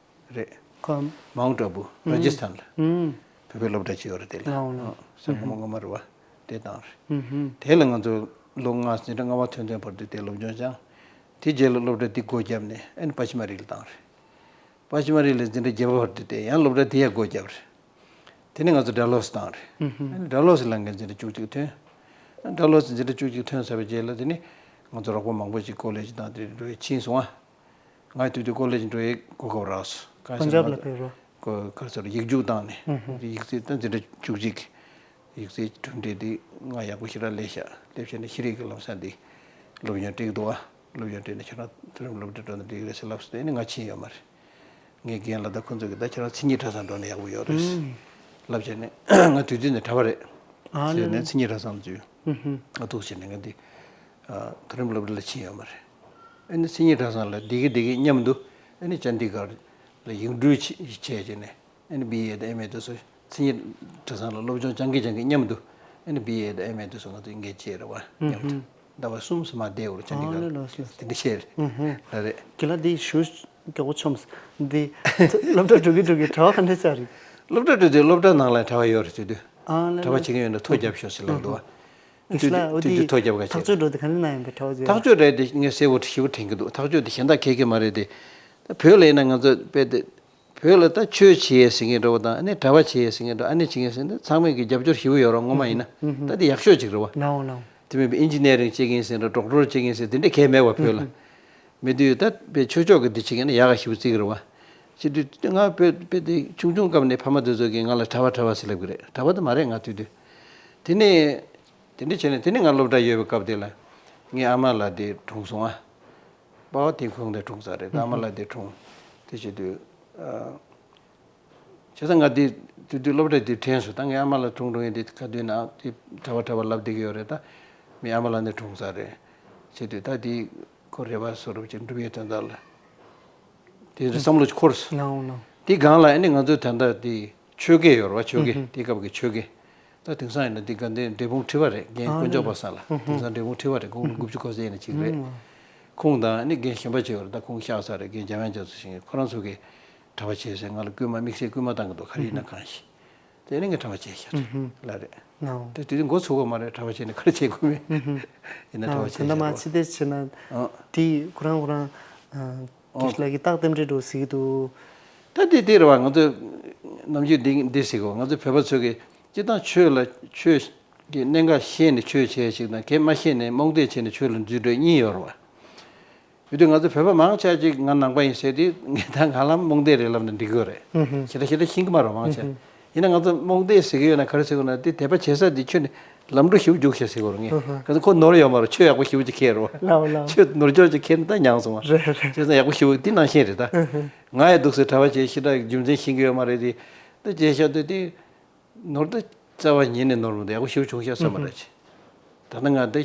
རེད། ཁམ། མའུན་ཊ་ཨ་བུ། ཨུམ། ར་ཇི་སི་ཐན་ལ། ཨུམ། བོད་པའི་སློབ་གྲྭ་ཅིག་ཡོད་རེད། དེ་ལ། ལའོ་ལའོ། ཨ། ས་སྔོན་མ་སྔོན་མ་རེད་པ། དེ་བཏང་རེད། ཨུམ་ཧུམ། དེ་ལ་ང་ཚོ་ལོ་ལྔ། འཛིན་གྲྭ་ལྔ་པ་ཐོན་ཐོན་བར་དུ་དེ་སློབ་སྦྱོང་སྦྱངས། དེ་རྗེས་ལ་སློབ་གྲྭ་འདི་སྒོ་བརྒྱབ་ནས་ཨ་ནི་པ་ཆི་མ་རི་ལ་བཏང་རེད། པ་ཆི་མ་རི་ལ་འཛིན་གྲྭ་བརྒྱད་པ་བར་དུ་བསྡད། ཡང་སློབ་གྲྭ་དེ་ཡང་སྒོ་བརྒྱབ་རེད། དེ་ནས་ང་ཚོ་ཌལ་ཧོ་སི་བཏང་རེད། ཨུ་ཧུམ། ཌལ་ཧོ་སི་ལ་ངས་འཛིན་གྲྭ་བཅུ་གཅིག་ཐོན། ཌལ་ཧོ་སི་འཛིན་གྲྭ་བཅུ་གཅིག་ཐོན་ཚར་བའི་རྗེས་ལ་དེ་ནས་ང་ཚོ་རོགས་པ་མང་པོ་ཞིག་ཀོ་ལེཇ་དང་དེ་འགྲོ་བའི་ཕྱིན་སོང་ཨ། ང་དུས་དུས་ཀོ་ལེཇ་འགྲོ་ཡའི་གོ་སྐབས་རག་སོང་། གང་ཟེར་ན། པན་ཇབ་ལ་ཕེབས་རོགས། ཀོ་ག་རེ་ཟེར། ཡིག་རྒྱུགས་བཏང་ནས། ཨུ་ཧུམ། ཡིག་ཚད་ད་འཛིན་གྲྭ་བཅུ་གཅིག་ཡིག་ཚད་གྲུབ་འབྲས་དེ་ང་ཡག་པོ་ཞེ་དྲག་སླེབས་ཤག་སླེབས་བྱས་ནས་ཤེས་རིག་གི་ལམ་སང་འདི་སློབ་ཡོན་སྤྲད་ཀྱི་འདུག་ཨ། སློབ་ཡོན་སྤྲད་ནས་ཁྱེད་རང་མཐོ་རིམ་སློབ་གྲྭ་འགྲོ་ན་འགྲིག་གི་རེད་ཟེར་ལབ་སོང་། དེ་ནི་ང་ཕྱིན་ཡོད་མ་རེད། ངའི་རྒན་ལགས་དང་ཁོང་ཚོ་གིས་ད་ཁྱེད་རང་མཚན་ཉིད་གྲྭ་ཚང་འགྲོ་ན་ཡག་པོ་ཡོད་རེད། ཨུམ། ལབ་བྱས་ནས་ང་དུས་དུས་ནས་གྲྭ་པ་རེད། ཨ་ཟེར་ནས་ལེ། མཚན་ཉིད་གྲྭ་ཚང་འཛུལ། ཨུ་ཧུམ། ང་འདུག་བྱས་ནས་ང་འདི་ཨ་མཐོ་རིམ་སློབ་གྲྭ་ལ་ཕྱིན་ཡོད་མ་རེད། ཨ་ནི་མཚན་ཉིད་གྲྭ་ཚང་ལ་བསྡད་ཀྱི་བསྡད་ཀྱི་མཉམ་དུ་ཨ་ནི་ཅན་ཌི་གྷར་ལ་ཡིག་འབྲེལ་བྱས་བྱས་བྱས་ནས། ཨ་ནི་བི་ཨེ་དང་ཨེམ་ཨེ་དེ་ཚོ་མཚན་ཉིད་གྲྭ་ཚང་ལ་སློབ་སྦྱོང་སྦྱང་གི་སྦྱང་གི་མཉམ་དུ་ཨ་ནི་བི་ཨེ་དང་ཨེམ་ཨེ་དེ་ཚོ་ང་ཚོ་འགན་བྱས་རེད་པ། མཉམ་དུ་ཨུ་ཧུམ། ཟླ་བ་གསུམ་ཙམ་མ་བསྡད་འོ་རེད། ཅན་ཌི་གྷར་ལ། ཨ་ལེ་ལོས་ལོས། དེ་འདྲ་བྱས་རེད། ཨུ་ཧུམ། ལ་རེད། ཁྱེད་ལ་འདི་ཞུ་མགྱོགས་པོ་ཆོམས། འདི་སློབ་གྲྭ་འགྲོ་གི་འགྲོ་གི་གྲྭ་པ་ག་འདྲ་ཆགས་རེད། སློབ་གྲྭ་འགྲོ་དུས་སློབ་གྲྭ་ནང་ལ་གྲྭ་པ་ཡོད་རེད་དེ་དུས། ཨ་ལེ་ལོས། གྲྭ་པ་བྱེད་མཁན་ཡོད་ན་ཐོ་རྒྱབ་ཤོག་ཟེར་ལབ་འདུག་པ། དེ་ལ་འོ་དེ་དེ་དུས་ཐོ་རྒྱབ་ག་ཐག་བྱས། གཅོད་འགྲོ་དེ་ག་ནས་ན་ཡིན་པའི་གྲྭ་པ་ཚོས། ཐག་གཅོད་རེད་དེ་ངས་གསལ་པོ་ཞིབ་པོ་དྲན་གྱི་འདུག། ཐག་གཅོད་དེ་གཞན་དག་གས་གས་མ་རེད་དེ། ད་བོད་ལ་ཡིན་ན་ང་ཚོ་དཔེ་དེ། བོད་ལ་ད་ཆོས་བྱེད་ཡས་ཟེར་མཁན་འདྲ་པོ་དང་། ཨ་ནི་གྲྭ་པ་བྱེད་ཡས་ཟེར་མཁན་འདྲ། ཨ་ནི་བྱེད་མཁན་ཟེར་ན་ཚང་མས་ཀྱི་རྒྱབ་སྐྱོར་ཞེ་པོ་ཡོད་རེད། ངོ་མ་ཡིན་ན། ཨུ་ཧུམ། ད་དེ་ཡག་ཤོས་ཅིག་རེད་པ། ལའོ་ལའོ། དེ་མིན་པའི་ཨིན་ཇི་ནི་ཡ་རིང་བྱེད་མཁན་ཟེར་འདྲ། ཌོག་ཊར་བྱེད་མཁན་ཟེར་དེ་འདྲ་གས་མེད་པ་བོད་ལ། ཨུ་ཧུམ། མེད་དུས་ད་དཔེ་ཆོས་ཕྱོགས་ཀྱི་འདི་བྱེད་མཁན་ན་ཡག་ག་ཞེ་པོ་བརྩི་གི་རེད་པ། བྱེད་དུས་ང་བོད་དཔེ་དེ་ཆུང་ཆུང་སྐབས་ནས་ཕ་མ་དེ་ཚོ་གིས་ང་ལ་གྲྭ་པ་གྲྭ་པ་ཟེར་ལབ་གི་རེད། གྲྭ་པ་དེ་མ་རེད་ང་དུས་དུས། དེ་ནས་དེ་འདྲ་བྱས་ནས་དེ་ནས་ང་སློབ་གྲྭ་ཡོད་པའི་སྐབས་དེ་ལ་ངའི་ཨ་མ་ལགས་དེ་གྲོངས་སོང་ཨ། པ་ཕ་དེ་ཁོང་དེ་གྲོངས་ཚར་རེད། ད་ཨ་མ་ལགས་དེ་གྲོངས། དེ་བྱེད་དུས་ཨ། བྱས་ཙང་ང་དེ་དུས་དུས་སློབ་གྲྭ་དེ་དྲན་སོང་། ད་ངའི་ཨ་མ་ལགས་གྲོངས་འགྲོ་ཡིན་དེ་ག་དུས་ན་དེ་གྲྭ་པ་གྲྭ་པ་ལབ་བསྡད་ཀྱི་ཡོད་རེད། ད་མི་ཨ་མ་ལགས་ནི་གྲོངས་ཚར་རེད། བྱེད་དུས་ད་དེ་ཁོ་རེ་བ་བཟོ་འདྲ་བྱས་འགྲུབ་ཡས་དོན་དག་ལ། དེ་རེད། བསམ་བློ་ཅིག་འཁོར་སོང་། ལའོ་ལའོ། དེ་སྒང་ལ་ཨ་ནི་ང་ཚོའི་ད་ལྟ་དེ་ཆོས་དགེ་ཡོད་རེད་པ། ཆོས་དགེ། ཨུ་ཧུ། དེ་སྐབས་ཀྱི་ཆོས་དགེ། ད་དེང་སང་ཡིན་ན་དེ་དགའ་ལྡན་འབྲས་སྤུངས་ཁྲི་པ་རེད། རྒན་ཨ་དཀོན་མཆོག་པ་སངས་ལགས། ཨུ་ཧུ། དེང་སང་འབྲས་སྤུངས་ཁྲི་པ་རེད། དགུང་ལོ་དགུ་བཅུ་གོ་ཙམ་ཡིན་ན་ཅིག་རེད། ཨུ་ཧུ། ཁོང་དང་ཨ་ནི་རྒན་གཞན་པ་ཅིག་ཡོད་རེད། ད་ཁོང་གཤེགས་ཚར་རེད། རྒན་འཇམ་དབྱངས་རྒྱ་མཚོ་ཞིག་ཡིན། ཁོ་རང་ཚོ་གིས་གྲྭ་པ་བྱེད་ཟེར་ང་ལ་སྐུལ་མ་དམིགས་བསལ་སྐུལ་མ་བཏང་གི་འདུག། ག་རེ་ཡིན་ན་གང་ཞིག། དེ་ནས་ངས་གྲྭ་པ་བྱས་ཤག་ལ་རེད། དེ་དུས་འགོ་ཚུགས་པ་མ་རེད། གྲྭ་པ་བྱས་ནས་ག་རེ་བྱེད་དགོས་མིན། ཡིན་ན་གྲྭ་པ་བྱས་ད་ལྟ་མ་ཕྱི་བལྟས་བྱས་ན་དེ་ཁོ་རང་ཁོ་རང་རྒན་ལགས་ཀྱིས་རྟགས་རྟེན་འབྲེལ་འགྲོ་ཟེར་གྱི་འདུག་ད་དེ་དེ་རེད་བ། ང་ཚོས་ནམ་རྒྱུན་འདི་འདི་ཟེར་གོ། ང་ཚོ་བོད་པ་ཚོ་གིས་སྤྱིར་བཏང་ཆོས་ལ་ཆོས་ཀྱི་གནད་འགག་ཤེས་ནས་ཆོས་བྱེད་ཅིག་དང་གལ་མ་ཤེས་ནས་རྨོངས་དད་བྱས་ནས་ཆོས་ལ་འཛུལ་འགྲོ་གཉིས་ཡོད་རེད་བ། ཡོད་དུས་ང་ཚོ་བོད་པ་མང་ཆེ་ཅིག་ང་ནང་པ་ཡིན་ཟེར་དུས་ངས་ད་ང་ལ་རྨོངས་དད་རེད་ལབ་ན་འགྲིག་གི་རེད། ཞེ་དྲག་ཞེ་དྲག་ཤེས་ཀྱི་མ་རེད་མང་ཆེ། ཡིན་ན་ང་ཚོ་རྨོངས་དད་ཟེར་གྱི་ཡོད་ན་ག་རེ་ཟེར་དགོས་ན། དེ་དད་པ་བྱེད་ས་དེ་ཁྱོད་ནི་ལམ་འགྲོ་ཞིབ་རྒྱུགས་ཤག་ཟེར་དགོས་རེད། ངས་ག་ཚོད་ཁོ་ནོར་ཡོད་མ་རེད། ཆོས་ཡག་པོ་ཞིབ་ཅིག་མཁས་རེད་བ། ཆོས་ནོར་ཅོག་ཅིག་མཁས་ན་ད་མྱངས་སོང་བ། བྱས་ཙང་ཡག་པོ་ཞིབ་དེ་ནང་བཞིན་རེད་ད། ང་ཡི་འདུག་སེ་གྲྭ་པ་བྱས་ཞེ་དྲག་རྒྱུ་མཚན་ཤེས་ཀྱི་ཡོད་མ་རེད་དེ། ད་བྱས་ཤག་དེ་དེ། ནོར་ད་རྩ་བ་ཉིད་ནས་ནོར་མི་འདུག་ཡག་པོ་ཞིབ་བྱུང་ཤག་བསམ་པ་རེད། ད་ལྟ་ང་འདི་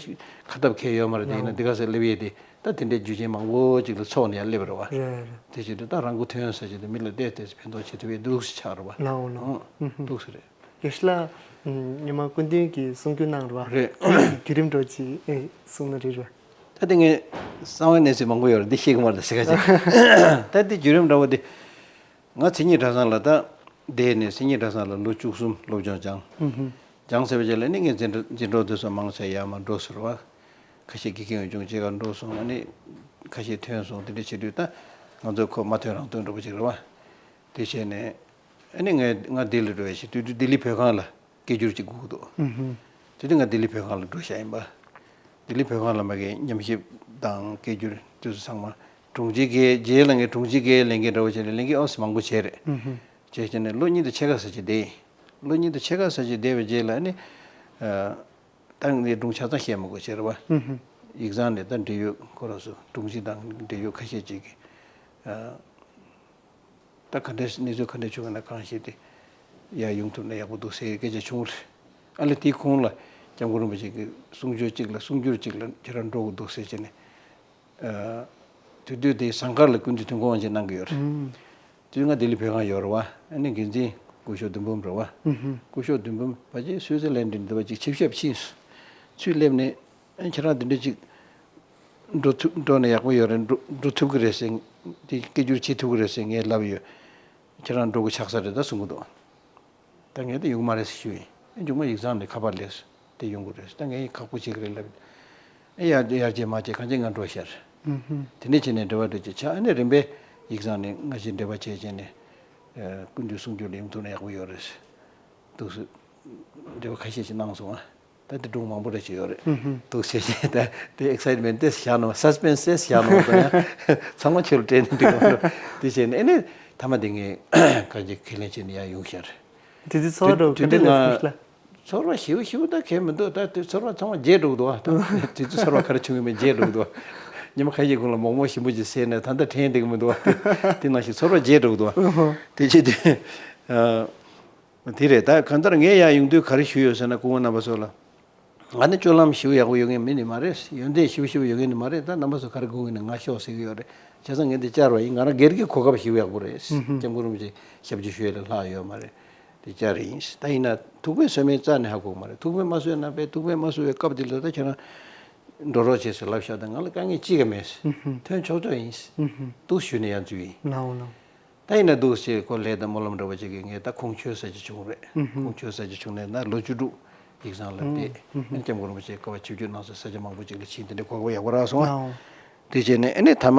ཁ་སྟབས་ཁེལ་ཡོད་མ་རེད། དེ་ཡིན་ན་འདི་ག་ས་སླེབས་ཡས་དེ་ད་དེ་འདྲའི་རྒྱུ་རྐྱེན་མང་པོ་ཅིག་ལ་ཚོགས་ནས་ཡར་སླེབས་རེད་བ། རེད་རེད། དེ་བྱེད་དུས་ད་རང་མགོ་ཐོན་ས་ཅིག་དེ་མི་ལ་བལྟས་བལྟས་ཕན་ཐོགས་བྱེད་ཐུབ་ཡས་འདུག་སེ་ཆགས་རེད་བ། ལའོ་ལའོ། འདུག་སེ་རེད། དགེ་བཤེས་ལགས་ཉི་མ་སྐུ་མདུན་གྱིས་གསུང་རྒྱུན་གནང་རེད་བ། རེད། བརྒྱུད་རིམ་འགྲོ་ཅིག་གསུང་ན་འགྲིག་རེད་བ། ད་དེ་ངས་གསང་བའི་གནས་ཚུལ་མང་པོ་ཡོད་རེད། འདི་ཤེས་ཀྱི་མ་རེད་ཟེར་ཁ་ཅིག་ད་འདི་བརྒྱུད་རིམ་འདྲ་བོ་དེ། ང་མཚན་ཉིད་གྲྭ་ཚང་ལ་ད་བསྡད་ནས་མཚན་ཉིད་གྲྭ་ཚང་ལ་ལོ་བཅུ་གསུམ་སློབ་སྦྱོང་སྦྱངས། སྦྱངས་ཚར་བའི་རྗེས་ལ་ནི་ངས་འཛིན་གྲྭ་འཛིན་གྲོགས་དེ་ཚོ་མང་ཆེ་ཡར་མར་འགྲོ་ཟེར་བ། ཁ་ཤས་དགེ་རྒན་འོས་སྦྱོང་བྱེད་གར་འགྲོ་སོང་། ཨ་ནི་ཁ་ཤས་ཐོན་སོང་། དེ་འདྲ་བྱེད་དུས་ད་ང་ཚོ་ཁོ་མ་ཐོན་རང་ཐོན་འགྲོ་པ་ཅིག་རེད་བ། དེ་བྱས་ནས་ཨ་ནི་ངས་ང་ལྡི་ལི་འགྲོ་ཡ་ཞིག་དུས་དུས་ལྡི་ལི་བོད་ཁང་ལ། སྐད་སྒྱུར་གྱི་སྒུག་འདུག་དེ་དུས་ང་ལྡི་ལི་བོད་ཁང་ལ་འགྲོ་བཞག་ཡིན་པ། ལྡི་ལི་བོད་ཁང་ལ་མ་གི་ཉམས་ཞིབ་དང་སྐད་སྒྱུར་དེ་ཚོ་ཚང་མ་དྲུང་ཆེ་གིས་རྗེས་ལ་ངས་དྲུང་ཆེ་གིས་ལས་འགན་འདྲ་བོ་བྱས་ནས་ལས་འགན་ཨོ་སི་མང་པོ་བྱས་རེད། བྱས་བྱས་ནས་ལོ་གཉིས་དང་ཕྱེད་ཀ་ཙམ་ཅིག་བསྡད་ཡིན། ལོ་གཉིས་དང་ཕྱེད་ཀ་ཙམ་ཅིག་བསྡད་པའི་རྗེས་ལ་ནི། ད་ངས་སྒྲུང་ཆ་ཚང་བཤད་མི་དགོས་བྱས་རེད་བ། ཡིག་ཚང་ནས་ད་འབྲེལ་ཡོད་ཁོ་རང་ཚོ་དྲུང་ཆེ་དང་འབྲེལ་ཡོད་ཁ་ཤས་ཅིག་གིས། ད་ག་འདྲ་གནས་ཚུལ་ག་འདྲ་བྱུང་ཡོད་ན་གང་ཤེས་ཏེ། ཡར་ཡོང་ཐུབ་ན་ཡག་པོ་འདུག་ཟེར་སྐད་ཆ་བྱུང་རེད། ཨ་ལས་དེའི་གོང་ལ་སྐྱབས་མགོན་རིན་པོ་ཆེ་གི་གསུང་ཆོས་གཅིག་ལ་གསུང་སྒྱུར་གཅིག་ལ་ཁྱེད་རང་འགྲོ་དགོས་འདུག་ཟེར་བྱས་ནས། དུས་དུས་དེ་ཟངས་དཀར་ལ་སྐུ་མདུན་དུས་འཁོར་དབང་ཆེན་གནང་གི་ཡོད་རེད། དུས་ང་ལྡི་ལི་བོད་ཁང་ཡོད་རེད་བ། ཨ་ནི་འགན་འཛིན་སྐུ་ཞབས་བདུད་འབུམ་རེད་བ། སྐུ་ཞབས་བདུད་འབུམ་ཕལ་ཆེར་སུའི་ཙི་ལན་འདྲ་འདི་བ་ཅིག་ཆིབས་ཞབས་ཕྱིན་སོང་། ཚུར་སླེབས་ནས། ཨ་ཁྱེད་རང་འདི་འདྲ་ཅིག་འགྲོ་ཐུབ་འགྲོ་ན་ཡག་པོ་ཡོད་རེད། འགྲོ་འགྲོ་ཐུབ་ཀྱི་རེད་ཟེར། དེ་སྐད་སྒྱུར་བྱེད་ཐུབ་ཀྱི་རེད་ཟེར་ངས་ལབ་ཡོད། ཁྱེད་རང་འགྲོ་དགོས་ཆགས་ས་རེད་ད་གསུང་གི་འདུག་ད་ངས་ད་ཡོང་གི་མ་རེད་ཟེར་ཞུས་ཡིན། ཨ་མཇུག་མ་ཡིག་ཚང་ནས་ཁ་པར་སླེབས་སོང་། དེ་ཡོང་གི་རེད། ད་ངས་ཁག་པོ་བྱེད་ཀྱི་རེད་ལབ། ཨེ་ཡར་ཡར་རྒྱས་མར་རྒྱས་གང་བྱེད་ང་འགྲོ་ཤར། དེ་འདྲ་བྱས་ནས་འབྲེལ་བ་འགྲོ་བྱེད་ཆགས། ཨ་ནི་རིམ་པས་ཡིག་ཚང་ནས་སྔ་ཕྱིར་འབྲེལ་བ་བྱས་བྱས་ནས། སྐུ་མདུན་གསུང་སྒྱུར་ལ་ཡོང་ཐུབ་ན་ཡག་པོ་ཡོད་རེད། འདུག་སེ་འབྲེལ་བ་ཁ་ཤས་ཤིག་གནང་སོང་ཨ། ད་དེ་སྒྲུང་མང་པོ་རེ་ཞིག་ཡོད་རེད། འདུག་སེ་བྱས་ད་དེ་ཨེག་སའིཊ་མེན་ཊི་ཏོག་ཙམ་བཞག་ན། སཱ་སི་པེན་སི་ཏོག་ཙམ་བཞག་ན་ད་ཡང་ཚང་མ་ཁྱོད་ལ་སྤྲད་ནས་འགྲིག་གི་མ་རེད། དེ་བྱས་ནས་ཨ་ནི་མཐའ་མ་དེ་ངས་གང་ཅི་ཁས་ལེན་བྱས་ནས་ཡར་ཡོང་ཤར། དེ་དུས་ཚོར་བ་འགྲོ་དེ་ག་འདྲ་དུས་ལ་ང་སོང་ལ། ཚོར་བ་ཞེ་པོ་ཞེ་པོ་ད་གས་མི་འདུག་ད་དེ་ཚོར་བ་ཚང་མ་བརྗེད་འགྲོ་གི་འདུག་ཨ། ད་དེ་དུས་ཚོར་བ་ག་རེ་བྱུང་ཡོད་མེད་བརྗེད་འགྲོ་གི་འདུག་ཉི་མ་ཁ་ཤས་གོང་ལ་མོག་མོག་ཞིམ་པོ་ཅིག་བཟས་ནས་ད་ལྟ་དྲན་བསྡད་ཀྱི་མི་འདུག་ཨ། དེ་ནང་བཞིན་ཚོར་བ་བརྗེད་འགྲོ་གི་འདུག་ཨ། དེ་བྱས་དུས། དེ་རེད། ད་གང་ལྟར་ངས་ཡར་ཡོང་དུས་ག་རེ་ཞུས་ཡོད་ཟེར་ན། སྐུ་ངོ་རྣམ་པ་ཚོ་ལ། ང་ནི་སྤྱོད་ལམ་ཞེ་པོ་ཡག་པོ་ཡོད་མཁན་མི་ནི་མ་རེད། ཡོན་ཏན་ཞེ་པོ་ཞེ་པོ་ཡོད་མཁན་ནི་མ་རེད། ད་རྣམ་པ་ཚོ་ག་རེ་དགོངས་ཀྱི་ན་ང་ཤོག་ཟེར་གྱི་ཡོད་རེད། བྱས་ཙང་ངས་འདི་བཅར་བ་ཡིན། ང་རང་སྒེར་གྱི་གོ་སྐབས་ཞེ་པོ་ཡག་པོ་རེད། སྐྱབས་མགོན་རིན་པོ་ཆེ་ཞབས་ཕྱི་ཞུ་ཡས་ལས་ལྷག་ཡོད་མ་རེད། དེ་བཅར་ཡིན། ད་ཡིན་ན་ཐུག་པའི་སོ་མའི་རྩ་ནས་ཧ་གོ་གི་མ་རེད། ཐུག་པའི་མ་སོས་ན་པའི་ཐུག་པའི་མ་སོས་པའི་སྐབས་དེ་ལ་ད་ཁྱེད་རང་འགྲོ་རོགས་བྱེད་ཟེར་ལབ་ཤག་ད་ང་ལ་དཀའ་ངལ་ཅི་ག་མེད། ཐོན་ཆོག་ཆོག་ཡིན། འདུག་ཞུས་ནས་ཡང་འཛུལ་ཡིན། ལའོ་ལའོ། ད་ཡིན་ན་འདུག་ཅེས་ཁོ་ལས་དང་སྨོན་ལམ་འདྲ་བ་ཅིག་གིས་ངས་ད་ཁུངས་འཁྱོལ་ས་ཅིག་བྱུང་རེད། ཁུངས་འཁྱོལ་ས་ཅིག་བྱུང་ནས་ད་ལོ་བཅུ་དྲུག་ཡིག་ཚང་ལ་བསྡད། ཨ་ནི་སྐྱབས་མགོན་རིན་པོ་ཆེས་བཀའ་དབང་ཆིབས་བསྒྱུར་གནང་སོང་། ས་ཆ་མང་པོ་ཅིག་ལ་ཕྱིན། དེ་འདྲའི་གོ་སྐབས་ཡག་པོ་རག་སོང་ཨ། དེ་བྱས་ནས་ཨ་ནི་མཐའ་མ་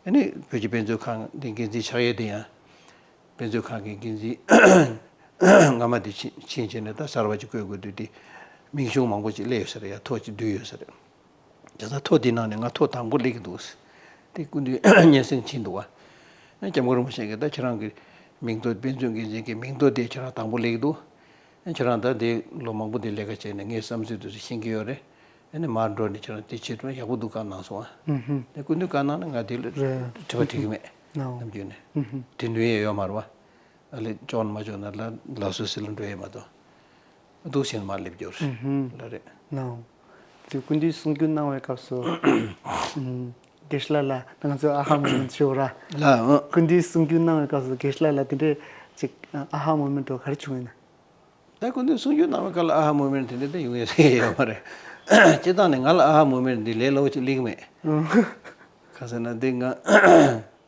ཨ་ནི་བོད་ཀྱི་དཔེ་མཛོད་ཁང་འདི་འགན་འཛིན་ཆགས་ཡས་དེ་ཡང་། དཔེ་མཛོད་ཁང་གི་འགན་འཛིན་སྔ་མ་དེ་ཕྱིན་ཕྱིན་བྱས་ནས་ད་གསར་པ་ཅིག་བསྐོས་དགོས་དུས་དེ་མིང་གཞུང་མང་པོ་ཅིག་སླེབས་ཡོད་ས་རེད་ཡ། ཐོ་ཅིག་བསྡུས་ཡོད་ས་རེད། བྱས་ཙང་ཐོ་དེའི་ནང་ནས་ང་ཐོ་དང་པོ་སླེབས་ཀྱི་འདུག་དེ་སྐུ་མདུན་སྙན་སེང་ཕྱིན་འདུག་བ། སྐྱབས་མགོན་རིན་པོ་ཆེ་གིས་ད་ཁྱེད་རང་གི་མིང་ཐོ་དཔེ་མཛོད་འགན་འཛིན་གྱི་མིང་ཐོ་དེ་ཁྱེད་རང་དང་པོ་སླེབས་ཀྱི་འདུག་ཁྱེད་རང་ད་དེ་ལོ་མང་པོ་དེ་ལས་ཀ་བྱས་ནས་ངའི་བསམ་ཚུལ་དེ་ཚོ་ཤེས་ཀྱི་ཡོད་རེད། ཨ་ནི་མར་འགྲོ་ནས་ཁྱེད་རང་དེ་བྱེད་ཐུབ་ན་ཡག་པོ་འདུག་བཀའ་གནང་སོང་ཨ། དེ་སྐུ་མདུན་བཀའ་གནང་ན་ང་དེ་ལ་རེད། དྲི་བ་དྲི་གི་མེད། ནམ་རྒྱུན་ནས་དྲི་འདོད་ཡས་ཡོད་མ་རེད་བ། ཨ་ལས་ལྕོགས་ན་མ་ལྕོགས་ན་ལ་ལ་སོ་སི་ལ་འགྲོ་ཡས་མ་གཏོགས། འདུག་བྱས་ནས་མར་སླེབས་རྒྱུ་རེད། ལ་རེད། ནའོ། དེ་སྐུ་མདུན་གསུང་རྒྱུན་གནང་བའི་སྐབས་སུ། དགེ་བཤེས་ལགས་ལ་ང་ཚོས་ཨ་ཧ་མོ་མེན་ཞུ་ར། ལ་ཨང་། སྐུ་མདུན་གསུང་རྒྱུན་གནང་བའི་སྐབས་སུ་དགེ་བཤེས་ལགས་ལ་དེ་འདྲས་ཅིག་ཨ་ཧ་མོ་མེན་འགྲོ་ག་རེ་བྱུང་ཡིན་ན། ད་སྐུ་མདུན་གསུང་རྒྱུན་གནང་བའི་སྐབས་ལ་ཨ་ཧ་མོ་མེན་དེ་འདྲས་ད་ཡོང་ཡས་ཡོད་མ་རེད། སྤྱིར་བཏང་ནས་ང་ལ་ཨ་ཧ་མོ་མེན་འདི་ལས་སླ་བོ་ཅིག་སླེབས་ཀྱི་མེད། གང་ཟེར་ན་འདི་ང་།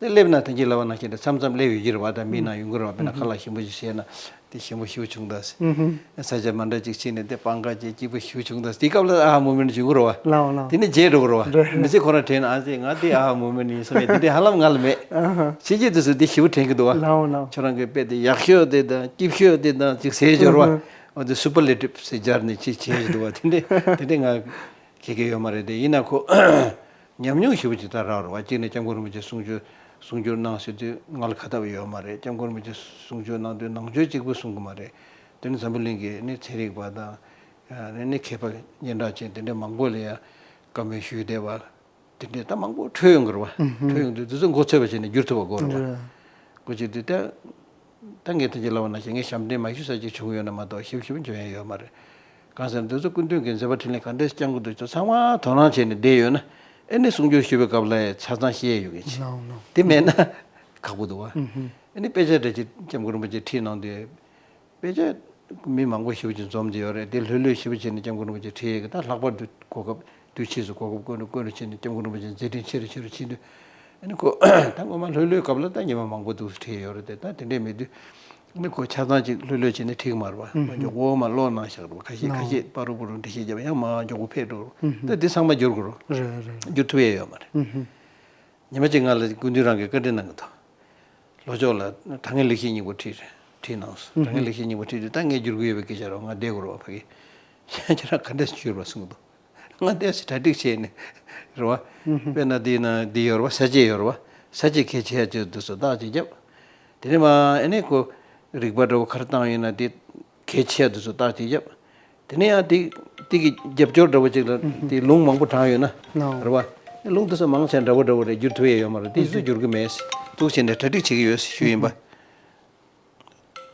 དེ་སླེབས་ན་དེ་གྱི་ལབ་པ་ནང་བཞིན་དེ་མཚམས་མཚམས་སླེབས་ཡོད་ཀྱི་རེད་བ། ད་མི་ནང་ཡོང་གི་རེད་བ། དཔེར་ན་ཁ་ལག་ཞིམ་པོ་ཞིག་བཟས་ན་དེ་ཞིམ་པོ་ཞེ་པོ་བྱུང་ད་ཟེར། ས་ཆ་མ་འདྲ་ཅིག་ཕྱིན་ནས་དེ་སྤང་ཁ་ཅིག་སྐྱིད་པོ་ཞེ་པོ་བྱུང་ད་ཟེར། དེ་སྐབས་ལ་ཨ་ཧ་མོ་མེན་ཊི་བྱུང་གི་རེད་བ། ལའོ་ལའོ། དེ་ནས་བརྗེད་འགྲོ་གི་རེད་བ། རེད། མི་ཚེ་ཁོ་རང་དྲན་ན་ཨ་ཙི་ང་དེ་ཨ་ཧ་མོ་མེན་ཊི་ཡིན་བསམ་ཡས་དེ་འདྲས་ཧ་ལམ་ང་ལ་མེད། ཨ་ཧ། ཕྱི་རྒྱལ་དུ་སུ་དེ་ཞེ་པོ་དྲན་གི་འདུག་བ། ལའོ་ལའོ། ཁྱོད་རང་གི་དཔེ་དེ་ཡག་ཤོས་དེ་དང་སྐྱིད་ཤོས་དེ་དང་ཅིག་ཟེར་སྦྱོར་བ། ཨ་ཧ། འོ་དེ་སུ་པར་ལེ་ཊིབ་ཟེར་སྦྱར་ནས་ཅིག་བྱས་འདུག་བ། དེ་འདྲས་དེ་འདྲས་ང་། ཁེ་ཁེ་ཡོད་མ་རེད་དེ། ཡིན་ན་ཁོ་ཉམས་མྱོང་ཞེ་པོ་ཅིག་ད་རག་རེད་བ། གཅིག་ནས་སྐྱབས་མགོན་རིན་པོ་ཆེ་གསུང་ཆོས་གསུང་ཆོས་གནང་ཟེར་དུས་ང་ལ་ཁ་ཐབས་ཡོད་མ་རེད། སྐྱབས་མགོན་རིན་པོ་ཆེ་གསུང་ཆོས་གནང་དུས་ནང་ཆོས་གཅིག་པུ་གསུང་གི་མ་རེད། དེ་ནི་འཛམ་བུ་གླིང་གི་ནི་ཚན་རིག་པ་དང་ནི་མཁས་པ་སྙན་གྲགས་ཅན་དེ་འདྲ་མང་པོ་ལ་ཡང་བཀའ་མོལ་ཞུས་བསྡད་པ། དེ་འདྲས་ད་མང་པོ་འཕྲོས་ཡོང་གི་རེད་བ། ཨུ་ཧུ། འཕྲོས་ཡོང་དུས་དེ་ཚོ་མགོ་ཚོས་པ་བྱས་ནས་བསྒྱུར་ཐུབ་པ་དགོས་རེད་བ། རེད། དགོས་བྱེད་དུས་ད། ད་ངས་ཐེངས་གཅིག་ལབ་པ་ནང་བཞིན་ངས་ཞབས་འདྲེན་མ་ཞུས་ས་ཅིག་བྱུང་ཡོད་ན་མ་གཏོགས་ཞིབ་ཞིབ་འཇོན་ཡ་ཡོད་མ་རེད། གང་ཟེར་ན་འདི་ཚོ་སྐུ་མདུན་གྱི་མཛད་པ་འཕྲིན་ལས་ག་འདྲས་བསྐྱངས་ཀྱི་འདུག་ཅེས་ཚང་མ་དོ་སྣང་བྱས་ནས་བསྡད་ཡོད་ན། ཨེ་ནི་གསུང་ཆོས་ཞུ་བའི་སྐབས་ལ་ཆ་ཚང་ཤེས་ཡ་ཡོད་མཁན་ཅིག་ལའོ་ལའོ། དེ་མེད་ན་ཁག་པོ་འདུག་བ། ཨུ་ཧུ། ཨེ་ནི་དཔེ་ཆ་འདྲ་ཅིག་སྐྱབས་མགོན་རིན་པོ་ཆེ་ཁྲིད་གནང་དུས། དཔེ་ཆ་མི་མང་པོ་ཞེ་པོ་ཅིག་འཛོམས་ཀྱི་ཡོད་རེད། དེ་ལྷོད་ལྷོད་ཞེ་པོ་བྱས་ནས་སྐྱབས་མགོན་རིན་པོ་ཆེ་ཁྲིད་ཡས་ཀྱི་ད་ལྷག་པར་དུ་གོ་སྐབས་དུས་ཕྱིས་སུ་གོ་སྐབས་དཀོན་རུ་དཀོན་རུ་ཕྱིན་ནས་སྐྱབས་མགོན་རིན་པོ་ཆེ་མཛད་འཕྲིན་ཆེ་རུ་ཆེ་རུ་ཕྱིན་དུས། ཨ་ནི་ཁོ་ད་སྔོན་མ་ལྷོད་ལྷོད་སྐབས་ལ་ད་ཉི་མ་མང་པོ་འདུག་སེ་ཁྲིད་ཡོད་རེད་དེ། ད་དེ་འདྲས་མེད་དུས་ཨ་ནི་ཁོ་ཆ་ཚང་ཅིག་ལྷོད་ལྷོད་བྱས་ནས་ཁྲིད་ཀྱི་མ་རེད་བ། ཨུ་ཧུ། མགྱོགས་པོ་མར་ཀློག་གནང་བཞག་རེད་བ། ཁ་ཤས་ཁ་ཤས་པ་རུ་པ་རུ་འགྲེལ་བཤད་བརྒྱབ་ཡང་མར་མགྱོགས་པོ་ཕེབས་འགྲོ་རེད། ཨུ་ཧུ། ད་འདི་ཚང་མ་བསྒྱུར་དགོས་རེད། རེད་རེད། བསྒྱུར་ཐུབ་ཡས་ཡོད་མ་རེད། ཨུ་ཧུ། ཉི་མ་གཅིག་ང་ལ་སྐུ་མདུན་རང་གིས་བཀའ་འདྲི་གནང་གི་འདུག་ལྷོ་ཕྱོགས་ལ་དྲང་ངེས་ལེགས་བཤད་སྙིང་པོ་ཁྲིད་ཁྲིད་གནང་སོང་། དྲང་ངེས་ལེགས་བཤད་སྙིང་པོ་ཁྲིད་དུས་ད་ངས་བསྒྱུར་དགོས་ཡོད་པའི་སྐད་ཆ་རེད། ང་བསྡད་དགོས་རེད་བ། ཕ་གི་ཁྱེད་རང་ག་འདྲས་སེ་བསྒྱུར་བ་གསུངས་འདུག་ང་བལྟས་སེ་གྲ་སྒྲིག་བྱས་ནས་རེད་བ། དཔེར་ན་འདི་ན་འདི་ཡོད་རེད་བ། ས་བཅད་ཡོད་རེད་བ། ས་བཅད་གལ་ཆེ་ཡ་ཅིག་འདུག་སེ་རྟགས་ཅིག་བརྒྱབ། དེ་ནས་མ་ཨ་ནི་ཁོ་རིགས་པ་འདྲ་བོ་ག་རེ་བཏང་ཡོད་ན་དེ་གལ་ཆེ་ཡ་འདུག་སེ་རྟགས་ཅིག་བརྒྱབ། དེ་ནས་ཡང་དེ་དེ་གི་རྒྱབ་སྐྱོར་འདྲ་བོ་ཅིག་ལ་དེ་ལུང་མང་པོ་དྲངས་ཡོད་ན་ནོ། རེད་བ། ལུང་དེ་ཚོ་མང་ཆེ་འདྲ་བོ་འདྲ་བོ་རེད། བསྒྱུར་ཐུབ་ཡས་ཡོད་མ་རེད། དེ་ཚོ་བསྒྱུར་གི་མེད། འདུག་བྱས་ནས་གྲ་སྒྲིག་བྱེད་ཀྱི་ཡོད་ཞུ་ཡིན་པ།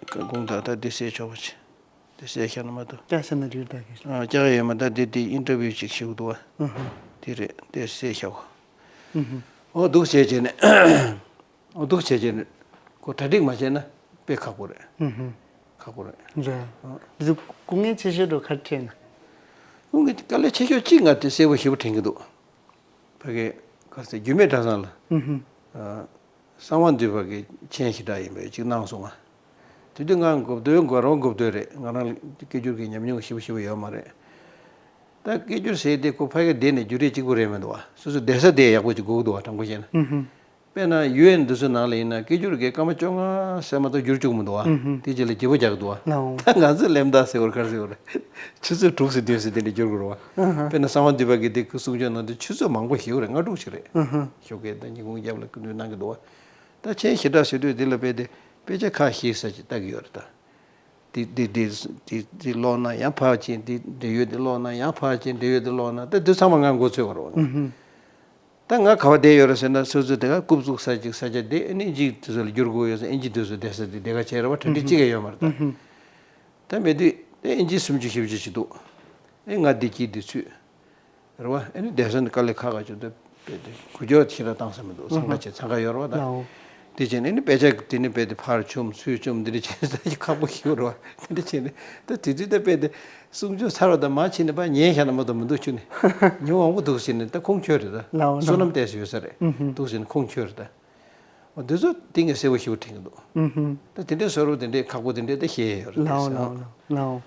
དགོངས་དག་ད་འདི་བསད་ཆོག་པ་ཆེ། འདི་བསད་ཤ་ན་མ་གཏོགས། སྐྱག་ཤ་ན་རིགས་ད་གི། ཨ་སྐྱག་ཡོད་མ་ད་འདི་འདི་ཨིན་ཊར་བིའུ་ཅིག་ཞུ་གི་འདུག་བ། ཨུ་ཧུ། འདི་རེད། འདི་བསད་ཤ་གོ། ཨུ་ཧུ། འོ་འདུག་བྱས་བྱས་ནས། འོ་འདུག་བྱས་བྱས་ནས་ཁོ་གྲ་སྒྲིག་མ་བྱས་ན་དཔེ་ཁག་པོ་རེད། ཨུ་ཧུ། ཁག་པོ་རེད། རེད། འདི་ཚོ་སྐུ་ངལ་ཆེ་ཤོས་འགྲོ་ག་རེ་འཕྲད་ན། སྐུ་ངལ་དཀའ་ལས་ཆེ་ཤོས་གཅིག་ང་དེ་གསལ་པོ་ཞེ་པོ་དྲན་གྱི་འདུག་ཕ་གི་ག་རེ་ཟེར། རྒྱུད་སྨད་གྲྭ་ཚང་ལ། ཨུ་ཧུ། ཨ། གསང་བ་འདུས་པ་གི་མཆན་ཞེ་དྲག་ཡིན་པའི་ཅིག་གནང་སོང་ང་། དེ་དུས་ང་འགོ་བསྡོམས་འགོ་རང་འགོ་བསྡོམས་རེད། ང་རང་ལ་སྐད་སྒྱུར་གྱི་ཉམས་མྱོང་ཞེ་པོ་ཞེ་པོ་ཡོད་མ་རེད། ད་སྐད་སྒྱུར་ཟེར་དེ་ཁོ་ཕ་གི་བསྡད་ནས་སྒྱུར་ཡས་གཅིག་པུ་རེད་མི་འདུག་བ། སོ་སོ་བསྡད་ས་དེ་ཡག་པོ་ཅིག་དགོས་ཀྱི་འདུག་བ། དྲང་པོ་བཤད་ན། ཨུ་ཧུ། དཔེར་ན་ཡུ་ཨེན་འདི་ཚོའི་ནང་ལ་ཡིན་ན་སྐད་སྒྱུར་གྱི་སྐར་མ་བཅོ་ལྔ་ཟེར་མ་གཏོགས་བསྒྱུར་བཅུག་མི་འདུག་བ། ཨུ་ཧུ། དེ་རྗེས་ལ་བརྗེ་པོ་རྒྱག་གི་འདུག་བ། ལའོ། ད་ང་ཚོས་ལེམ་ད་ཟེར་བར་ག་རེ་ཟེར་བ་རེད། ཆུ་ཚོད་དྲུག་ཙམ་བདུན་ཙམ་དེ་འདྲ་བསྒྱུར་དགོས་རེད་བ། ཨུ་ཧུ། དཔེར་ན་གསང་བ་འདུས་པ་གི་དེ་གི་གསུང་ཆོས་ནང་དུ་ཆུ་ཚོད་མང་པོ་ཞིག་རེད། ལྔ་དྲུག་ཞིག་རེད། ཨུ་ཧུ། ཞོགས་ཀས་དང་ཉིན་གུང་རྒྱབ་ལ་སྐུ་མདུན་གནང་གི་འདུག་བ། ད་མཆན་ཞེ་དྲག་ཟེར་དུས་དེ་ལ་དཔེ་དེ་དཔེ་ཆ་ཁག་ཤིག་ས་ཅིག་ལྟ་གི་ཡོད་རེད་ད། དེ་དེ་དེ་དེ་དེ་ཀློག་ན་ཡང་ཕར་ཕྱིན། དེ་འབྲེལ་ཡོད་དེ་ཀློག་ན་ཡང་ཕར་ཕྱིན། འབྲེལ་ཡོད་དེ་ཀློག་ན་ད་དེ་ཚང་མ་ང་མགོ་ཚོས་པ་རེད་བ། ཨུ་ཧུ། ད་ང་ག་བ་བསྡད་ཡོད་རེད་ཟེར་ན། སོ་སོ་དེ་ག་རྐུབ་བཙུགས་ས་ཅིག་ས་ཆ་དེ་ཨ་ནི་ཨིན་ཇི་དེ་ཚོ་ལ་བསྒྱུར་དགོས་ཡོད་ཟེར། ཨིན་ཇི་དེ་ཚོ་བསྡད་ས་དེ་དེ་ག་བྱས་རེད་བ། གྲ་སྒྲིག་གཅིག་ཡང་ཡོད་མ་རེད་ད། ཨུ་ཧུ། ད་མེད་དུས་ཨེ་ཨིན་ཇི་སུམ་ཅུ་བཞི་བཅུ་ཞིག་འདུག་ཨེ་ང་འདི་གྱིས་འདི་ཚུད་རེད་བ། ཨེ་ནི་བསྡད་ས་ནི་དཀའ་ལས་ཁག་ཁག་ཅིག་འདུག་དཔེ་དེ་འགུལ་སྐྱོད་ཞེ་དྲག་བཏང་ས་མི་འདུག་འཚང་ཁ་ཆེ། འཚང་ཁ་ཡོད་རེད་བ་ད། ལའོ། དེ་བྱས་ནས་ཨེ་ནི་དཔེ་ཆ་དེ་ནི་དཔེ་དེ་ཕར་བཅུག་ཚུར་བཅུག་འདི་འདྲ་བྱས་ས་ཅིག་ཁག་པོ་ཞིག་རེད་བ། དེ་འདྲ་བྱས་ནས་ད་དེ་དུས་ད་དཔེ་དེ། གསུང་ཆོས་ཚར་བ་དང་མར་ཕྱིན་ནས་ཕར་ཉལ་བཞག་ན་མ་གཏོགས་མི་འདུག་ཅུ་ནི། ཉི་མ་མང་པོ་འདུག་ཟེར་ནས་ད་ཁོང་ཁྱོད་རེད་ད། ལའོ་ལའོ། བསོད་ནམས་ཏོག་ཙམ་ཡོད་ས་རེད། ཨུ་ཧུ། འདུག་ཟེར་ནས་ཁོང་ཁྱོད་རེད་ད། འོ་འདི་ཚོ་དེ་ངས་གསལ་པོ་ཞེ་པོ་དྲན་གྱི་འདུག་ཨུ་ཧུ། ད་དེ་འདྲའི་བཟོ་རོགས་དེ་འདྲའི་ཁག་པོ་དེ་འདྲའི་ད་བཤད་ཡོད་རེད། ལའོ་ལའོ་ལའོ། ལའོ།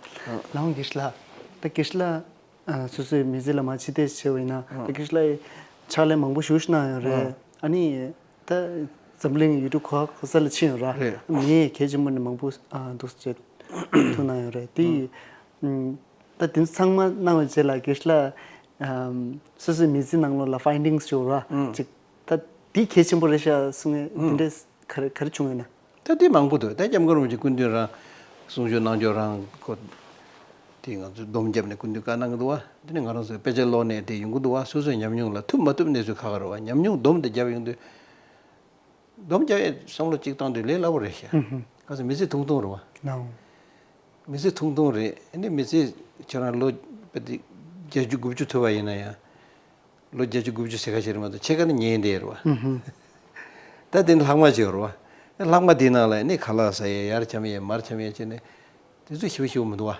ལའོ་དགེ་བཤེས་ལགས། ད་དགེ་བཤེས་ལགས། ཨ། སོ་སོའི་མི་ཚེ་ལ་མར་ཕྱི་བལྟས་བྱས་པ་ཡིན་ན། ད་དགེ་བཤེས་ལགས་ཕྱག་ལས་མང་པོ་ཞེ་པོ་ཞིག་གནང་ཡོད་རེད། ཨ་ནི་ད་འཛམ་གླིང་ཡུལ་གྲུ་ག་ག་ས་ལ་ཕྱིན་ཡོད་ར། རེད། མི་གལ་ཆེན་པོ་ནས་མང་པོ་ཨ་འདུག་སེ་ཐུག་གནང་ཡོད་རེད་དེ། ཨ། ད་དེ་ཚོ་ཚང་མ་གནང་བའི་རྗེས་ལ་དགེ་བཤེས་ལགས་ཨམ་སོ་སོའི་མི་ཚེ་ནང་ལོགས་ལ་ཕའིན་ཌིང་སི་ཡོད་ར། ཨ། ཅིག་ད་དེ་གལ་ཆེན་པོ་རེད་ཤག་གསུང་ངེས་དེ་འདྲས་ག་རེ་ག་རེ་བྱུང་ཡོད་ན། ད་དེ་མང་པོ་འདུག་ད་སྐྱབས་མགོན་རིན་པོ་ཆེ་སྐུ་མདུན་རང་གསུང་ཆོས་གནང་ཕྱོགས་རང་ཁོ་དེ་ང་ཚོས་སྡོམ་བརྒྱབ་ནས་སྐུ་མདུན་བཀའ་གནང་གི་འདུག་བ། དེ་ནས་ང་རང་ཚོས་དཔེ་ཆ་ཀློག་ནས་དེ་ཡོང་གི་འདུག་བ། སོ་སོའི་ཉམས་མྱོང་ལ་ཐུབ་མ་ཐུབ་གནས་ཚུལ་ཁག་ཁག་རེད་བ། ཉམས་མྱོང་སྡོམ་དེ་བརྒྱབ་ཡོང་དུས། སྡོམ་རྒྱག་ཡས་བསམ་བློ་གཅིག་བཏང་དུས་ལས་སླ་པོ་རེད་ཤག་ཨུ་ཧུ། ག་ཚོད་མི་ཚེ་ཐུང་ཐུང་རེད་བ། ལའོ། མི་ཚེ་ཐུང་ཐུང་རེད། ཨ་ནི་མི་ཚེ་ཁྱོད་རང་ལོ་བརྒྱད་ཅུ་དགུ་བཅུ་ཐུབ་པ་ཡིན་ན་ཡང་། ལོ་བརྒྱད་ཅུ་དགུ་བཅུ་ཟེར་ཁ་ཤས་རེད་མ་གཏོགས་ཕྱེད་ཀ་ནི་ཉལ་བསྡད་རེད་བ། ཨུ་ཧུ། ད་དེ་ནི་ལྷག་མ་ཅིག་ཡོད་རེད་བ། ལྷག་མ་དེའི་ནང་ལ་ཨ་ནི་ཁ་ལག་ཟ་ཡས་ཡར་འཁྱམ་ཡས་མར་འཁྱམ་ཡས་བྱས་ནས་དེ་ཚོ་ཞེ་པོ་ཞེ་པོ་མི་འདུག་བ།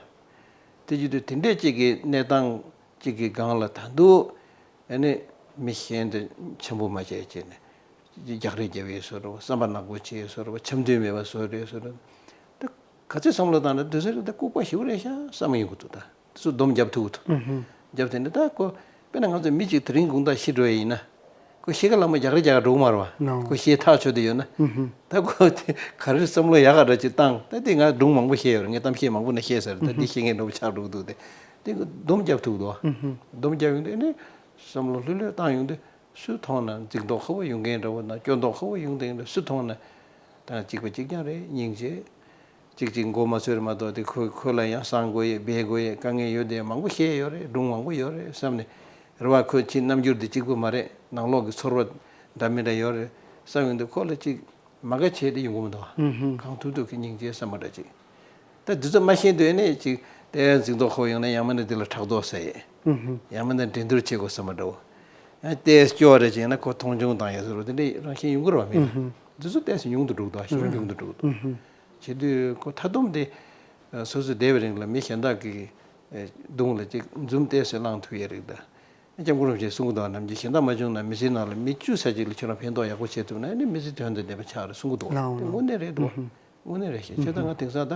དེ་བྱེད་དུས་དེ་འདྲས་ཅིག་གི་གནས་སྟངས་ཅིག་གི་སྒང་ལ་ད་དུང་ཨ་ནི་མི་གཞན་དེ་འཆམ་པོ་མ་བྱས་བྱས་ནས། རྒྱག་རེས་རྒྱབ་ཡས་བཟོ་འདྲ་བོ། བསམ་པ་ནག་པོ་བྱེད་ཡས་བཟོ་འདྲ་བོ། འཆམ་མཐུན་མེད་པ་བཟོ་རེས་བཟོ་འདྲ། ད་ག་ཚོད་བསམ་བློ་བཏང་ན་དེ་ཚོ་ལ་ད་ལྐུགས་པ་ཞེ་པོ་རེད་ཤག་བསམ་ཡོང་གི་འདུག་ད་དེ་ཚོ་སྡོམ་རྒྱབ་ཐུབ་ཀྱི་འདུག་ཨུ་ཧུམ། རྒྱབ་དེ་འདྲ། ད་ཁོ་དཔེར་ན་ང་ཚོ་མི་གཅིག་དེ་རིང་དགོང་དག་ཤི་འགྲོ་ཡས་ཡིན་ན། ཁོ་ཤི་ཁ་ལ་མ་རྒྱག་རེས་རྒྱག་ག་འགྲོ་གི་མ་རེད་བ། ནོ། ཁོ་ཤི་ཐག་ཆོད་དེ་ཡོད་ན། ཨུ་ཧུམ། ད་ཁོ་དེ་ག་རེ་བསམ་བློ་ཡག་ག་འདྲ་ཅིག་བཏང་། ད་དེ་ང་སྒྲུང་མང་པོ་བཤད་ཡོད་རེད། ངས་གཏམ་བཤད་མང་པོ་ནས་བཤད་ཚར་རེད། ད་འདི་བཤད་མཁན་འདྲ་བོ་ཆགས་འགྲོ་གི་འདུག་སྟེ། དེ་སྡོམ་རྒྱབ་ཐུབ་འདུག་བ། ཨུ་ཧུམ། སྡོམ་རྒྱབ་ཡོང་དུས་ཨ་ནི་བསམ་བློ་ལྷོད་ལྷོད་བཏང་ཡོང་དུས། སུས་མཐོང་ན་འཛིང་དོགས་ཁ་པོ་ཡོང་མཁན་འདྲ་བོ་དང་སྐྱོ་མདོག་ཁ་པོ་ཡོང་མཁན་འདྲ། སུས་མཐོང་ན་ད་གཅིག་པ་གཅིག་རྐྱང་རེད། སྙིང་རྗེ། གཅིག་གཅིག་མགོ་མ་ཚོས་རེད་མ་གཏོགས། དེ་ཁོ་ཁོ་ལ་ཡང་གསང་དགོས་ཡས་སྦས་དགོས་ཡས་དཀའ་ངལ་ཡོད་དེ་མང་པོ་བཤད་ཡོད་རེད། སྒྲུང་མང་པོ་ཡོད་རེད་བསམ་ནས། རེད་བ། ཁོ་ཕྱི་རྣམ་འགྱུར་དེ་གཅིག་པུ་མ་རེད། ནང་ལོགས་ཀྱི་ཚོར་བ་འདྲ་མི་འདྲ་ཡོད་རེད་བསམ་ཡོང་དུས་ཁོ་ལ་གཅིག་མ་དགའ་བྱས་ཏེ་ཡོང་གི་མི་འདུག་བ། ཨུ་ཧུམ། གང་ཐུབ་ཐུབ་ཀྱིས་སྙིང་རྗེ་བསམ་པ་འདྲ་ཅིག་ད་འདི་ཚོ་མ་ཤེས་དུས་ནས་ཅིག་དེ་འཛིང་དོགས་ཁོ་ཡོང་ན་ཡང་མིན་ན་འདི་ལ་ཕྲག་དོག་ཟ་ཡས། ཨུ་ཧུམ། ཡང་མིན་ན་འགྲན་བསྡུར་བྱེད་དགོས་བསམ་པ་འདྲ་བོ། ཡང་ཏོག་ཙམ་སྐྱོ་བ་རེ་བྱས་ན་ཁོ་མཐོང་ཆུང་བཏང་ཡས་བཟོ་འདྲ་དེ་འདྲའི་རང་བཞིན་ཡོང་གི་རེད་བ། མི་ལ། ཨུ་ཧུམ། འདི་ཚོ་ཏོག་ཙམ་ཉུང་དུ་འགྲོ་གི་འདུག་ཞེ་པོ་ཉུང་དུ་འགྲོ་གི་འདུག་ཨུ་ཧུམ། བྱེད་དུས་ཁོ་མཐའ་སྡོམ་དེ་སོ་སོ་བསྡད་པའི་རིང་ལ་མི་གཞན་དག་གི་གདོང་ལ་ཅིག་འཛུམ་ཏོག་ཙམ་བསླང་ཐུབ་ཡས་རེད་ད། སྐྱབས་མགོན་རིན་པོ་ཆེས་གསུང་གི་འདུག་ནམ་རྒྱུན་གཞན་དག་མ་བྱུང་ན་མི་ཚེའི་ནང་ལ་མི་བཅུ་ཙམ་ཅིག་ལ་ཁྱོད་རང་ཕན་ཐོགས་ཡག་པོ་བྱེད་ཐུབ་ན་ཨ་ནི་མི་ཚེ་དོན་དང་ལྡན་པ་ཆགས་རེད་གསུང་གི་འདུག་ལའོ་དེ་ལའོ། དངོས་གནས་རེད་འདུག་བ། ཨུ་ཧུམ། དངོས་གནས་རེད་ཤག་ཨུ་བྱས་ཙང་ཧུམ། ང་དེང་སང་ད་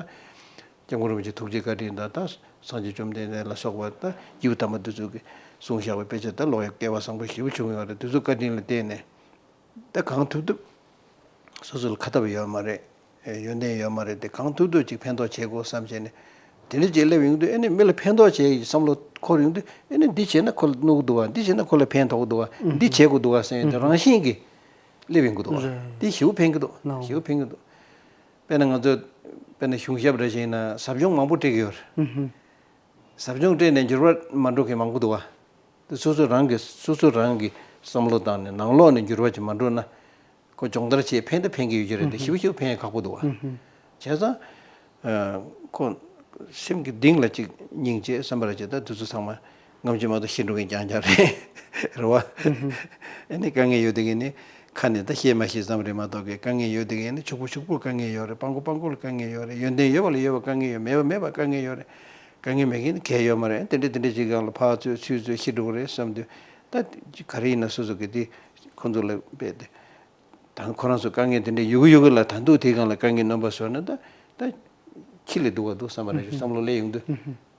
སྐྱབས་མགོན་རིན་པོ་ཆེའི་ཐུགས་རྗེ་བཀའ་དྲིན་དང་། ད་སངས་རྒྱས་བཅོམ་ལྡན་འདས་ལ་སོགས་པ་ད་སྐྱེས་བུ་དམ་པ་འདི་ཚོ་གིས་གསུངས་བཞག་པའི་དཔེ་ཆ་ད་ཀློག་ཡག་སྐལ་བ་བཟང་པོ་ཞེ་པོ་བྱུང་ཡོད་རེད། འདི་ཚོ་བཀའ་དྲིན་ལ་བརྟེན་ནས་ད་གང་ཐུབ་ཐུབ། སོ་སོ་ལ་ཁ་ཐབས་ཡོད་མ་རེད། ཡོན་ཏན་ཡོད་མ་རེད་དེ། གང་ཐུབ་ཐུབ་ཅིག་ཕན་ཐོགས་བྱེད་དགོས་བསམ་བྱས་ནས་དེ་འདྲ་ཅིག་སླེབས་ཡོང་དུས་ཨ་ནི་མི་ལ་ཕན་ཐོགས་བྱེད་ཀྱི་བསམ་བློ་འཁོར་ཡོང་དུས་ཨ་ནི་འདི་བྱས་ན་ཁོ་ལ་གནོད་ཀྱི་འདུག་བ། འདི་བྱས་ན་ཁོ་ལ་ཕན་ཐོགས་ཀྱི་འདུག་བ། འདི་བྱེད་དགོས་འདུག་བ་ཟེར་ཡོང་དུས་རང་བཞིན་གྱིས་སླེབས་ཡོང་གི་འདུག་བ། རེད། འདི་ཞེ་པོ་ཕན་གྱི་འདུག་ལའོ། ཞེ་པོ་ཕན་གྱི་འདུག་དཔེར་ན་ང་ཚོ་དཔེར་ན་གཞུང་ཞབས་རེ་བྱས་ན་ཟབ་སྦྱོང་མང་པོ་སྤྲད་ཀྱི་ཡོད་རེད། ཨུ་ཧུམ། ཟབ་སྦྱོང་སྤྲད་ནས་འགྱུར་བ་མ་འགྲོ་མཁན་མང་པོ་འདུག་བ། དེ་སོ་སོ་རང་གིས་སོ་སོ་རང་གིས་བསམ་བློ་བཏང་ནས་ནང་ལོགས་ནས་འགྱུར་བ་ཅིག་མ་འགྲོ་ན། ཁོ་སྦྱོང་བརྡར་བྱས་ཕན་ད་ཕན་གྱི་ཡོད་ཀྱི་རེད་དེ། ཞེ་པོ་ཞེ་པོ་ཕན་ཡ་ཁག་པོ་འདུག་བ། ཨུ་ཧུམ། བྱས་ཙང་། ཨ། ཁོ་སེམས་ཀྱི་གཏིང་ལ་ཅིག་སྙིང་རྗེ་བསམ་པ་རེ་བྱས། ད་དེ་ཚོ་ཚང་མ་ངམ་ཅིག་མ་གཏོགས་ཤི་འགྲོ་མཁན་རྐྱང་རྐྱང་རེད། རེད་བ། ཨུ་ཧུམ། ཨ་ནི་དཀའ་ངལ་ཡོད་དེ་གས་ནི་ཁ་ནས་ད་བཤད་མ་ཤེས་ཙམ་རེད་མ་གཏོགས་གི། དཀའ་ངལ་ཡོད་དེ་གས་ནི་ཕྱུག་པོ་ཕྱུག་པོར་དཀའ་ངལ་ཡོད་རེད། སྤྲང་པོ་སྤྲང་པོ་ལ་དཀའ་ངལ་ཡོད་རེད། ཡོན་ཏན་ཡོད་པ་ལ་ཡོད་པ་དཀའ་ངལ་ཡོད། མེད་པ་མེད་པ་དཀའ་ངལ་ཡོད་རེད། དཀའ་ངལ་མེད་མཁན་ནི་གལ་ཡོད་མ་རེད། དེ་འདྲ་དེ་འདྲ་ཅིག་སྒང་ལ་ཕར་ཚུར་ཚུར་ཚུར་ཤི་འགྲོ་གི་རེད་བསམ་དུས། ད་ག་རེ་ཡིན་ན་སོ་སོ་གི་དེ་ཁོ་ཚོ་ལ་དཔེ་དེ། ད་ཁོ་རང་ཚོ་དཀའ་ངལ་དེ་འདྲ་ཡོད་གི་ཡོད་གི་ལ། ད་འདུག་དེའི་སྒང་ལ་དཀའ་ངལ་སྣོན་པ་བཟོས་ན་ད་ད་ཁྱི་ལས་སྡུག་པ་འདུག་བསམ་པ་རེད། བསམ་བློ་སླེབས་ཡོང་དུས།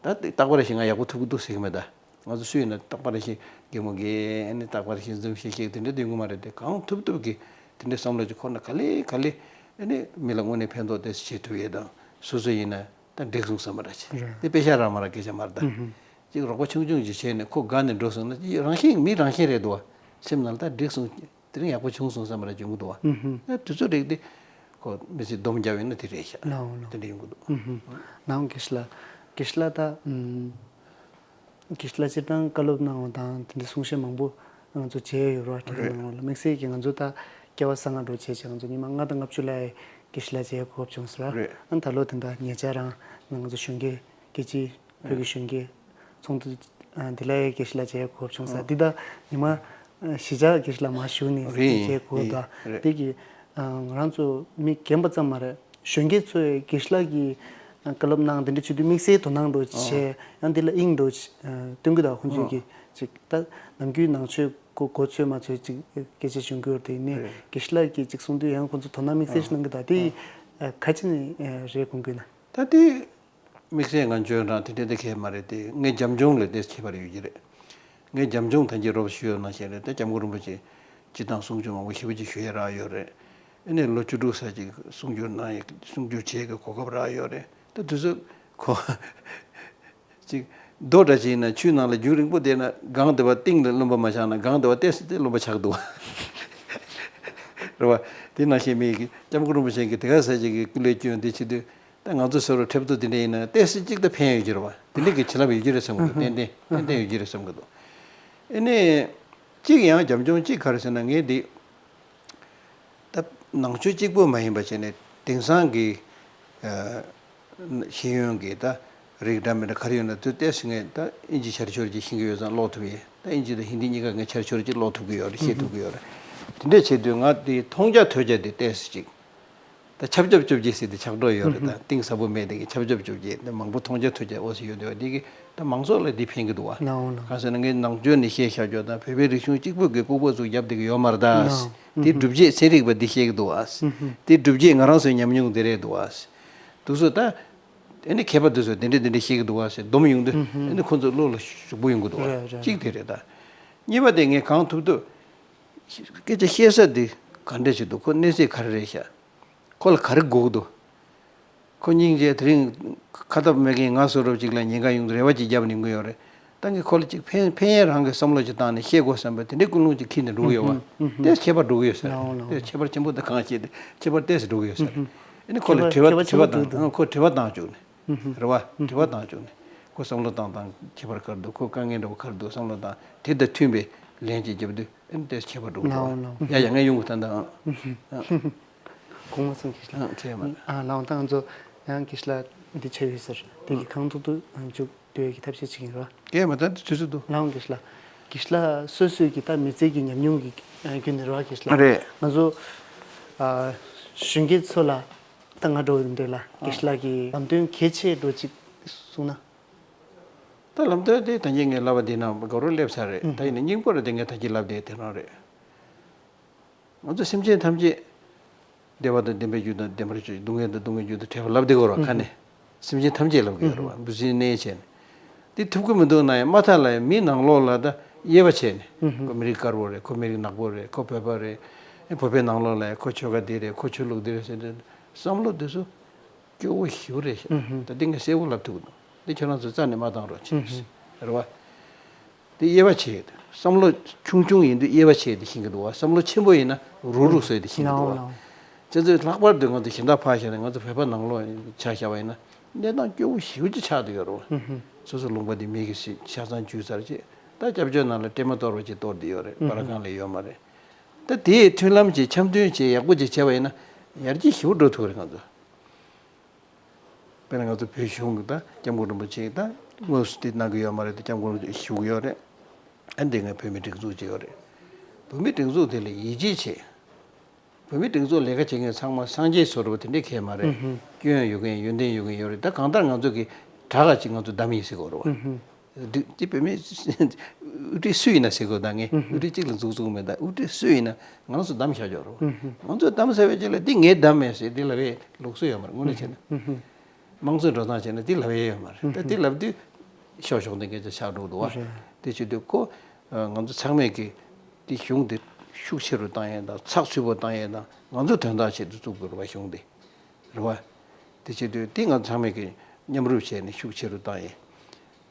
ད་དེ་རྟག་པར་ཞིག་ང་ཡག་པོ་ཐུབ་ཀྱི་འདུག་ཟེར་གི་མེད་ད། ང་ཚོ་སུ་ཡིན་ན་རྟག་པར་ཞིག་གད་མོ་བགད། ཨ་ནི་རྟག་པར་ཞིག་འཛུམ་ཤིག་ཤིག་དེ་འདྲ་སྡོད་ཀྱི་མ་རེད་དེ། གང་ཐུབ་ཐུབ་ཀྱིས་དེ་འདྲའི་བསམ་བློ་ཅིག་འཁོར་ན་ག་ལེ་ག་ལེ། ཨ་ནི་མི་ལ་དངོས་གནས་ཕན་ཐོགས་ཏོག་ཙམ་བྱེད་ཐུབ་ཡས་དང་། སོ་སོ་ཡིན་ན་ད་འགྲིག་སོང་བསམ་པ་ར་ཅིག་རེད། དེ་དཔེ་ཤག་རང་མ་ར་སྐད་ཆ་མ་རེད་ད། ཨུ་ཧུམ། ཅིག་རོགས་པ་ཆུང་ཆུང་ཅིག་བྱས་ནས་ཁོ་དགའ་ནས་འགྲོ་སོང་ན་ཅིག་རང་བཞིན་མི་རང་བཞིན་རེད་འདུག་བ། སེམས་ནང་ལ་ད་འགྲིག་སོང་། དེ་རིང་ཡག་པོ་བྱུང་སོང་བསམ་པ་ར་ཅིག་ཡོང་གི་འདུག་བ། ཨུ་ཧུམ། ད་དུས་ཚོད་རིགས་དེ་ཁོ་མི་ཚེ་སྡོམ་རྒྱབ་ཡོད་ན་དེ་རེད་ཤག་ལའོ་ལའོ། དེ་འདྲ་ཡོང་གི་འདུག་ཨུ་ཧུམ། ལའོ་དགེ་བཤེས་ལགས། དགེ་བཤེས་ལགས་ད། ཨུམ། དགེ་བཤེས་ལགས་སྤྱིར་བཏང་བཀའ་སློབ་གནང་བ་དང་དེ་འདྲའི་གསུང་བཤད་མང་པོ་ང་ཚོ་བྱས་ཡོད་རེད་བ། དེ་རེད། ནང་ལ་དམིགས་བསལ་གྱིས་ང་ཚོ་ད་སྐལ་བ་བཟང་ང་འགྲོ་བྱས་བྱས་ང་ཚོ་ཉི་མ་ལྔ་དང་ལྔ་བཅུ་ལ་དགེ་བཤེས་ལགས་མཇལ་གོ་སྐབས་བྱུང་ཟེར། རེད། ཨ་ནི་ད་ལོ་དེ་འདྲ་ཉེ་ཆར་རང་ང་ཚོ་གཞོན་སྐྱེས་རྒྱལ་སྤྱིའི་བོད་ཀྱི་གཞོན་སྐྱེས་ཚོགས་འདུ་འདི་ལ་དགེ་བཤེས་ལགས་མཇལ་གོ་སྐབས་བྱུང་ཟེར། འདི་ད་ཉི་མ་གཞིས་ཆགས་དགེ་བཤེས་ལགས་མར་བཞུགས་ནས་རེད། མཇལ་གོ་སྐབས་ད། རེད། དེ་གི་ང་རང་ཚོ་མི་རྒན་པ་ཙམ་མ་རེད། གཞོན་སྐྱེས་ཚོས་དགེ་བཤེས་ལགས་ཀྱིས་བཀའ་སློབ་གནང་དེ་འདྲ་བྱེད་དུས་དམིགས་བསལ་དོ་སྣང་འགྲོ་བྱས། ཡང་འདི་ལ་དབྱིངས་འགྲོ་བྱས་སྟོན་གི་ད། ཁོང་ཚོས་ཀྱིས་ཅིག་ད་ནམ་རྒྱུན་ནང་ཆོས་གོ་གོ་ཚོད་མ་ཚོད་ཅིག་སྐད་ཆ་བྱུང་གི་ཡོད་རེད། དེ་ནས་དགེ་བཤེས་ལགས་ཀྱིས་ཅིག་གསུང་དུས་ཡང་ཁོང་ཚོ་དོ་སྣང་དམིགས་བསལ་ཞིག་གནང་གི་ད། དེ་ག་ཅི་ནས་རེད་དགོངས་ཀྱི་ན། ད་དེ། དམིགས་བསལ་ང་ཚོའི་རང་དེ་འདྲ་དེ་གས་མ་རེད་དེ། ངས་རྒྱབ་ལྗོངས་ལ་དེ་ཁྱད་པར་ཡོད་ཀྱི་རེད། ངས་རྒྱབ་ལྗོངས་ཐམས་ཅད་རོབ་ཞུས་ཡོད་ནང་བཞིན་རེད། ད་སྐྱབས་མགོན་རིན་པོ་ཆེ་སྤྱིར་བཏང་གསུང་ཆོས་མང་པོ་ཞེ་པོ་ཅིག་ཞུ་ཡས་རག་ཡོད་རེད། ཨ་ནི་ལོ་བཅུ་དྲུག་ཙམ་ཅིག་གསུང་སྒྱུར་གནང་ཡས་གསུང་སྒྱུར་བྱེད་ཀྱི་གོ་སྐབས་རག་ཡོད་རེད། ད་དུས་ཚོད་ཁོ་ཅིག་རྡོ་འདྲ་ཅིག་ཡིན་ན་ཆུའི་ནང་ལ་རྒྱུན་རིང་པོ་བསྡད་ན་སྒང་དེ་བ་གཏིང་ལ་རློན་པ་མ་ཆགས་ན་སྒང་དེ་བ་ཏོག་ཙམ་དེ་རློན་པ་ཆགས་འདུག་བ། རེད་བ། དེ་ནང་བཞིན་མི་ཡི་སྐྱབས་མགོན་རིན་པོ་ཆེ་གིས་དེ་ག་ས་ཅིག་གི་སྐུ་ལས་བསྐྱོན་དེ་བྱེད་དུས། ད་ང་ཚོ་སོ་སོར་ཁྲབ་ཏུ་དེ་འདྲ་ཡིན་ན་ཏོག་ཙམ་གཅིག་ད་ཕན་ཡོད་ཀྱི་རེད་བ། དེ་འདྲ་གི་བྱིན་རླབས་ཡོད་ཀྱི་རེད་བསམ་གི་འདུག་ཏན་ཏན་ཏན་ཏན་ཡོད་ཀྱི་རེད་བསམ་གི་འདུག་ཨ་ནི། གཅིག་ཡང་རྒྱབ་ལྗོངས་གཅིག་ག་རེ་ཟེར་ན་ངས་འདི། ད་ནང་ཆོས་གཅིག་པོ་མ་ཡིན་པ་བྱས་ནས་དེང་སང་གི་ཤེས་ཡོན་གྱི་ད་རིགས་འདྲ་མི་འདྲ་ག་རེ་ཡོད་ན་དེ་ཏོག་ཙམ་ངས་ད་ཨིན་ཇི་ཆར་ཆུར་ཅིག་ཤེས་ཀྱི་ཡོད་ཙང་ཀློག་ཐུབ་ཡས། ད་ཨིན་ཇི་དང་ཧིན་དི་གཉིས་ཀ་ངས་ཆར་ཆུར་ཅིག་ཀློག་ཐུབ་ཀྱི་ཡོད་རེད། ཤེས་ཐུབ་ཀྱི་ཡོད་རེད། དེ་འདྲས་བྱེད་དུས་ང་འདི་མཐོང་རྒྱ་ཐོས་རྒྱ་དེ་ཏོག་ཙམ་ཅིག་ད་ཆབ་ཆབ་བཅོ་བརྒྱད་ཟེར་ཏེ་ཆགས་འགྲོ་ཡོད་རེད། ད་གཏིང་ཟབ་པོ་མེད་དེ་གི་ཆབ་ཆབ་བཅོ་བརྒྱད་དེ་མང་པོ་མཐོང་རྒྱ་ཐོས་རྒྱ་འོ་ཟེར་ཡོད་དེ་བ་དེ་གི་ད་མང་ཚོགས་ལ་འདི་ཕན་གི་འདུག་བ། ནའོ་ནའོ། གང་ཟེར་ན་ངས་ནང་ཆོས་ནས་བཤད་བཞག་ཆོག་ད་བོད་པའི་རིག་གཞུང་གཅིག་པུ་གི་ལྐུགས་པ་ཟུག་རྒྱབ་བསྡད་གི་ཡོད་མ་རེད་ད། ནའོ། དེ་སྒྲུབ་བྱེད་ཚན་རིག་པ་འདི་བཤད་གི་འདུག་བ། དེ་སྒྲུབ་བྱེད་ང་རང་ཚོའི་ཉམས་མྱོང་འདི་རེད་འདུག་བ། དུ་སུ་ད། ཨེ་ནི་མཁས་པ་དུ་སུ་དེ་འདྲས་དེ་འདྲས་བཤད་གི་འདུག་བ་ཟེར་སྡོམ་ཡོང་དུས་ཨེ་ནི་ཁོ་ཚོ་བློ་ལ་ཞུགས་པོ་ཡོང་གི་འདུག་བ། རེད་རེད། གཅིག་དེ་རེད་ད། གཉིས་པ་དེ་ངས་གང་ཐུབ་ཐུབ། སྐད་ཆ་བཤད་ས་འདི་ག་འདྲས་ཞིག་འདུག་ཁོ་གནས་ཚད་ག་རེ་རེད་ཤག་ཁོ་ལ་ག་རེ་དགོས་ཀྱི་འདུག་ཁོ་སྙིང་རྗེ་དེ་རིང་ཁ་ཐབས་མེད་མཁན་ང་བཟོ་འདྲ་ཅིག་ལ་ཉེན་ཁ་ཡོང་དུས་རེ་བ་ཅིག་བརྒྱབ་ནས་ཡོང་གི་ཡོད་རེད། ད་ངས་ཁོ་ལ་ཅིག་ཕན་ཕན་ཡས་རང་གི་བསམ་བློ་ཅིག་བཏང་ནས་བཤད་དགོས་བསམ་པའི་དེ་འདྲའི་ཀུན་སློང་ཅིག་འཁྱེར་ནས་འགྲོ་གི་ཡོད་བ། ཏོག་ཙམ་ཁྱད་པར་འགྲོ་གི་ཡོད་ས་རེད། ལའོ་ལའོ། ཏོག་ཙམ་ཁྱད་པར་ཆེན་པོ་དང་གང་བྱས་ཏེ་ཁྱད་པར་ཏོག་ཙམ་འགྲོ་གི་ཡོད་ས་རེད། ཨེ་ནི་ཁོ་ལ་དྲི་བ་དྲི་བ་དྲི་བ་དང་ཁོ་དྲི་བ་བཏང་བཅུག་ནས། རེད་བ། དྲི་བ་བཏང་བཅུག་ནས་ཁོ་བསམ་བློ་བཏང་སྟངས་ཁྱད་པར་ག་རེ་འདུག་ཁོ་དཀའ་ངལ་འདྲ་བོ་ག་རེ་འདུག་བསམ་བློ་བཏང་དེ་དང་མཐུན་པའི་ལན་ཅིག་བརྒྱབ་དུས་ཨེ་ནི་ཏོག་ཙམ་ཁྱད་པར་འགྲོ་གི་འདུག་བ། ལའོ་ལའོ། ཡ་ཡ་ངས་ཡོང་གི་ད་ད། དགོངས་པ་ཚོམས་ཀྱི་ལ། ཨ་ཁྱེད་མ། ཨ་ལའོ་ད་ང་ཚོ་ཡང་གིས་ལ་འདི་ཆེ་བའི་ཟེར་དེ་གི་གང་ཐུབ་ཐུབ་མཇུག་བསྡུ་ཡས་ཀྱི་ཐབས་ཤེས་བྱེད་ཀྱིན་རོ། ཀྱེ་མ་ད་འདི་དུས་ཚོད་འདུག་ལའོ་གིས་ལ། གིས་ལ་སོ་སོའི་གི་ད་མི་ཚེ་གི་ཉམས་མྱོང་གི་རྒྱུན་ནས་རོ་གིས་ལ། རེད། ང་ཚོ་གཞོན་སྐྱེས་ཚོ་ལ་ད་ང་འགྲོ་ཡིན་འདོད་ལ་གིས་ལ་གི་ལམ་སྟོན་གལ་ཆེ་འགྲོ་ཅིག་གསུངས་ན། ད་ལམ་སྟོན་དེ་ད་གིན་ངས་ལབ་པ་འདི་ན་ག་རུ་སླེབས་ཚར་རེད། ད་ཡིན་ན་སྙིང་པོ་རེད་དེ་ངས་ད་གིན་ལབ་དེ་དེ་རང་རེད། ང་ཚོ་སེམས་ཅན་ཐམས་ཅད་བདེ་བ་དང་ལྡན་པའི་རྒྱུ་དང་ལྡན་པར་བྱེད། སྡུག་བསྔལ་དང་སྡུག་བསྔལ་རྒྱུ་དང་བྲལ་བ་ལབ་བསྡད་ཀྱི་ཡོད་རེད་བ། ཁ་ནས་སེམས་ཅན་ཐམས་ཅད་ལབ་ཀྱི་ཡོད་རེད་བ། འབུ་སྲིན་གནས་བྱས་ནས་དེ་ཐུབ་ཀྱི་མི་འདུག་ན་ཡང་མ་མཐའ་ལ་ཡང་མིའི་ནང་ལོགས་ལ་ད་དབྱེ་བ་བྱས་ནས་ཁོ་མི་རིགས་དཀར་པོ་རེད། ཁོ་མི་རིགས་ནག་པོ་རེད། ཁོ་བོད་པ་རེད། ཨེ་བོད་པའི་ནང་ལོགས་ལ་ཡང་ཁོ་ཆོལ་ཁ་འདི་རེད། ཁོ་ཆོས་ལུགས་འདི་རེད་ཟེར་ཏེ་བསམ་བློ་དེ་ཚོ་སྐྱོ་བོ་ཞེ་པོ་རེད་ཤག་ད་འདི་ངས་གསལ་པོ་ལབ་ཐུབ་ཀྱི་འདུག་འདི་ཁྱོད་རང་ཚོ་རྩ་ནས་མ་བཏང་རོགས་བྱེད། རེད་བ། དེ་དབྱེ་བ་ཕྱེ། བསམ་བློ་ཆུང་ཆུང་ཡིན་དུས་དབྱེ་བ་ཕྱེ་དེ་ཤེས་ཀྱི་འདུག་བ། བསམ་བློ་ཆེན་པོ་ཡིན་ན་རུག་རུག་བཟོས་དེ་ཤེས་ཀྱི་འདུག་བ། ལའོ་ལའོ། བྱས་ཙང་ལྷག་པར་དུ་ང་ཚོ་གཞན་དག་ཕར་བཞག་ནས་ང་ཚོ་བོད་པ་ནང་ལོགས་ཆ་བཞག་པ་ཡིན་ན་གནས་སྟངས་སྐྱོ་བོ་ཞེ་པོ་ཅིག་ཆགས་བསྡད་ཡོད་རེད་བ། སོ་སོ་ལུང་པ་འདི་མི་གིས་ཆ་ཚང་འཇུས་ཚར་རྗེས་ད་སྐྱབས་བཅོལ་ནང་ལ་སྲན་མ་གཏོར་བ་ཅིག་གཏོར་བསྡད་ཡོད་རེད། པ་ར་གང་ལས་ཡོད་མ་རེད། ད་དེའི་མཐུན་ལམ་ཅིག་འཆམ་མཐུན་ཅིག་ཡག་པོ་ཅིག་བྱས་པ་ཡིན་ན་ཡར་རྒྱས་ཞེ་པོ་འགྲོ་ཐུབ་རེད་ང་ཚོ། དཔེར་ན་ང་ཚོ་བོད་གཞུང་གི་ད་སྐྱབས་མགོན་རིན་པོ་ཆེ་ད་དངོས་སུ་དེ་གནང་གི་ཡོད་མ་རེད་དེ་སྐྱབས་མགོན་རིན་པོ་ཆེ་བཞུགས་ཡོད་རེད། ཨ་འདི་ང་བོད་མི་སྒྲིག་འཛུགས་ཅིག་ཡོད་རེད། བོད་མི་སྒྲིག་འཛུགས་དེ་ལ་ཡིད་ཆེས་བྱེད། བོད་མི་སྒྲིག་འཛུགས་ལས་ཀ་བྱེད་མཁན་ཚང་མ་སངས་རྒྱས་བཟོ་འདྲ་བ་དེ་འདྲས་གང་ཡང་མ་རེད། སྐྱོན་ཡོད་མཁན་ཡོན་ཏན་ཡོད་མཁན་ཡོད་རེད། ད་གང་ལྟར་ང་ཚོ་གི་དྲག་ག་ཅིག་ང་ཚོ་བདམས་ཡིན་ཟེར་དགོས་རེད་བ། འདི་འདི་བོད་མི་དབུ་ཁྲིད་སུ་ཡིན་ན་ཟེར་དགོས། ད་ངས་དབུ་ཁྲིད་གཅིག་ལ་འཛུགས་འཛུགས་མེད། ད་དབུ་ཁྲིད་སུ་ཡིན་ན་ང་རང་ཚོ་བདམས་བཞག་ཆོག་རེད། ང་ཚོས་བདམས་ཟེར་བའི་རྗེས་ལ་འདི་ངས་བདམས་མེད་ཟེར་འདི་ལབ་པའི་ལུགས་སྲོལ་ཡོད་མ་རེད། དངོས་གནས་བྱས་ན་དམངས་གཙོའི་འགྲོ་སྟངས་བྱས་ན་འདི་ལབ་ཡས་ཡོད་མ་རེད། ད་འདི་ལབ་དུས་ཤོག་ཤོག་འདི་སྐད་ཆ་ཆགས་འགྲོ་འདུག་བ། དེ་བྱེད་དུས་ཁོ་ང་ཚོ་ཚང་མས་ཀྱི་འདི་གཞུང་འདི་ཤུགས་ཆེ་རུ་བཏང་ཡས་དང་ཚགས་ཚུད་པོ་བཏང་ཡས་དང་ང་ཚོ་དོན་དག་ཆེད་དུ་བཙུགས་དགོས་རེད་བ་གཞུང་འདི། རེད་བ། དེ་བྱེད་དུས་དེ་ང་ཚང་མས་ཀྱི་མཉམ་རུབ་བྱས་ནས་ཤུགས་ཆེ་རུ་བཏང་ཡིན།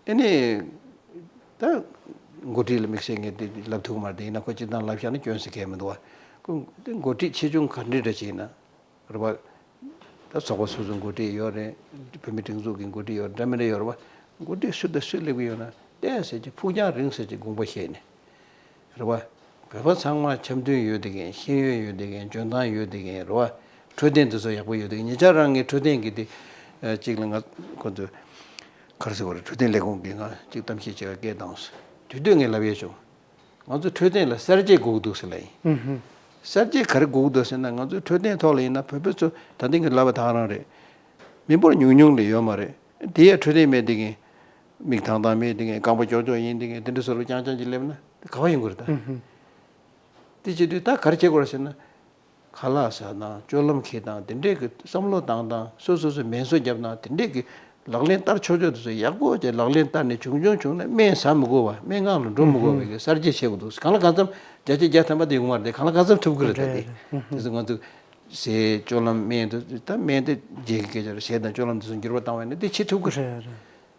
ཨེ་ནི། ད། འགོ་ཁྲིད་ལ་དམིགས་བསལ་ངས་དེ་ལབ་ཐུབ་ཀྱི་མ་རེད། དེ་ཡིན་ན་ཁོ་སྤྱིར་བཏང་ལབ་བཞག་ན་སྐྱོན་ཟེར་མཁན་མི་འདུག་བ། ཁོ་དེ་འགོ་ཁྲིད་ཆེ་ཆུང་ག་འདྲ་འདྲ་ཅིག་ཡིན་ན། རེད་བ། ད་ཚོགས་པ་སོ་སོའི་འགོ་ཁྲིད་ཡོད་རེད། བོད་མི་སྒྲིག་འཛུགས་ཀྱི་འགོ་ཁྲིད་ཡོད་རེད། འདྲ་མི་འདྲ་ཡོད་རེད་བ། འགོ་ཁྲིད་སུ་དང་སུ་སླེབས་ཀྱི་ཡོད་ན་བལྟས་ཟེར་གྱི་ཕུགས་རྒྱང་རིང་ཟེར་གྱི་དགོངས་པ་བཞེས་ནས། རེད་བ། བོད་པ་ཚང་མ་འཆམ་མཐུན་ཡོད་བསྡད་མཁན། ཤེས་ཡོན་ཡོད་བསྡད་མཁན། འཇོན་ཐང་ཡོད་བསྡད་མཁན་རེད་བ། འཕྲོད་བསྟེན་དེ་ཚོ་ཡག་པོ་ཡོད་བསྡད་མཁན། ཉེ་ཆར་རང་གི་འཕྲོད་བསྟེན་གྱི་དེ། ཨ་གཅིག་ལ་ང་ཁོ་ཚོ་ག་རེ་ཟེར་བ་རེད། འཕྲོད་བསྟེན་ལས་ཁུངས་ཀྱིས་ང་གཅིག་གཏམ་བཤད་བྱེད་པར་སྐད་བཏང་སོང་། དེ་དུས་ངས་ལབ་ཡས་བྱུང་། ང་ཚོ་འཕྲོད་བསྟེན་ལ་གསར་བརྗེ་དགོས་ཀྱི་འདུག་ཟེར་ལབ་ཡིན། གསར་བརྗེ་ག་རེ་དགོས་ཀྱི་འདུག་ཟེར་ན་ང་ཚོའི་འཕྲོད་བསྟེན་ཐོག་ལ་ཡིན་ན་བོད་པ་ཚོ་ད་ལྟ་ངས་ལབ་པ་དེ་རང་རེད། མི་འབོར་ཉུང་ཉུང་ལས་ཡོད་མ་རེད། དེ་ཡང་འཕྲོད་བསྟེན་མེད་བསྡད་མཁན། མིག་ཐང་ཐང་མེད་བསྡད་མཁན། རྐང་པ་ཀྱོག་ཀྱོག་ཡིན་བསྡད་མཁན། དེ་འདྲ་བཟོ་འདྲ་རྐྱང་རྐྱང་ཅིག་སླེབས་ན་དེ་ག་པར་ཡོང་གི་རེད་ད། དེ་བྱེད་དུས་ད་ག་རེ་བྱེད་དགོས་རེད་ཟེར་ན། ཁ་ལག་ཟ་དང་སྤྱོད་ལམ་འཁྱེར་དང་དེ་འདྲས་ཀྱི་བསམ་བློ་བཏང་དང་སོ་སོ་སོ་སྨན་གསོ་རྒྱབ་དང་དེ་འདྲས་ཀྱི་ལག་ལེན་བསྟར་ཆོག་ཆོག་དེ་ཚོ་ཡག་པོ་བྱས་ལག་ལེན་བསྟར་ནས་བྱུང་བྱུང་བྱུང་ན་སྨན་ཟ་མི་དགོས་པ། སྨན་ཁང་ལ་འགྲོ་མི་དགོས་པའི་གི་གསར་བརྗེ་བྱེད་དགོས་འདུག་གང་ལ་གང་འཚམ་བརྒྱ་ཆ་བརྒྱ་ཐམ་པ་དེ་ཡོང་བ་རེད་དེ། གང་ལ་གང་འཚམ་ཐུབ་ཀྱི་རེད་ད། དེ་དེ་ཚོ་ང་ཚོ་ཟས་སྤྱོད་ལམ་སྨན་དེ་ད་སྨན་དེ་རྗེས་ཀྱི་སྐད་ཆ་རེད། ཟས་དང་སྤྱོད་ལམ་དེ་ཚོ་འགྱུར་བ་བཏང་བ་ཡིན་ན་དེ་བྱེད་ཐུབ་ཀྱི་རེད།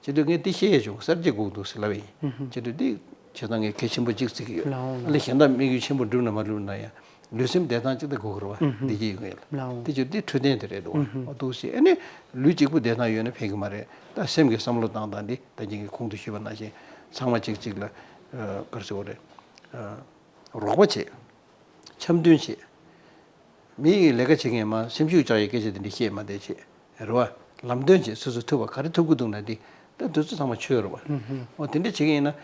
བྱེད་དུས་ངས་འདི་བཤད་ཡས་བྱུང་། གསར་བརྗེ་དགོས་འདུག་ཟེར་ལབ་ཡིན། བྱེད་དུས་འདི་བྱེད་སྟངས་ངས་གལ་ཆེན་པོ་གཅིག་བརྩི་གི་ཡོད། ལའོ་ལའོ། ཨ་ལས་གཞན་དག་དམིགས་ཡུལ་ཆེན་པོ་འགྲུབ་ན་མ་འགྲུབ་ན་ཡང་ལུས་སེམས་བདེ་ཐང་གཅིག་ད་དགོས་ཀྱི་རེད་བ། བདེ་སྐྱིད་ཡོང་ཡས་ལ། ལའོ། དེ་བྱེད་དུས་འདི་འཕྲོད་བསྟེན་དེ་རེད་འདུག་བ། འོ་འདུག་ཟེར། ཨ་ནི་ལུས་གཅིག་པུ་བདེ་ཐང་ཡོད་ན་ཕན་གི་མ་རེད། ད་སེམས་ཀྱི་བསམ་བློ་བཏང་སྟངས་འདི་ད་གིན་གྱི་གོང་དུ་ཞུས་པ་ནང་བཞིན་ཚང་མ་གཅིག་གཅིག་ལ་ཨ་ག་རེ་ཟེར་དགོས་རེད། ཨ་རོགས་པ་བྱེད། འཆམ་མཐུན་བྱེད། མི་ཡི་ལས་ཀ་བྱེད་མཁན་མ་སེམས་ཤུགས་བཅག་ཡའི་སྐད་ཆ་དེ་འདྲ་བཤད་མ་བསྡད་བྱེད། རེད་བ། ལམ་སྟོན་བྱེད། སོ་སོ་ཐུབ་པ་ག་རེ་ཐུབ་ཀྱི་འདུག་ན་དེ་ད་དུས་ཚོད་ཚང་མ་ཆོད་རེད་བ། འོ་དེ་འདྲ་བྱེད་མཁན་ཡིན་ན།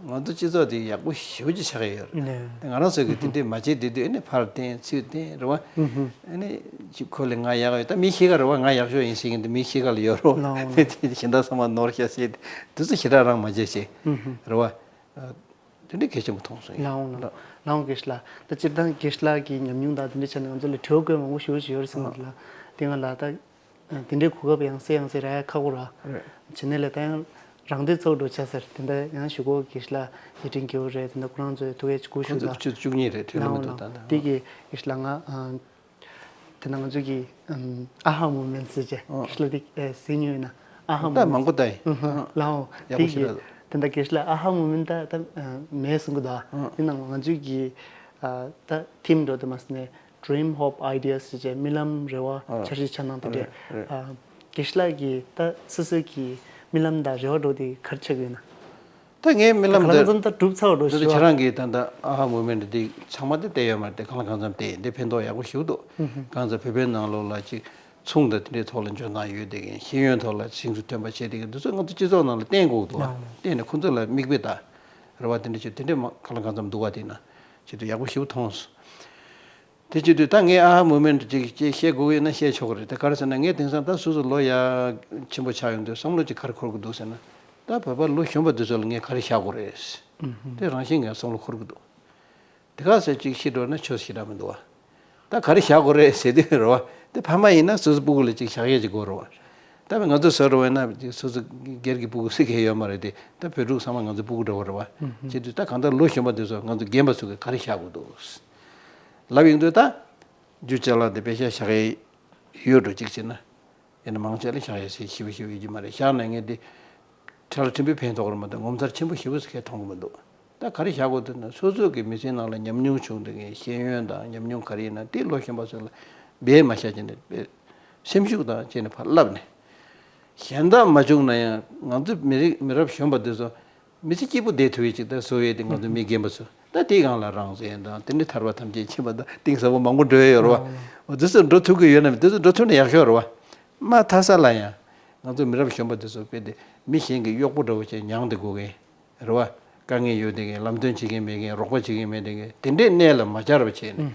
ང་ཚོ་སྤྱི་ཚོགས་དེ་ཡག་པོ་ཞེ་པོ་ཅིག་ཆགས་ཡོད་རེད། ལགས། ང་རང་ཚོ་གི་དེ་འདྲས་མ་བྱེད་དེ་དུས་ཨ་ནི་ཕར་བསྟན་ཚུར་བསྟན་རེད་བ། ཨ་ནི་ཅིག་ཁོ་ལས་ང་ཡག་ཡོད། ད་མི་ཤི་ཁ་རེད་བ། ང་ཡག་ཤོས་ཡིན་ཟེར་མཁན་དེ་མི་ཤི་ཁ་ལ་ཡོད་རོ། ལགས་འོང་། ལགས། གཞན་དག་ཚང་མ་ནོར་ཤག་ཟེར་དེ་དུས་ཚོད་ཞེ་དྲག་རང་མ་བྱེད་ཅེས་རེད་བ། དེ་འདྲས་གལ་ཆེན་པོ་མཐོང་སོང་། ལགས་འོང་། ལགས་འོང་། དགེ་བཤེས་ལགས། ད་སྤྱིར་བཏང་དགེ་བཤེས་ལགས་ཀྱི་ཉམས་མྱོང་དང་དེ་འདྲས་བྱས་ནས་ང་ཚོ་ལ་དྲི་བ་བཀོད་མང་པོ་ཞེ་པོ་ཅིག་ཡོད་རེད་བསམ་གྱི་འདུག་ལགས། དེ་སྔ་ལ་ད། དེ་འདྲའི་གོ་སྐབས་ཡང་སེ་ཡང་སེ་རག་ཡ་ཁག་པོ་ར། རེད། བྱས་ནས་ལས་ད་ཡང་རང་བདེ་ཚོགས་འགྲོ་ཆ་ཟེར་དེ་འདྲ་ཡང་ཞུ་གོ། དགེ་བཤེས་ལགས་ཡིད་བརྟན་རྒྱལ་པོ་རེད། དེ་འདྲ་ཁོ་རང་ཚོའི་ཐུགས་ཡིད་ཆེས་ཞུ་ཁོང་ཚོ་ལ། བཅུ་བཅུ་གཉིས་རེད། ཁྲིད་ལ་མི་འདུག་ད་ལྟ། དེ་གི་དགེ་བཤེས་ལགས་ང་དེ་ན་ང་ཚོ་གི་ཨ་ཧ་མུ་མེན་ཟེར་བྱས་དགེ་བཤེས་ལགས་དེ་གཟིགས་མྱོང་ཡོད་ན། ཨ་ཧ་མུ་ད་མེན་མང་པོ་ད་ཡིན། ལགས་འོང་། ཡག་པོ་དེ་ཞིག་གི་རེད། དེ་འདྲ་དགེ་བཤེས་ལགས་ཨ་ཧ་མུ་མེན་ད་ད་མེད་གསུང་གི་འདུག་དེ་ན་ང་ཚོ་གི་ད་ཐིམ་འགྲོ་དུ་མ་སོང་ནས། Dream Hope Ideas ཟེར་བྱས་རྨི་ལམ་རེ་བ། ཨ། འཆར་གཞི་འཆར་སྣང་དེ་འདྲས། རེད་རེད། ཨ། དགེ་བཤེས་ལགས་ཀྱི་ད་སོ་སོའི་གི་རྨི་ལམ་དང་རེ་བ་འགྲོ་དེ་ག་རེ་ཆགས་ཀྱི་ཡོད་ན། ད་ངའི་རྨི་ལམ་གང་ལ་འདི་གང་འཚམ་ད་གྲུབ་ཚར་བ་འགྲོ་ཞུ་བ། ཁྱེད་རང་གིས་ད་ལྟ་ཨ་ཧ་མུ་མེན་ཊི་འདི་ཚང་མ་དེ་བལྟས་ཡོད་མ་རེད་དེ། གང་ལ་གང་འཚམ་བལྟས་ཡིན། འདི་ཕན་ཐོགས་ཡག་པོ་ཞིག་འདུག་གང་ཚ་བོད་པའི་ནང་ལོགས་ལ་ཅིག་མཚུངས་དང་དེ་འདྲའི་ཐོག་ལ་འཇོན་ཐང་ཡོད་དེ་གི་ཤེས་ཡོན་ཐོག་ལ་ཤིན་ཏུ་ཐོན་པ་བྱས་དེ་གི་འདི་ཚོ་ང་ཚོ་སྤྱི་ཚོགས་ནང་ལ་བསྟན་དགོས་འདུག་བ། བསྟན་ནས་ཁོ་ཚོ་ལ་མིག་དཔེ་ལྟ་རེ་བ་དེ་འདྲ་བྱས། དེ་འདྲའི་མ་གང་ལ་གང་འཚམ་འདུག་བ། དེ་ན་ཆེད་དུ་ཡག་པོ་ཞིག་མཐོང་སོང་། དེ་བྱེད་དུས་ད་ངས་ཨ་ཧ་མུ་མེན་ཊི་ཅིག་ཅིག་བཤད་དགོས་ཀྱི་ཡོད་ན་བཤད་ཆོག་གི་རེད། དེ་ག་རེ་ཟེར་ན་ངས་དེང་སང་ད་སོ་སོ་ལོ་ཡ་ཆེན་པོ་ཆགས་ཡོང་དུས་བསམ་བློ་ཅིག་ག་རེ་འཁོར་གི་འདུག་ཟེར་ན། ད་བོད་པ་ལོ་གཞོན་པ་འདི་ཚོ་ལ་ངས་ག་རེ་བཞག་དགོས་རེད། དེ་རང་བཞིན་ངས་བསམ་བློ་འཁོར་གི་འདུག་དེ་ག་ཚོད་ཅིག་ཤི་འགྲོ་ན་ཆོས་ཞེ་དྲག་མི་འདུག་བ། ད་ག་རེ་བཞག་དགོས་རེད་ཟེར་དུས་རེད་བ། དེ་ཕ་མ་ཡིན་ན་སོ་སོ་སྤུ་གུ་ལ་ཅིག་བཞག་ཡས་ཅིག་དགོས་རེད་བ། ད་ང་ཚོ་བཟོ་འདྲ་བ་ཡིན་ན་སོ་སོ་སྒེར་གྱི་སྤུ་གུ་སུ་གས་ཡོད་མ་རེད་དེ། ད་བོད་ཕྲུག་ཚང་མ་ང་ཚོ་སྤུ་གུ་འདྲ་བོ་རེད་བ། བྱེད་དུས་ད་གང་ལྟར་ལོ་གཞོན་པ་དེ་ཚོ་ང་ཚོ་རྒན་པ་ཚོ་གིས་ག་རེ་བཞག་དགོས་འདུག་ལབ་ཡོང་དུས་ད་རྒྱུ་ཅ་ལག་དེ་པེ་ཤ་བཞག་ཡས་ཡོད་འགྲོ་ཅིག་བྱས་ན། ཡིན་ན་མང་ཆེ་ལ་བཞག་ཡས་ཟེར་ཞེ་པོ་ཞེ་པོ་ཡོད་ཀྱི་མ་རེད། བཞག་ན་ངས་འདི་ཁྲ་ལ་ཕྲན་བུ་ཕན་ཐོགས་རེད་མ་གཏོགས་ངོ་མཚར་ཆེན་པོ་ཞེ་པོ་ཟེར་མཁན་མཐོང་གི་མི་འདུག་ད་ག་རེ་བཞག་དགོས་འདུག་ན་སོ་སོ་གི་མི་ཚེའི་ནང་ལ་ཉམས་མྱོང་བྱུང་དེ་གའི་ཤེས་ཡོན་དང་ཉམས་མྱོང་ག་རེ་ཡིན་ན་དེ་ལོ་གཞོན་པ་ཚོ་ལ་སྦས་མ་བཞག་བྱས་ནས་སྦས་སེམས་ཤུགས་དང་བྱས་ནས་ཕར་བསླབས་ནས། གཞན་དག་མ་བྱུང་ན་ཡང་ང་ཚོ་མི་རིགས་མི་རབས་གཞོན་པ་དེ་ཚོ་མི་ཚེ་སྐྱིད་པོ་བསྡད་ཐུབ་ཡས་ཅིག་ད་བཟོ་ཡས་དེ་ང་ཚོ་མི་རྒན་པ་ཚོ་ད་དེའི་སྒང་ལ་རང་བཙན་དང་དེ་འདྲའི་ཐར་པ་ཐམས་ཅད་མཁྱེན་པ་དང་གཏིང་ཟབ་པོ་མང་པོ་འགྲོ་ཡས་ཡོད་རེད་བ། འོ་དེ་ཚོ་འགྲོ་ཐུབ་ཀྱི་ཡོད་ན་མི་དེ་ཚོ་འགྲོ་ཐུབ་ན་ཡག་ཤོས་རེད་བ། མ་མཐའ་ས་ལ་ཡང་ང་ཚོ་མི་རབས་གཞོན་པ་དེ་ཚོ་དཔེ་དེ་མི་གཞན་གྱི་གཡོག་པོ་འདྲ་བོ་བྱས་མྱངས་ཏེ་དགོས་མཁན་རེད་བ། དཀའ་ངལ་ཡོད་དེ་མཁན་ལམ་སྟོན་བྱེད་མཁན་མེད་མཁན་རོགས་པ་བྱེད་མཁན་མེད་དེ་མཁན་དེ་འདྲའི་གནས་ལ་མ་བཅར་བ་བྱས་ནས།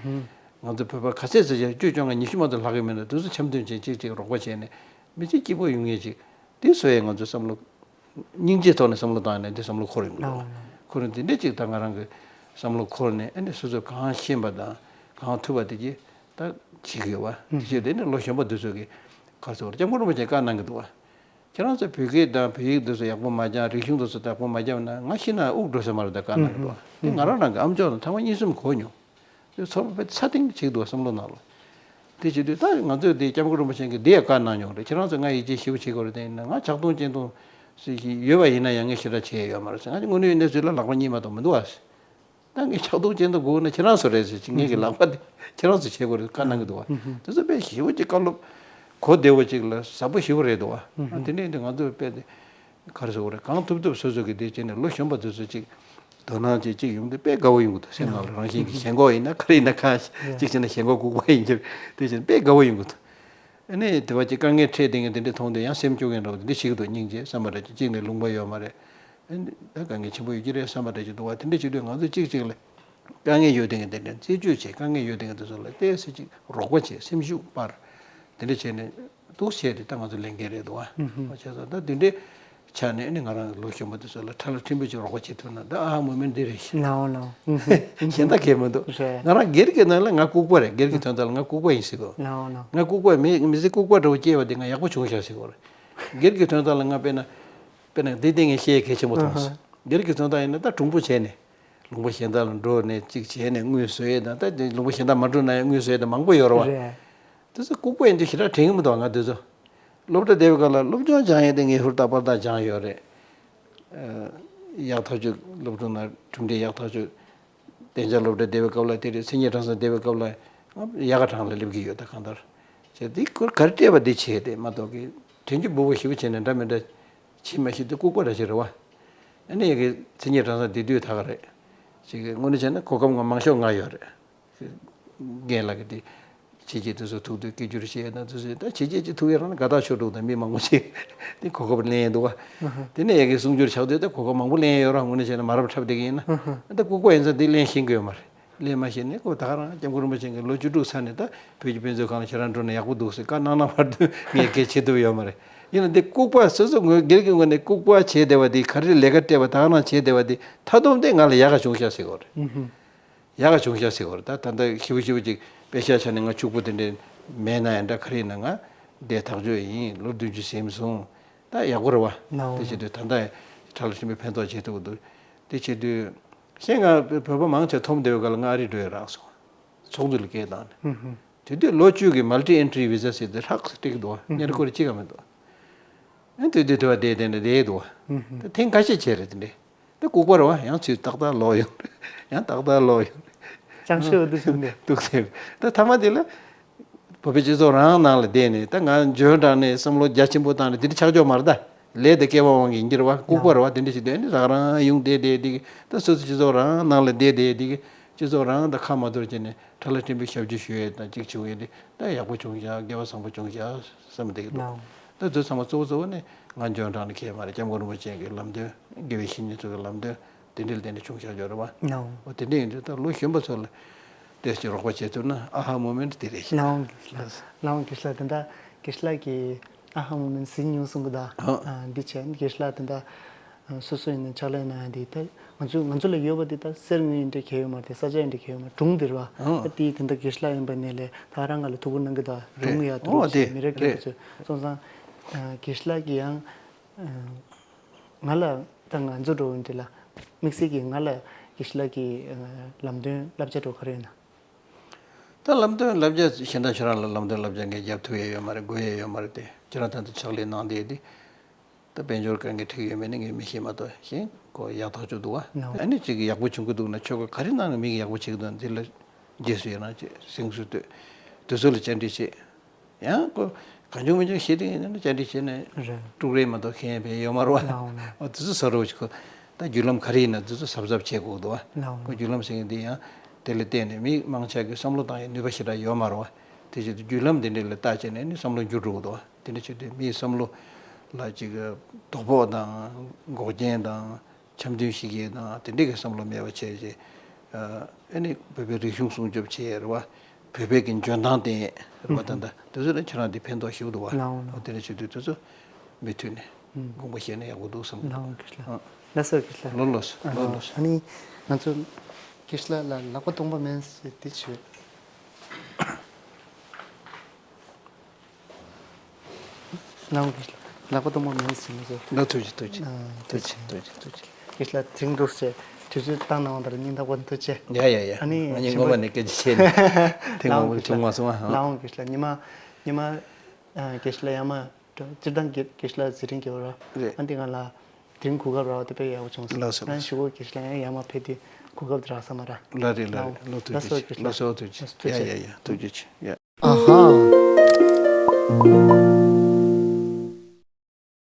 ང་ཚོ་བོད་པ་ག་ཚད་ཙམ་བྱས་བཅུ་བཅོ་ལྔ་ཉི་ཤུ་མ་གཏོགས་ལྷག་གི་མེད་ན་དེ་ཚོ་འཆམ་མཐུན་བྱས་གཅིག་གཅིག་རོགས་པ་བྱས་ནས་མི་ཚེ་སྐྱིད་པོ་ཡོང་མཁན་ཅིག་དེ་བཟོ་ཡས་ང་ཚོའི་བསམ་བློ། སྙིང་རྗེའི་ཐོག་ནས་བསམ་བློ་བཏང་ནས་འདི་བསམ་བློ་འཁོར་ཡོང་གི་འདུག་ལགས་འོང་། ཁོ་རང་འདི་འདྲས་ཅིག་ད་ང་རང་གི་བསམ་བློ་འཁོར་ནས་ཨ་ནི་སོ་སོས་གང་ཤེས་པ་དང་གང་ཐུབ་པ་དེ་གྱིས་ད་བྱེད་ཀྱི་ཡོད་པ། དེ་བྱས་དེ་ནི་ལོ་གཞོན་པ་འདི་ཚོ་གིས་ག་ཚོད་སྐྱབས་མགོན་རིན་པོ་ཆེས་བཀའ་གནང་གི་འདུག་བ། ཁྱེད་རང་ཚོ་བོད་སྐད་དང་བོད་ཡིག་འདི་ཚོ་ཡག་པོ་མ་སྦྱངས། རིག་གཞུང་འདི་ཚོ་ཡག་པོ་མ་སྦྱངས་ན་ང་ཤི་ན་དབུགས་འགྲོ་ས་མ་རེད་ད་བཀའ་གནང་གི་འདུག་བ། དེ་ང་རང་རང་གི་ཨམ་ཅོག་ནང་ཐེངས་མ་གཉིས་གསུམ་གོ་མྱོང་། དེ་ཚོར་བ་ཚ་ཐིང་བྱེད་འདུག་བསམ་བློ་ནང་ལ། དེ་བྱེད་དུས་ད་ང་ཚོས་དེ་སྐྱབས་མགོན་རིན་པོ་ཆེ་གིས་འདི་ཡང་བཀའ་གནང་མྱོང་རེད། ཁྱེད་རང་ཚོ་ང་ཡིད་ཆེས་ཞེ་པོ་བྱེད་དགོས་རེད། དེ་ཡིན་ན་ང་ཆག་སྡང་གཅེས་སྡང་ཞིག་ཡོད་པ་ཡིན་ན་ཡང་ངས་ཞེ་དྲག་བྱས་ཡོད་མ་རེད་ཟེར། ང་ཚོ་དངོས་གནས་གནས་ཚུལ་ལ་ལག་པ་གཉིས་མ་གཏོགས་མི་འདུག་ཨ་ཟེར། ད་ངས་ཆག་སྡང་གཅེས་སྡང་དགོས་ན་ཁྱེད་རང་ཚོ་རེད་ཟེར་ཅིག་ངས་ཀྱི་ལག་པ་དེ་ཁྱེད་རང་ཚོས་བྱེད་དགོས་རེད་བཀའ་གནང་གི་འདུག་བ། དེ་ཚོ་དཔེ་ཞེ་པོ་ཅིག་བཀའ་སློབ་གོ་བདེ་བོ་ཅིག་ལ་ཟབ་པོ་ཞེ་པོ་རེད་འདུག་བ། དེ་འདྲ་ཡིན་དུས་ང་ཚོས་དཔེ་དེ། ག་རེ་ཟེར་དགོས་རེད། གང་ཐུབ་ཐུབ་སོ་སོ་གི་དེ་བྱས་ནས་ལོ་གཞོན་པ་དེ་ཚོ་ཅིག་དོ་སྣང་བྱེད་ཅིག་ཡོང་དུས་དཔེ་དགའ་བོ་ཡོང་གི་འདུག་སེམས་ནང་ལ་རང་བཞིན་གྱི་ཞེན་ཁོག་ཡིན་ན་ག་རེ་ཡིན་ན་གང་ཅིག་བྱས་ན་ཞེན་ཁོག་ལྐུགས་པ་ཡིན་གྱི་རེད། དེ་བྱས་ནས་དཔེ་དགའ་བོ་ཡོང་གི་འདུག་ཨ་ནི་དེ་བ་ཅིག་དཀའ་ངལ་འཕྲད་བསྡད་མཁན་དེ་འདྲ་མཐོང་དུས་ཡང་སེམས་སྐྱོ་མཁན་འདྲ་བོ་དེ་འདྲ་ཞིག་འདུག་སྙིང་རྗེ་བསམ་པ་འདྲ་ཅིག་གཅིག་ནས་ལུང་པ་ཡོད་མ་རེད། ཨ་ནི་ད་དཀའ་ངལ་ཆེན་པོ་ཡོད་ཀྱི་རེད་བསམ་པ་འདྲ་ཅིག་འདུག་བ། དེ་འདྲ་བྱེད་དུས་ང་ཚོ་གཅིག་གཅིག་ལ། དཀའ་ངལ་ཡོད་དེ་ངས་དེ་འདྲ་རྩད་གཅོད་བྱེད། དཀའ་ངལ་ཡོད་དེ་ངས་དེ་ཚོ་ལ་ཏོག་ཙམ་ཅིག་རོགས་པ་བྱེད། སེམས་ཤུགས་སྤར། དེ་འདྲ་བྱས་ནས་འདུག་བྱས་ཏེ་ད་ང་ཚོ་ལས་འགན་རེད་འདུག་ཨ། བྱས་ཙང་ད་དེ་འདྲའི་ཆ་ནས་ཨ་ནི་ང་རང་གི་ལོ་གཞོན་པ་དེ་ཚོ་ལ་ཁྲ་ལ་ཕྲན་བུ་ཅིག་རོགས་པ་བྱེད་ཐུབ་ན་ད་ཨ་མོ་མེན་འདི་རེད་ཤི། ལའོ་ལའོ། གཞན་དག་གས་མི་འདུག་རེད། ང་རང་སྒེར་གྱི་ནང་ལ་ང་ལྐུགས་པ་རེད། སྒེར་གྱི་དོན་དག་ལ་ང་ལྐུགས་པ་ཡིན་ཟེར་གོ། ལའོ་ལའོ། ང་ལྐུགས་པ་མི་མི་ཚེ་ལྐུགས་པ་འདྲ་བོ་སྐྱེལ་བ་དེ་ང་ཡག་པོ་བྱུང་ཤག་ཟེར་གོ་རེད། སྒེར་གྱི་དོན་དག་ལ་ང་དཔེར་ན་དཔེར་ན་འདི་སྟེང་ངས་བཤད་ཡས་གལ་ཆེན་པོ་མཐོང་སོང་། སྒེར་གྱི་དོན་དག་ཡིན་ན་ད་གྲུང་པོ་བྱས་ནས། ལུང་པ་གཞན་དག་ལ་འགྲོ་ནས་གཅིག་བྱས་ནས་དངུལ་བཟོ་ཡས་དང་ད་དེ་ལུང་པ་གཞན་དག་མ་འགྲོ་ན་ཡང་དངུལ་བཟོ་ཡས་དང་མང་པོ་ཡོད་རེད་བ། རེད། དེ་ཚོ་ལྐུགས་པ་ཡིན་དུས་ཞེ་དྲག་དྲན་གྱི་མི་འདུག་ང་དེ་ཚོ། སློབ་གྲྭ་བསྡད་པའི་སྐབས་ལ་སློབ་སྦྱོང་སྦྱང་ཡས་དེ་ངས་ཧུར་ཐག་པར་ཐག་སྦྱངས་ཡོད་རེད། ཨ། གཡག་ཐག་གཅོད་སློབ་ཕྲུག་ནང་གྲུབ་འབྲས་གཡག་ཐག་གཅོད། གཏན་འཇགས་སློབ་གྲྭ་བསྡད་པའི་སྐབས་ལ་དེ་རེད། མཚན་ཉིད་གྲྭ་ཚང་བསྡད་པའི་སྐབས་ལ་ཡག་ག་གྲངས་ལ་སླེབས་ཀྱི་ཡོད་ད་གང་ལྟར། བྱས་དེ་ཁོར་ག་རེ་སྤྲད་པ་དེ་བྱས་ཏེ་མ་གཏོགས་ཀྱི་དྲན་རྒྱུ་འབོལ་པོ་ཞེ་པོ་བྱས་ནས་འདྲ་མི་འདྲ་བྱེད་མ་ཤེས་དུས་ལྐུགས་པ་འདྲ་ཞིག་རེད་བ། ཨ་ནི་ཡ་གི་མཚན་ཉིད་གྲྭ་ཚང་བསྡད་དུས་ད་ག་རེད། ཅིག་གི་དངོས་གནས་བྱས་ན་གོ་སྐབས་ང་མང་ཤོས་ང་ཡོད་རེད། རྒན་ལགས་ཀྱི་དེ་ ཕྱི་རྒྱལ་དེ་ཚོ་ཐུག་དུས་སྐད་སྒྱུར་བྱས་ན་དེ་ཚོ་ད་ཕྱི་རྒྱལ་གྱི་ཐུག་ཡ་རང་ན་དགའ་ཐག་ཆོད་འདུག་ད་མི་མང་པོ་ཞིག་དེ་གོ་སྐབས་ལེན་ཡ་འདུག་བ། དེ་ནས་ཡ་གི་གསུང་སྒྱུར་ཆགས་དུས་ད་གོ་སྐབས་མང་པོ་ལེན་ཡ་ཡོད་ར། དངོས་གནས་བྱས་ན་མ་རབས་འཁྲབ་བསྡད་ཀྱི་ཡིན་ན་ད་ལྐུགས་པ་ཡིན་ཙང་འདི་ལེན་ཤེས་ཀྱི་ཡོད་མ་རེད། ལེན་མ་ཤེས་ནས་ཁོ་ད་ག་རང་སྐྱབས་མགོན་རིན་པོ་ཆེ་གི་ལོ་བཅུ་དྲུག་ཚར་ནས་ད་བོད་ཀྱི་དཔེ་མཛོད་ཁང་ལ་ཁྱེད་རང་འགྲོ་ན་ཡག་པོ་འདུག་ཟེར་བཀའ་གནང་གནང་བར་དུ་ངས་སྐད་ཆེ་ཐུབ་ཡོད་མ་རེད། ཡིན་ན་འདི་ལྐུགས་པ་སོ་སོ་ངོས་སྒེར་གྱི་ངོས་ནས་ལྐུགས་པ་བྱས་བསྡད་པ་འདི་ག་རེ་ལས་ཀ་སྤྲད་པ་ད་ག་རང་བྱས་བསྡད་པ་འདི་མཐའ་སྡོམ་དེ་ང་ལ་ཡག་ག་བྱུང་ཤག་ཟེར་གོ་རེད། ཡག་ག་བྱུང་ཤག་ཟེར་བར་ད་ད་ལྟ་ཞིབ་པོ་ཞིབ་པོ་ཅིག་དཔེ་ཤག་ཆ་ནས་ང་ཕྱུག་པོ་དེ་འདྲས་མེད་ན་ཡང་འདྲ་ག་རེ་ཡིན་ན་ང་འདས་ཐག་གཅོད་ཡིན། ལོ་བདུན་ཅུ་ཟིན་སོང་། ད་ཡག་པོ་རེད་བ། ནའོ། དེ་བྱེད་དུས་ད་ལྟ་ཁྲ་ལ་ཆེན་པོའི་ཕན་ཐོགས་བྱེད་ཐུབ་ཀྱི་འདུག་དེ་བྱེད་དུས་གཞན་ང་བོད་པ་མང་ཆེ་འཐོམ་བསྡད་པའི་སྐབས་ལ་ང་ཨ་རི་འགྲོ་ཡི་རག་སོང་། ཚོགས་འདུ་ལ་སྐད་བཏང་ནས། དེ་དུས་ལོ་བཅུ་གི་མལ་ཊི་ཨེན་ཊི་རི་བི་ཟ་ཟེར་དེ་ཧྲག་སེ་སྤྲད་ཀྱི་འདུག་བ། ཨ་ཉེར་འཁོར་གཅིག་ག་མི་འདུག་ཨ་དེ་དུས་དེ་བ་བསྡད་བསྡད་ནས་བསྡད་འདུག་བ། ད་ཐེངས་ཁ་ཤས་བྱས་རེད་དེ་འདྲས། ད་ལྐུགས་པ་རེད་བ། ཡང་ཚུར་ཏག་ཏག་ལོག་ཡོང་། ཡང་ཏག་ཏག་ལོག་ཡོང་། ཅང་ཤེས་འདུག་བྱུང་སྟེ། འདུག་སྟེ། ད་ཐ་མ་དེ་ལ་བོད་པའི་སྤྱི་ཚོགས་རང་ནང་ལ་བསྡད་ནས་ད་ང་འཇོན་དྲགས་ནས་བསམ་བློ་རྒྱ་ཆེན་པོ་བཏང་ནས་དེ་འདྲ་ཆགས་ཆོག་མ་རེད་ད། ལས་དེ་སྐལ་བ་དབང་གིས་ཡིན་གྱི་རེད་བ། ལྐུགས་པ་རེད་བ། དེ་འདྲ་ཞིག་དོན་ནི་རང་རང་ཡོང་བསྡད་བསྡད་དེ་གི་ད་སོ་སོ་སྤྱི་ཚོགས་རང་ནང་ལ་བསྡད་བསྡད་དེ་གི་སྤྱི་ཚོགས་རང་དང་ཁ་མ་བསྡུར་བྱས་ནས་ཁྲ་ལ་ཆེན་པོའི་ཞབས་ཕྱི་ཞུ་ཡས་དང་གཅིག་བྱུང་ཡས་དེ་ད་ཡག་པོ་བྱུང་ཤག་དགེ་བ་བཟང་པོ་བྱུང་ཤག་བསམ་བསྡད་ཀྱི་འདུག་ད་དེ་ཚང་མ་གཙོ་བོ་གཙོ་བོ་ནི་ང་འཇོན་དྲགས་ནི་ཁེལ་མ་རེད། སྐྱབས་མགོན་རིན་པོ་ཆེ་གི་ལམ་སྟོན། དགེ་བའི་བཤེས་གཉེན་ཚོ་གི་ལམ་སྟོན་དེ་འདྲ་ལ་བརྟེན་ནས་བྱུང་ཤག་ཡོད་རེད་བ། ནའོ། འོ་དེ་འདྲ་ཡིན་དུས་ད་ལོ་གཞོན་པ་ཚོ་ལ་དེ་ཅིག་རོགས་པ་བྱེད་ཐུབ་ན་ཨ་ཧ་མོ་མེན་ཊི་དེ་རེད་ཤག་ལའོ་གེ་སླ། ལའོ་གེ་སླ། དེ་འདྲ་གེ་སླ་གི་ཨ་ཧ་མོ་མེན་ཊི་ཟིན་མྱོང་གསུང་གི་ད། ཨ། འདི་བྱས་གེ་སླ་དེ་འདྲ་སོ་སོ་ཡིན་ན་ཕྱག་ལས་གནང་ཡ་དེ་ད་ང་ཚོ་ང་ཚོ་ལ་ཡོད་པ་དེ་ད་གསེར་དངུལ་ཡིན་འདྲ་གལ་ཡོད་མ་རེད། ས་ཆ་ཡིན་འདྲ་གལ་ཡོད་མ་རེད། སྒྲུང་དེ་རེད་བ། ཨ། ད་དེ་དེ་འདྲ་གེ་སླ་ཡིན་པ་ནས་ལས་ད་རང་ང་ལ་ཐུགས་ཁུར་གནང་གི་ད། སྒྲུང་ཡ་དེ་འོ་རོགས་བྱས་དེ་མི་རབས་རྒན་པ་ཚོས་སོང་ཙང་གེ་སླ་གི་ཡང་། ང་ལ་ད་ང་ཚོ་འགྲོ་འདི་ལ་དམིགས་བསལ་གྱིས་ང་ལ་གེ་སླ་གི་ལམ་སྟོན་བསླབ་བྱ་འགྲོ་ག་རེ་ཡོད་ན། ད་ལམ་སྟོན་བསླབ་བྱ་གཞན་དག་ཁྱེད་རང་ལ་ལམ་སྟོན་བསླབ་བྱ་ངས་རྒྱབ་ཐུབ་ཡས་ཡོད་མ་རེད། དགོས་ཡས་ཡོད་མ་རེད་དེ། ཁྱེད་རང་ད་ལྟ་ཕྱག་ལས་གནང་བསྡད་དེ། ད་དཔལ་འབྱོར་དཀའ་ངལ་འཕྲད་ཀྱི་ཡོད་མེད་ནི་ངས་མི་ཤེས་མ་གཏོགས་གཞན་ཁོ་ཡག་ཐག་ཆོད་འདུག་བ། ཨ་ནི་ཅིག་ཡག་པོ་བྱུང་གི་འདུག་ན་ཆོལ་ཁ་ག་རེ་གནང་ན་མི་གིས་ཡག་པོ་བྱེད་ཀྱི་འདུག་ན་འདི་ལ་རྗེས་སུ་ཡི་རང་བྱེད། གཟེངས་སུ་བསྟོད། དེ་ཚོ་ལ་བཅར་འདྲི་བྱེད། ཡང་ཁོ་གང་བྱུང་མི་བྱུང་ཞེ་དྲག་ཡིན་ན་བཅར་འདྲི་བྱས་ནས་རེད། དཀྲུག་རེས་མ་གཏོགས་ཁེ་ཡང་ཕན་ཡོད་མ་རེད་བ། ལའོ་ལའོ། འོ་དེ་ཚོ་ས་རོ་ཞིག་ཁོ་ད་བརྒྱུད་ལམ་ག་རེ་ཡིན་ན་དེ་ཚོ་གཟབ་གཟབ་བྱེད་དགོས་འདུག་བ། ལའོ་ཁོ་ལའོ། བརྒྱུད་ལམ་ཟེར་མཁན་དེ་ཡང་དེ་ལ་བརྟེན་ནས་མི་མང་ཆེ་གི་བསམ་བློ་བཏང་ཡའི་ནུས་པ་ཞེ་དྲག་ཡོད་མ་རེད་བ། དེ་བྱེད་དུས་བརྒྱུད་ལམ་དེ་འདྲ་ལ་བལྟ་བྱས་ནས་ནི་བསམ་བློ་འགྱུར་འགྲོ་གི་འདུག་བ། དེ་འདྲ་བྱེད་དུས་མིའི་བསམ་བློ་ལ་ཅིག་དོ་ཕོག་དང་འགོག་རྐྱེན་དང་། འཆམ་མཐུན་ཞིག་ཡིན་ན་དེ་འདྲའི་གི་བསམ་བློ་མེད་པ་བྱས་རྗེས། ཨ་ནི་བོད་པའི་རིག་གཞུང་སྲུང་སྐྱོབ་བྱེད་ཡས་རེད་བ། བོད་པའི་གི་འཇོན་ཐང་བསྟན་ཡས་རེད་བ། ད་ལྟ་དེ་ཚོ་ལ་ཁྱེད་རང་དེ་ཕན་ཐོགས་ཞེ་པོ་འདུག་བ། ལའོ་ལའོ། དེ་འདྲ་བྱེད་དུས་དེ་ཚོ་མུ་མཐུད་ནས་དགོངས་པ་བཞེས་ན་ཡག་པོ་འདུག་བསམ་གི་འདུག་ལའོ་གེ་སླ། ལགས་སོ་གེ་སླ། ལོ་ལོ་སོ་ལོ་ལོ་སོ། ཨ་ནི་ང་ཚོ་གེ་སླ་ལ་ལག་པ་སྟོང་པ་མེད་ཟེར་དེ་བྱོས། ནང་གི་ལག་པ་སྟོང་པ་མིན་ཟིན་ཟེར། ལོ་ཐུགས་རྗེ་ཐུགས་རྗེ། ཨ་ཐུགས་རྗེ་ཐུགས་རྗེ་ཐུགས་རྗེ། གེ་སླ་དྲིན་འདུག་ཟེར་དུས་ཚོད་བཏང་གནང་བ་དང་སྙིང་ཐག་པ་ནས་ཐུགས་རྗེ་ཆེ། ཡ་ཡ་ཡ། ཨ་ནི་ང་གཉིས་ཞིམ་པོ་སྔོན་མ་ནས་སྐད་ཆ་བཤད་ནས་ཐེངས་མང་པོ་བྱུང་མ་སོང་ཨ། ལའང་གེ་སླ་ཉི་མ་ཉི་མ་ཨ་གེ་སླ་ཡ་མ་སྤྱིར་བཏང་གེ་གེ་སླ་ཟི་རིང་གི་བར་རེད། ཨ་འདི་ང་ལ་དྲིན་གོ་སྐབས་རག་དེ་དཔེ་ཡག་པོ་བྱུང་སོང་། ལགས་སོ་ང་ལགས་སོ། ཞུ་གོ་གེ་སླ་ཡང་ཡ་མ་ཕེབས་དུས་གོ་སྐབས་དེ་རག་ས་མ་ར། ལ་རེད་ལ་རེད། ལོ་ཐུགས་རྗེ་ཆེ། ལགས་སོ་གེ་སླ། ལགས་སོ་ཐུགས་རྗེ་ཆེ། ཡ་ཡ་ཡ་ཐུགས་རྗེ་ཆེ་ཡ། ཨ་ཧ།